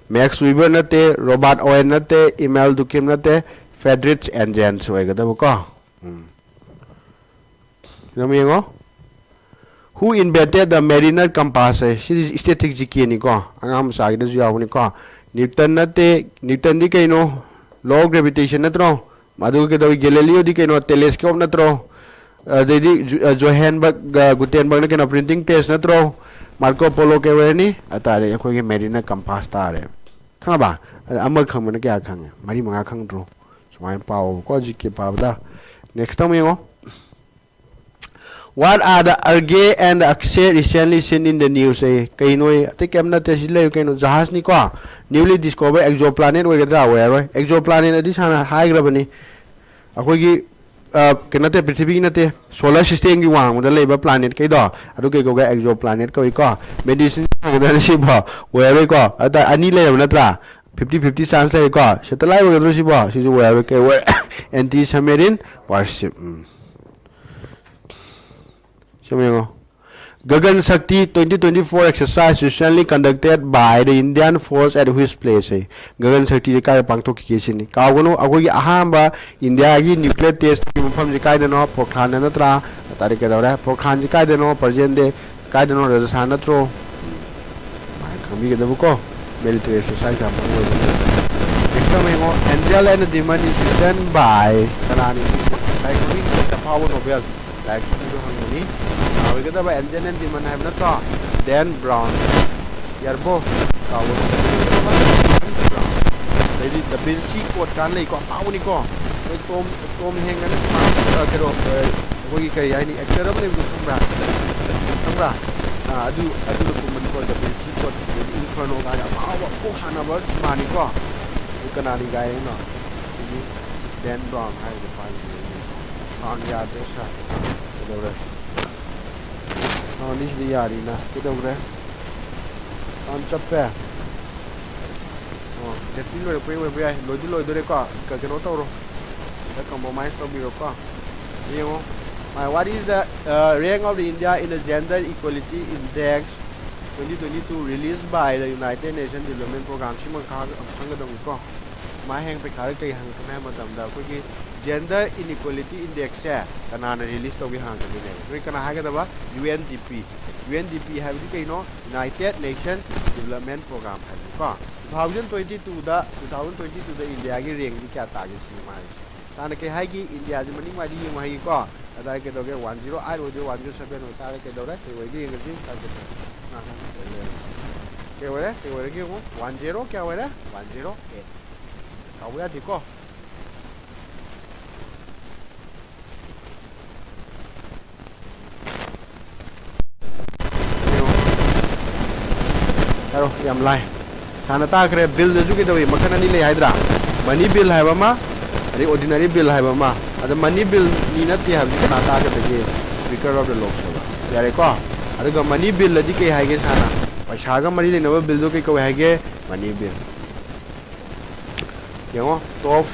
ꯃꯦꯛꯁ ꯋꯤꯕꯔ ꯅꯠꯇꯦ, ꯔꯣꯕꯥꯔꯠ ꯑꯣꯋꯦꯟ ꯅꯠꯇꯦ, ꯏꯃꯦꯜ ꯗꯨꯀꯤꯝ ꯅꯠꯇꯦ, ꯐ꯭ꯔꯦꯗꯔꯤꯛ ꯑꯦꯟꯖꯦꯟꯁ ꯑꯣꯏꯒꯗꯕꯀꯣ꯫ ꯎꯝ꯫ ꯑꯗꯨꯝ ꯌꯦꯡꯉꯣ꯫ Who invented the Mariner Compass? CD static G K ꯅꯤꯀꯣ, ꯑꯉꯥꯡ ꯃꯆꯥꯒꯤꯗꯁꯨ ꯌꯥꯎꯕꯅꯤꯀꯣ꯫ ꯅ꯭ꯌꯨꯇꯟ ꯅꯠꯇꯦ꯫ ꯅ꯭ꯌꯨꯇꯟꯗꯤ ꯀꯩꯅꯣ? Law of gravitation ꯅꯠꯇ꯭ꯔꯣ? ꯑꯗꯨꯒ ꯀꯩꯗꯧꯏ? ꯒꯦꯂꯤꯂꯤꯌꯣꯗꯤ ꯀꯩꯅꯣ? Telescope ꯅꯠꯇ꯭ꯔꯣ? ꯑꯗꯩꯗꯤ ꯖꯨ-, ꯑ, ꯖꯣꯍꯦꯟꯕꯔꯒ, ꯑ, ꯒꯨꯇꯦꯟꯕꯔꯒꯅ ꯀꯩꯅꯣ? Printing press ꯅꯠꯇ꯭ꯔꯣ? ꯃꯥꯔꯀꯣ ꯄꯣꯂꯣ ꯀꯩ ꯑꯣꯏꯔꯅꯤ? ꯑ, ꯇꯥꯔꯦ, ꯑꯩꯈꯣꯏꯒꯤ Mariner Compass ꯇꯥꯔꯦ꯫ ꯈꯪꯉꯕ? ꯑꯗ ꯑꯃ ꯈꯪꯕꯅ ꯀꯌꯥ ꯈꯪꯉꯦ? ꯃꯔꯤ ꯃꯉꯥ ꯈꯪꯗ꯭ꯔꯣ? ꯁꯨꯃꯥꯏꯅ ꯄꯥꯎꯕꯀꯣ, G K ꯄꯥꯕꯗ꯫ Next ꯑꯃꯨꯛ ꯌꯦꯡꯉꯣ꯫ What are the Argay and Akshay recently seen in the news? ꯑꯦ, ꯀꯩꯅꯣ? ꯑꯇꯩ ꯀꯩꯝ ꯅꯠꯇꯦ, ꯁꯤ ꯂꯩꯌꯨ ꯀꯩꯅꯣ, ꯖꯍꯥꯖꯅꯤꯀꯣ꯫ Newly discovered exoplanet ꯑꯣꯏꯒꯗ꯭ꯔꯥ? ꯑꯣꯏꯔꯔꯣꯏ꯫ Exoplanet ꯑꯗꯤ ꯁꯥꯟꯅ ꯍꯥꯏꯈ꯭ꯔꯕꯅꯤ꯫ ꯑꯩꯈꯣꯏꯒꯤ, ꯑ, ꯀꯩꯅꯣ ꯅꯠꯇꯦ, ꯄ꯭ꯔꯤꯊꯤꯕꯤꯒꯤ ꯅꯠꯇꯦ, solar system ꯒꯤ ꯋꯥꯡꯃꯗ ꯂꯩꯕ planet ꯀꯩꯗꯣ, ꯑꯗꯨ ꯀꯩ ꯀꯧꯒꯦ? Exoplanet ꯀꯧꯏꯀꯣ꯫ Medicine ꯑꯣꯏꯒꯗ꯭ꯔꯥ ꯁꯤꯕꯣ? ꯑꯣꯏꯔꯔꯣꯏꯀꯣ꯫ ꯑꯗ ꯑꯅꯤ ꯂꯩꯔꯕ ꯅꯠꯇ꯭ꯔꯥ? Fifty fifty chance ꯂꯩꯔꯦꯀꯣ꯫ Satellite ꯑꯣꯏꯒꯗ꯭ꯔꯣ ꯁꯤꯕꯣ? ꯁꯤꯁꯨ ꯑꯣꯏꯔꯔꯣꯏ꯫ ꯀꯩ ꯑꯣꯏ? Anti submarine warship꯫ ꯎꯝ꯫ ꯁꯨꯝ ꯌꯦꯡꯉꯣ꯫ Gagan Shakti twenty twenty-four exercise recently conducted by the Indian force at which place? High. Gagan Shakti ꯁꯦ ꯀꯥꯏꯗ ꯄꯥꯡꯊꯣꯛꯈꯤꯒꯦ ꯁꯤꯅꯤ꯫ ꯀꯥꯎꯒꯅꯨ, ꯑꯩꯈꯣꯏꯒꯤ ꯑꯍꯥꯟꯕ ꯏꯟꯗꯤꯌꯥꯒꯤ nuclear test ꯀꯤ ꯃꯐꯝꯁꯤ ꯀꯥꯏꯗꯅꯣ? ꯄꯣꯈ꯭ꯔꯥꯟꯗ ꯅꯠꯇ꯭ꯔꯥ? ꯇꯥꯔꯤꯛ ꯀꯩꯗꯧꯔꯦ? ꯄꯣꯈ꯭ꯔꯥꯟꯁꯤ ꯀꯥꯏꯗꯅꯣ? Present day ꯀꯥꯏꯗꯅꯣ? ꯔꯥꯖꯁꯊꯥꯟ ꯅꯠꯇ꯭ꯔꯣ? ꯁꯨꯃꯥꯏꯅ ꯈꯪꯕꯤꯒꯗꯕꯀꯣ꯫ Military exercise ꯌꯥꯝ ꯃꯔꯨ ꯑꯣꯏꯕꯅꯤ꯫ Next ꯑꯃ ꯌꯦꯡꯉꯣ, Angel and the Demon is written by ꯀꯅꯥꯅꯤ? ꯂꯥꯏꯔꯤꯛ ꯃꯃꯤꯡ ꯈꯪꯗꯦ, ꯑꯐꯥꯎꯕ novel꯫ ꯂꯥꯏꯔꯤꯛꯁꯤꯁꯨ ꯍꯪꯕꯅꯤ꯫ ꯀꯅꯥ ꯑꯣꯏꯒꯗꯕ? Angel and Demon ꯍꯥꯏꯕ ꯅꯠꯇ꯭ꯔꯣ? Dan Brown꯫ ꯌꯥꯔꯕꯣ? ꯀꯥꯎꯕ꯫ Dan Brown꯫ ꯑꯗꯩꯗꯤ Da Vinci Code ꯀꯥꯟ ꯂꯩꯀꯣ, ꯑꯐꯥꯎꯕꯅꯤꯀꯣ꯫ ꯃꯣꯏ Tom, Tom Hanks ꯍꯥꯏꯅ ꯁꯤꯃꯥ, ꯑ, ꯀꯩꯅꯣ, ꯑ, ꯑꯩꯈꯣꯏꯒꯤ ꯀꯔꯤ ꯍꯥꯏꯅꯤ, actor ꯑꯃ ꯂꯩꯕꯗꯣ ꯈꯪꯕ꯭ꯔꯥ? ꯈꯪꯕ꯭ꯔꯥ? ꯑ, ꯑꯗꯨ, ꯑꯗꯨꯅ ꯀꯨꯝꯕꯅꯤꯀꯣ, Da Vinci Code, ꯑꯗꯩꯗꯤ Inferno ꯀꯥꯏꯅ ꯑꯐꯥꯎꯕ ꯀꯣꯛ ꯁꯥꯟꯅꯕ ꯁꯤꯃꯥꯅꯤꯀꯣ꯫ ꯑꯗꯨ ꯀꯅꯥꯅꯤ ꯒꯥꯏ ꯍꯥꯏꯅꯣ? ꯑꯗꯒꯤ Dan Brown ꯍꯥꯏꯔꯤꯕ ꯅꯨꯄꯥꯁꯤꯅ꯫ Sound ꯌꯥꯗ꯭ꯔꯦ ꯁꯥꯔ꯫ ꯀꯩꯗꯧꯔꯦ? Sound ꯁꯤꯗꯤ ꯌꯥꯔꯤꯅ꯫ ꯀꯩꯗꯧꯔꯦ? Sound ꯆꯞꯄꯦ꯫ ꯑꯣ, battery ꯂꯣꯏꯔꯛꯄꯩ ꯑꯣꯏꯕ ꯌꯥꯏ꯫ ꯂꯣꯏꯗꯤ ꯂꯣꯏꯗꯣꯔꯦꯀꯣ꯫ ꯀ-, ꯀꯩꯅꯣ ꯇꯧꯔꯣ꯫ ꯈꯔ compromise ꯇꯧꯕꯤꯔꯣꯀꯣ꯫ ꯌꯦꯡꯉꯣ, my, what is the uh, rank of the India in the gender equality index twenty twenty-two released by the United Nations Development Program? ꯁꯤꯃ ꯈꯪꯒꯗꯕꯅꯤꯀꯣ꯫ ꯁꯨꯃꯥꯏꯅ ꯍꯌꯦꯡ ꯄꯩꯈꯥꯗ ꯀꯩ ꯍꯪꯉꯛꯀꯅꯤ ꯍꯥꯏꯕ ꯃꯇꯝꯗ, ꯑꯩꯈꯣꯏꯒꯤ gender inequality indexꯁꯦ ꯀꯅꯥꯅ release ꯇꯧꯒꯦ ꯍꯪꯉꯛꯀꯗꯣꯏꯅꯦꯕ꯫ ꯅꯣꯏ ꯀꯅꯥ ꯍꯥꯏꯒꯗꯕ? UNDP꯫ UNDP ꯍꯥꯏꯕꯗꯤ ꯀꯩꯅꯣ? United Nation Development Program ꯍꯥꯏꯕꯅꯤꯀꯣ꯫ Two thousand twenty twoꯗ, two thousand twenty twoꯗ ꯏꯟꯗꯤꯌꯥꯒꯤ rankꯗꯤ ꯀꯌꯥ ꯇꯥꯒꯦ ꯁꯤꯅꯤ ꯃꯥ ꯍꯥꯏꯁꯦ꯫ ꯁꯥꯔꯅ ꯀꯩ ꯍꯥꯏꯒꯤ? ꯏꯟꯗꯤꯌꯥꯁꯦ ꯃꯅꯤꯡ ꯋꯥꯏꯗ ꯌꯦꯡꯉꯨ ꯍꯥꯏꯒꯤꯀꯣ꯫ ꯑꯗꯥꯏ ꯀꯩꯗꯧꯒꯦ? One zero eight ꯑꯣꯏꯗꯣꯏ, one zero seven ꯑꯣꯏꯇꯥꯔꯦ꯫ ꯀꯩꯗꯧꯔꯦ? ꯀꯩ ꯑꯣꯏꯒꯦ ꯌꯦꯡꯉꯁꯤ꯫ ꯀꯩ ꯑꯣꯏꯔꯦ? ꯀꯩ ꯑꯣꯏꯔꯒꯦ ꯌꯦꯡꯉꯨ꯫ One zero ꯀꯌꯥ ꯑꯣꯏꯔꯦ? One zero eight꯫ ꯀꯥꯎꯕ ꯌꯥꯗꯦꯀꯣ꯫ ꯍꯥꯏꯔꯣ, ꯌꯥꯝ ꯂꯥꯏ꯫ ꯁꯥꯔꯅ ꯇꯥꯈ꯭ꯔꯦ, billꯗꯁꯨ ꯀꯩꯗꯧꯏ? ꯃꯈꯜ ꯑꯅꯤ ꯂꯩ ꯍꯥꯏꯗ꯭ꯔꯥ? Money bill ꯍꯥꯏꯕ ꯑꯃ, ꯑꯗꯩ ordinary bill ꯍꯥꯏꯕ ꯑꯃ꯫ ꯑꯗ money billꯅꯤ ꯅꯠꯇꯦ ꯍꯥꯏꯕꯁꯤ ꯀꯅꯥ ꯇꯥꯛꯀꯗꯒꯦ? Speaker of the Lok Sabha꯫ ꯌꯥꯔꯦꯀꯣ? ꯑꯗꯨꯒ money billꯑꯗꯤ ꯀꯩ ꯍꯥꯏꯒꯦ ꯁꯥꯔꯅ? ꯄꯩꯁꯥꯒ ꯃꯔꯤ ꯂꯩꯅꯕ billꯗꯣ ꯀꯩ ꯀꯧꯏ ꯍꯥꯏꯒꯦ? Money bill꯫ ꯌꯦꯡꯉꯣ, top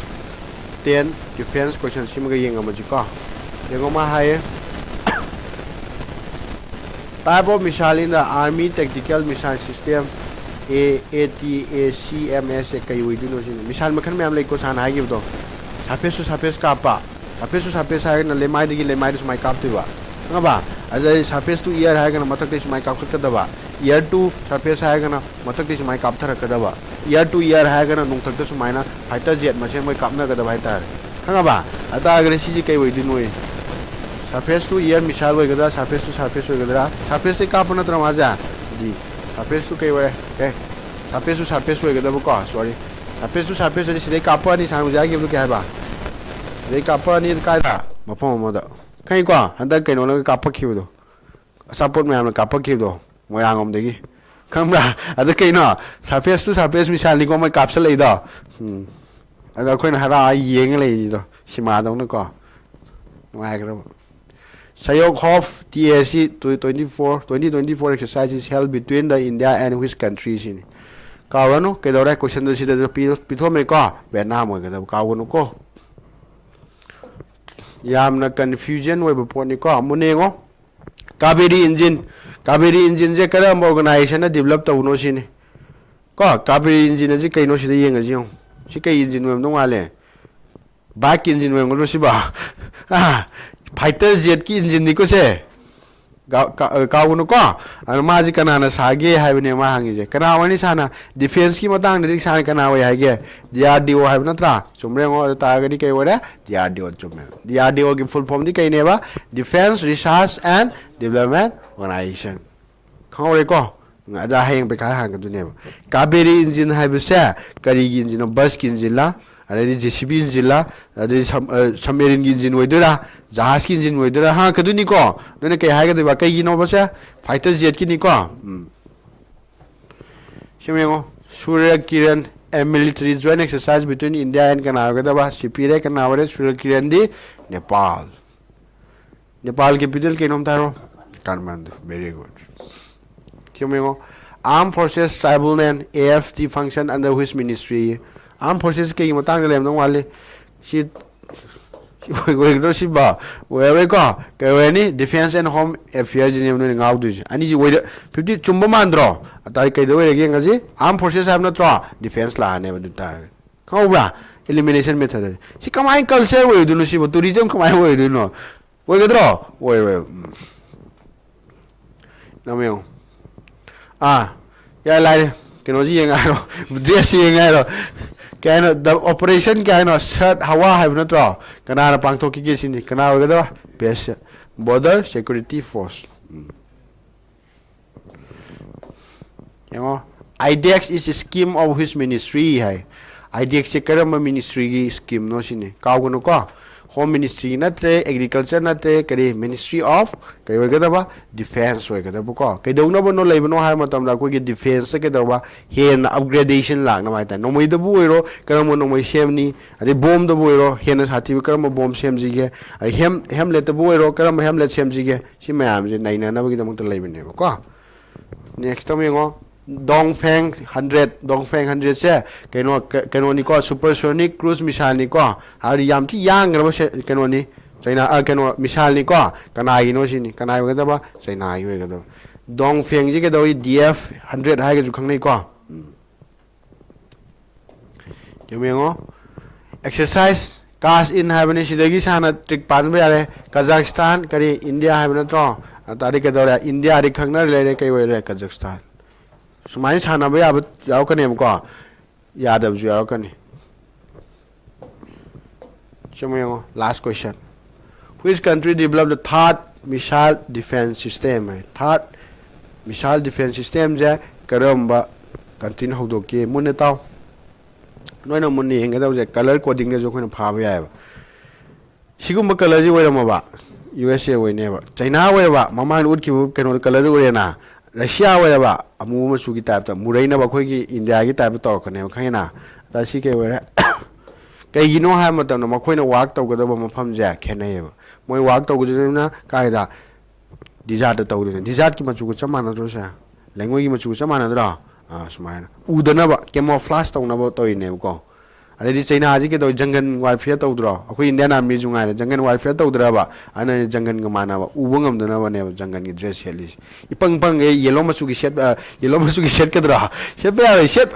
ten defense question ꯁꯤꯃꯒ ꯌꯦꯡꯉꯝꯃꯁꯤꯀꯣ꯫ ꯌꯦꯡꯉꯣ, ꯃꯥ ꯍꯥꯏꯌꯦ, type of missile in the army tactical missile system, A, ATACMS ꯁꯦ ꯀꯩ ꯑꯣꯏꯗꯣꯏꯅꯣ ꯁꯤꯅꯤ꯫ Missile ꯃꯈꯜ ꯃꯌꯥꯝ ꯂꯩꯀꯣ, ꯁꯥꯔꯅ ꯍꯥꯏꯈꯤꯕꯗꯣ, surface to surface ꯀꯥꯞꯄ꯫ Surface to surface ꯍꯥꯏꯔꯒꯅ ꯂꯩꯃꯥꯏꯗꯒꯤ ꯂꯩꯃꯥꯏꯗ ꯁꯨꯃꯥꯏꯅ ꯀꯥꯞꯇꯣꯏꯕ, ꯈꯪꯉꯕ? ꯑꯗꯩ surface to air ꯍꯥꯏꯔꯒꯅ ꯃꯊꯛꯇꯒꯤ ꯁꯨꯃꯥꯏꯅ ꯀꯥꯞꯈꯠꯀꯗꯕ, air to surface ꯍꯥꯏꯔꯒꯅ ꯃꯊꯛꯇꯒꯤ ꯁꯨꯃꯥꯏꯅ ꯀꯥꯞꯊꯔꯛꯀꯗꯕ, air to air ꯍꯥꯏꯔꯒꯅ ꯅꯣꯡꯊꯛꯇ ꯁꯨꯃꯥꯏꯅ fighter jet ꯃꯁꯦꯟ ꯃꯣꯏ ꯀꯥꯞꯅꯒꯗꯕ ꯍꯥꯏꯇꯥꯔꯦ, ꯈꯪꯉꯕ? ꯑꯗꯨ ꯇꯥꯔꯒꯗꯤ ꯁꯤꯁꯦ ꯀꯩ ꯑꯣꯏꯗꯣꯏꯅꯣ? Surface to air missile ꯑꯣꯏꯒꯗ꯭ꯔꯥ, surface to surface ꯑꯣꯏꯒꯗ꯭ꯔꯥ? Surfaceꯇꯩ ꯀꯥꯞꯄ ꯅꯠꯇ꯭ꯔꯣ ꯃꯥꯁꯦ? ꯑꯗꯨꯗꯤ surface to ꯀꯩ ꯑꯣꯏꯔꯦ? ꯑꯦ, surface to surface ꯑꯣꯏꯒꯗꯕꯀꯣ, sorry, surface to surface ꯑꯣꯏꯔꯗꯤ ꯁꯤꯗꯩ ꯀꯥꯞꯄꯛꯑꯅꯤ, ꯁꯥꯔꯅ ꯍꯧꯖꯤꯛ ꯍꯥꯏꯈꯤꯕꯗꯣ ꯀꯩ ꯍꯥꯏꯕ? ꯁꯤꯗꯩ ꯀꯥꯞꯄꯛꯑꯅꯤ ꯀꯥꯏꯗ? ꯃꯐꯝ ꯑꯃꯗ, ꯈꯪꯉꯤꯀꯣ? ꯍꯟꯗꯛ ꯀꯩꯅꯣꯅꯒ ꯀꯥꯞꯄꯛꯈꯤꯕꯗꯣ, ꯑꯆꯥꯄꯣꯠ ꯃꯌꯥꯝꯅ ꯀꯥꯞꯄꯛꯈꯤꯕꯗꯣ ꯃꯣꯏꯔꯥꯡꯂꯣꯝꯗꯒꯤ, ꯈꯪꯕ꯭ꯔꯥ? ꯑꯗꯨ ꯀꯩꯅꯣ, surface to surface missileꯅꯤꯀꯣ ꯃꯣꯏ ꯀꯥꯞꯁꯜꯂꯛꯏꯗꯣ꯫ ꯎꯝ꯫ ꯑꯗꯣ ꯑꯩꯈꯣꯏꯅ ꯍꯔꯥꯎ ꯌꯦꯡꯉ ꯂꯩꯔꯤꯗꯣ, ꯁꯤꯃꯥꯗꯧꯅꯀꯣ꯫ ꯅꯨꯡꯉꯥꯏꯈ꯭ꯔꯕ꯫ Sayok Hof TAC twenty twenty-four, twenty twenty-four exercise is held between the India and which country ꯁꯤꯅꯤ꯫ ꯀꯥꯎꯔꯅꯨ, ꯀꯩꯗꯧꯔꯦ? Questionꯗꯨ ꯁꯤꯗꯁꯨ ꯄꯤ-, ꯄꯤꯊꯣꯛꯑꯝꯃꯦꯀꯣ꯫ Vietnam ꯑꯣꯏꯒꯗꯕ, ꯀꯥꯎꯒꯅꯨꯀꯣ꯫ ꯌꯥꯝꯅ ꯀꯟꯐ꯭ꯌꯨꯖꯟ ꯑꯣꯏꯕ ꯄꯣꯠꯅꯤꯀꯣ꯫ ꯃꯨꯟꯅ ꯌꯦꯡꯉꯣ, ꯀꯥꯕꯦꯔꯤ ꯏꯟꯖꯤꯟ, ꯀꯥꯕꯦꯔꯤ ꯏꯟꯖꯤꯟꯁꯦ ꯀꯔꯝꯕ ꯑꯣꯔꯒꯅꯥꯏꯖꯦꯁꯟꯅ ꯗꯤꯕꯂꯞ ꯇꯧꯕꯅꯣ ꯁꯤꯅꯤ ꯀꯣ꯫ ꯀꯥꯕꯦꯔꯤ ꯏꯟꯖꯤꯟ ꯑꯁꯤ ꯀꯩꯅꯣ, ꯁꯤꯗ ꯌꯦꯡꯉꯁꯤ ꯌꯦꯡꯉꯣ꯫ ꯁꯤ ꯀꯩ ꯏꯟꯖꯤꯟ ꯑꯣꯏꯔꯝꯗꯧ ꯃꯥꯜꯂꯦ? ꯕꯥꯏꯛꯀꯤ ꯏꯟꯖꯤꯟ ꯑꯣꯏꯔꯝꯒꯗ꯭ꯔꯣ ꯁꯤꯕꯣ? ꯐꯥꯏꯇꯔ ꯖꯦꯠꯀꯤ ꯏꯟꯖꯤꯟꯅꯤꯀꯣ ꯁꯦ꯫ ꯀꯥ- ꯀꯥ- ꯀꯥꯎꯒꯅꯨꯀꯣ꯫ ꯑꯗꯣ ꯃꯥꯁꯤ ꯀꯅꯥꯅ ꯁꯥꯒꯦ ꯍꯥꯏꯕꯅꯦ ꯃꯥ ꯍꯪꯉꯤꯁꯦ꯫ ꯀꯅꯥ ꯑꯣꯏꯅꯤ ꯁꯥꯅ? ꯗꯤꯐꯦꯟꯁꯀꯤ ꯃꯇꯥꯡꯗꯗꯤ ꯁꯥꯅ ꯀꯅꯥ ꯑꯣꯏ ꯍꯥꯏꯒꯦ? ꯗꯤ ꯑꯥꯔ ꯗꯤ ꯑꯣ ꯍꯥꯏꯕ ꯅꯠꯇ꯭ꯔꯥ? ꯆꯨꯝꯕ꯭ꯔꯥ ꯌꯦꯡꯉꯣ꯫ ꯑꯗꯨ ꯇꯥꯔꯒꯗꯤ ꯀꯩ ꯑꯣꯏꯔꯦ? ꯗꯤ ꯑꯥꯔ ꯗꯤ ꯑꯣ ꯆꯨꯝꯃꯦ꯫ ꯗꯤ ꯑꯥꯔ ꯗꯤ ꯑꯣꯒꯤ ꯐꯨꯜ ꯐꯣꯝꯗꯤ ꯀꯩꯅꯦꯕ? Defence Research and Development Organisation꯫ ꯈꯪꯍꯧꯔꯦꯀꯣ? ꯑꯗ ꯍꯌꯦꯡ ꯄꯩꯈꯥ ꯍꯪꯉꯛꯀꯗꯣꯏꯅꯦꯕ꯫ ꯀꯥꯕꯦꯔꯤ ꯏꯟꯖꯤꯟ ꯍꯥꯏꯕꯁꯦ ꯀꯔꯤꯒꯤ ꯏꯟꯖꯤꯟꯅꯣ? ꯕꯁꯀꯤ ꯏꯟꯖꯤꯟꯂ, ꯑꯗꯩꯗꯤ ꯖꯦ ꯁꯤ ꯕꯤ ꯏꯟꯖꯤꯟꯂ, ꯑꯗꯩꯗꯤ ꯁꯝ- ꯑ, ꯁꯕꯃꯦꯔꯤꯟꯒꯤ ꯏꯟꯖꯤꯟ ꯑꯣꯏꯗꯣꯏꯔꯥ, ꯖꯍꯥꯖꯀꯤ ꯏꯟꯖꯤꯟ ꯑꯣꯏꯗꯣꯏꯔꯥ ꯍꯪꯉꯛꯀꯗꯣꯏꯅꯤꯀꯣ꯫ ꯅꯣꯏꯅ ꯀꯩ ꯍꯥꯏꯒꯗꯣꯏꯕ? ꯀꯩꯒꯤꯅꯣꯕꯁꯦ? ꯐꯥꯏꯇꯔ ꯖꯦꯠꯀꯤꯅꯤꯀꯣ꯫ ꯎꯝ꯫ ꯁꯤ ꯌꯦꯡꯉꯣ, ꯁꯨꯔꯌ Kiran, a military joint exercise between India and ꯀꯅꯥ ꯑꯣꯏꯒꯗꯕ? ꯁꯤ ꯄꯤꯔꯦ꯫ ꯀꯅꯥ ꯑꯣꯏꯔꯦ? ꯁꯨꯔꯌ ꯀꯤꯔꯟꯗꯤ ꯅꯦꯄꯥꯜ꯫ ꯅꯦꯄꯥꯜ ꯀꯦꯄꯤꯇꯦꯜ ꯀꯩꯅꯣꯝꯇ ꯍꯥꯏꯔꯣ? ꯀꯥꯊꯃꯥꯟꯗꯨ꯫ Very good꯫ ꯁꯤ ꯑꯃꯨꯛ ꯌꯦꯡꯉꯣ, Armed Forces Tribunal, A F T, function under which ministry? Armed Forces ꯀꯩꯒꯤ ꯃꯇꯥꯡꯗ ꯂꯩꯔꯝꯗꯧ ꯃꯥꯜꯂꯤ? ꯁꯤ ꯁꯤ ꯑꯣꯏ- ꯑꯣꯏꯒꯗ꯭ꯔꯣ ꯁꯤꯕꯣ? ꯑꯣꯏꯔꯔꯣꯏꯀꯣ꯫ ꯀꯩ ꯑꯣꯏꯔꯅꯤ? Defence and Home Affairs ꯅꯦꯕ ꯅꯣꯏꯅ ꯉꯥꯎꯗꯣꯏꯁꯦ꯫ ꯑꯅꯤꯁꯤ ꯑꯣꯏꯗ- ꯐꯤꯐꯇꯤ ꯆꯨꯝꯕ ꯃꯥꯟꯗ꯭ꯔꯣ? ꯑꯇꯥꯏ ꯀꯩꯗ ꯑꯣꯏꯔꯒꯦ ꯌꯦꯡꯉꯁꯤ꯫ Armed Forces ꯍꯥꯏꯕ ꯅꯠꯇ꯭ꯔꯣ? Defence ꯂꯥꯛꯑꯅꯦꯕ ꯑꯗꯨ ꯇꯥꯔꯒꯗꯤ꯫ ꯈꯪꯍꯧꯕ꯭ꯔꯥ? Elimination method ꯍꯥꯏꯁꯦ꯫ ꯁꯤ ꯀꯃꯥꯏꯅ culture ꯑꯣꯏꯗꯣꯏꯅꯣ ꯁꯤꯕꯣ? Tourism ꯀꯃꯥꯏꯅ ꯑꯣꯏꯗꯣꯏꯅꯣ? ꯑꯣꯏꯒꯗ꯭ꯔꯣ? ꯑꯣꯏꯔꯣꯏ꯫ ꯎꯝ꯫ ꯅꯝ ꯌꯦꯡꯉꯣ꯫ ꯑꯥ, ꯌꯥꯏ, ꯂꯥꯏꯔꯦ꯫ ꯀꯩꯅꯣꯁꯤ ꯌꯦꯡꯉꯦ ꯍꯥꯏꯔꯣ? Dress ꯌꯦꯡꯉꯦ ꯍꯥꯏꯔꯣ? ꯀꯩ ꯍꯥꯏꯅꯣ? The operation ꯀꯩ ꯍꯥꯏꯅꯣ? ꯁꯠ ꯍꯋꯥ ꯍꯥꯏꯕ ꯅꯠꯇ꯭ꯔꯣ? ꯀꯅꯥꯅ ꯄꯥꯡꯊꯣꯛꯈꯤꯒꯦ ꯁꯤꯅꯤ꯫ ꯀꯅꯥ ꯑꯣꯏꯒꯗꯕ? Best Border Security Force꯫ ꯎꯝ꯫ ꯌꯦꯡꯉꯣ, IDEX is a scheme of which ministry high. IDEX ꯁꯦ ꯀꯔꯝꯕ ministry ꯒꯤ scheme ꯅꯣ ꯁꯤꯅꯤ꯫ ꯀꯥꯎꯒꯅꯨꯀꯣ, Home Ministry ꯒꯤ ꯅꯠꯇ꯭ꯔꯦ, Agriculture ꯅꯠꯇ꯭ꯔꯦ, ꯀꯔꯤ Ministry of ꯀꯩ ꯑꯣꯏꯒꯗꯕ? Defence ꯑꯣꯏꯒꯗꯕꯀꯣ꯫ ꯀꯩꯗꯧꯅꯕꯅꯣ ꯂꯩꯕꯅꯣ ꯍꯥꯏꯕ ꯃꯇꯝꯗ ꯑꯩꯈꯣꯏꯒꯤ defence ꯇ ꯀꯩꯗꯧꯕ? ꯍꯦꯟꯅ upgradation ꯂꯥꯛꯅꯕ ꯍꯥꯏꯇꯥꯔꯦ꯫ ꯅꯣꯡꯃꯩꯗꯕꯨ ꯑꯣꯏꯔꯣ, ꯀꯔꯝꯕ ꯅꯣꯡꯃꯩ ꯁꯦꯝꯅꯤ? ꯑꯗꯩ bomb ꯗꯕꯨ ꯑꯣꯏꯔꯣ, ꯍꯦꯟꯅ ꯁꯥꯊꯤꯕ ꯀꯔꯝꯕ bomb ꯁꯦꯝꯁꯤꯒꯦ? ꯑꯗꯩ ꯍꯦꯝ- helmet ꯇꯕꯨ ꯑꯣꯏꯔꯣ, ꯀꯔꯝꯕ helmet ꯁꯦꯝꯁꯤꯒꯦ? ꯁꯤ ꯃꯌꯥꯝꯁꯦ ꯅꯩꯅꯅꯕꯒꯤꯗꯃꯛꯇ ꯂꯩꯕꯅꯦꯕꯀꯣ꯫ Next ꯑꯃ ꯌꯦꯡꯉꯣ, Dongfeng hundred꯫ Dongfeng hundred ꯁꯦ ꯀꯩꯅꯣ, ꯀ- ꯀꯩꯅꯣꯅꯤꯀꯣ, supersonic cruise missile ꯅꯤꯀꯣ꯫ ꯍꯥꯏꯗꯤ ꯌꯥꯝ ꯊꯤ ꯌꯥꯡꯈ꯭ꯔꯕ ꯁꯦ- ꯀꯩꯅꯣꯅꯤ, ꯆꯩꯅꯥ, ꯑ, ꯀꯩꯅꯣ, ꯃꯤꯁꯥꯏꯜꯅꯤꯀꯣ꯫ ꯀꯅꯥꯒꯤꯅꯣ ꯁꯤꯅꯤ? ꯀꯅꯥꯒꯤ ꯑꯣꯏꯒꯗꯕ? ꯆꯩꯅꯥꯒꯤ ꯑꯣꯏꯒꯗꯕ꯫ ꯗꯣꯡꯐꯦꯡꯁꯤ ꯀꯩꯗꯧꯏ? ꯗꯤ ꯑꯦꯐ ꯍꯟꯗ꯭ꯔꯦꯠ ꯍꯥꯏꯔꯒꯁꯨ ꯈꯪꯅꯩꯀꯣ꯫ ꯎꯝ꯫ ꯌꯦꯡꯉꯣ, ꯌꯦꯡꯉꯣ꯫ ꯑꯦꯛꯁꯔꯁꯥꯏꯁ ꯀꯥꯁ ꯏꯟ ꯍꯥꯏꯕꯅꯤ꯫ ꯁꯤꯗꯒꯤ ꯁꯥꯟꯅ ꯇ꯭ꯔꯤꯛ ꯄꯥꯟꯕ ꯌꯥꯔꯦ꯫ ꯀꯖꯥꯛꯁꯇꯥꯟ, ꯀꯔꯤ, ꯏꯟꯗꯤꯌꯥ ꯍꯥꯏꯕ ꯅꯠꯇ꯭ꯔꯣ? ꯑꯗꯨ ꯇꯥꯔꯗꯤ ꯀꯩꯗꯧꯔꯦ? ꯏꯟꯗꯤꯌꯥꯗꯤ ꯈꯪꯅꯔ ꯂꯩꯔꯦ꯫ ꯀꯩ ꯑꯣꯏꯔꯦ? ꯀꯖꯥꯛꯁꯇꯥꯟ꯫ ꯁꯨꯃꯥꯏꯅ ꯁꯥꯟꯅꯕ ꯌꯥꯕ ꯌꯥꯎꯔꯛꯀꯅꯦꯕꯀꯣ꯫ ꯌꯥꯗꯕꯁꯨ ꯌꯥꯎꯔꯛꯀꯅꯤ꯫ ꯁꯤ ꯑꯃꯨꯛ ꯌꯦꯡꯉꯣ, last question. Which country developed the third missile defense system? High, third missile defense systemꯁꯦ ꯀꯔꯝꯕ countryꯅ ꯍꯧꯗꯣꯛꯀꯦ? ꯃꯨꯟꯅ ꯇꯥꯎ꯫ ꯅꯣꯏꯅ ꯃꯨꯟꯅ ꯌꯦꯡꯒꯗꯕꯁꯦ colour codingꯗꯁꯨ ꯑꯩꯈꯣꯏꯅ ꯐꯥꯕ ꯌꯥꯏꯑꯕ꯫ ꯁꯤꯒꯨꯝꯕ colourꯁꯤ ꯑꯣꯏꯔꯝꯃꯕ, ꯌꯨ ꯑꯦꯁ ꯑꯦ ꯑꯣꯏꯅꯦꯕ꯫ ꯆꯩꯅꯥ ꯑꯣꯏꯔꯕ, ꯃꯃꯥꯡꯗ ꯎꯠꯈꯤꯕ ꯀꯩꯅꯣꯗ colourꯗꯨ ꯎꯔꯦꯅ꯫ ꯔꯁꯤꯌꯥ ꯑꯣꯏꯔꯕ, ꯑꯃꯨꯕ ꯃꯆꯨꯒꯤ typeꯇ, ꯃꯨꯔꯩꯅꯕ ꯑꯩꯈꯣꯏꯒꯤ ꯏꯟꯗꯤꯌꯥꯒꯤ typeꯇ ꯇꯧꯔꯛꯀꯅꯦꯕ, ꯈꯪꯉꯦꯅ? ꯑꯗ ꯁꯤ ꯀꯩ ꯑꯣꯏꯔꯦ? ꯀꯩꯒꯤꯅꯣ ꯍꯥꯏꯕ ꯃꯇꯝꯗ ꯃꯈꯣꯏꯅ work ꯇꯧꯒꯗꯕ ꯃꯐꯝꯁꯦ ꯈꯦꯠꯅꯩꯌꯦꯕ꯫ ꯃꯣꯏ work ꯇꯧꯒꯗꯕꯅꯤꯅ ꯀꯥꯏꯗ? Desertꯇ ꯇꯧꯗꯣꯏꯅꯦ꯫ Desertꯀꯤ ꯃꯆꯨꯒ ꯆꯞ ꯃꯥꯟꯅꯗ꯭ꯔꯣ ꯁꯦ? ꯂꯩꯉꯣꯏꯒꯤ ꯃꯆꯨꯒ ꯆꯞ ꯃꯥꯟꯅꯗ꯭ꯔꯣ? ꯑꯥ, ꯁꯨꯃꯥꯏꯅ꯫ ꯎꯗꯅꯕ, camouflage ꯇꯧꯅꯕ ꯇꯧꯔꯤꯅꯦꯕꯀꯣ꯫ ꯑꯗꯩꯗꯤ ꯆꯩꯅꯥꯁꯤ ꯀꯩꯗꯧꯏ? Jungle warfare ꯇꯧꯗ꯭ꯔꯣ? ꯑꯩꯈꯣꯏ Indian Armyꯁꯨ ꯉꯥꯏꯔꯦ, jungle warfare ꯇꯧꯗ꯭ꯔꯕ? ꯑꯗꯨꯅ jungle ꯃꯥꯟꯅꯕ, ꯎꯕ ꯉꯝꯗꯅꯕꯅꯦꯕ jungleꯒꯤ dress ꯁꯦꯠꯂꯤꯁꯦ꯫ ꯏꯄꯪ ꯄꯪꯒꯩ yellow ꯃꯆꯨꯒꯤ ꯁꯦꯠ-, ꯑ, yellow ꯃꯆꯨꯒꯤ ꯁꯦꯠꯀꯗ꯭ꯔꯣ? ꯁꯦꯠꯄ ꯌꯥꯔꯣꯏ꯫ ꯁꯦꯠ-,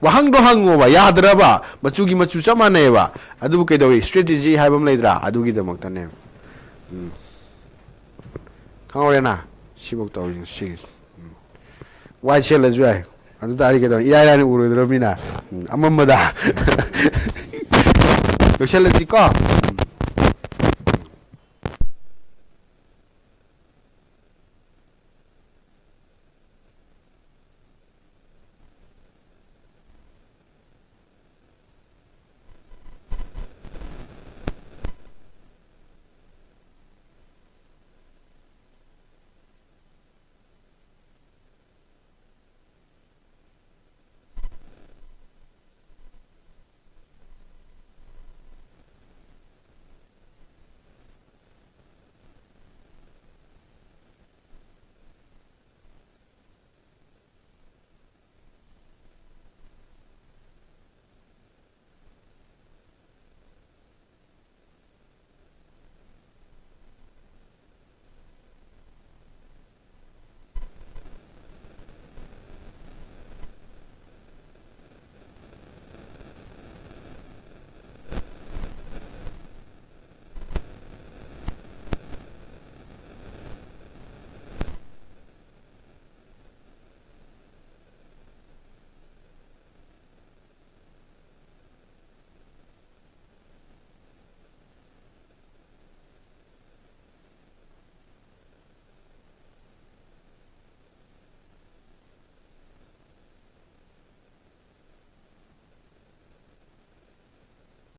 ꯋꯥꯍꯪꯗꯣ ꯍꯪꯉꯣꯕ, ꯌꯥꯗ꯭ꯔꯕ? ꯃꯆꯨꯒꯤ ꯃꯆꯨ ꯆꯞ ꯃꯥꯟꯅꯩꯌꯦꯕ꯫ ꯑꯗꯨꯕꯨ ꯀꯩꯗꯧꯏ? Strategy ꯍꯥꯏꯕ ꯑꯃ ꯂꯩꯗ꯭ꯔꯥ? ꯑꯗꯨꯒꯤꯗꯃꯛꯇꯅꯦꯕ꯫ ꯎꯝ꯫ ꯈꯪꯍꯧꯔꯦꯅ? ꯁꯤꯐꯧ ꯇꯧꯔꯤꯁꯦ, ꯁꯤꯒꯤꯁꯦ꯫ ꯎꯝ꯫ White ꯁꯦꯠꯂꯁꯨ ꯌꯥꯏ꯫ ꯑꯗꯨ ꯇꯥꯔꯗꯤ ꯀꯩꯗꯧꯔꯦ? ꯏꯔꯥꯏ ꯂꯥꯏꯅ ꯎꯔꯣꯏꯗ꯭ꯔꯣ ꯃꯤꯅ? ꯎꯝ, ꯑꯃꯝꯕꯗ꯫ ꯂꯣꯏꯁꯤꯜꯂꯁꯤꯀꯣ?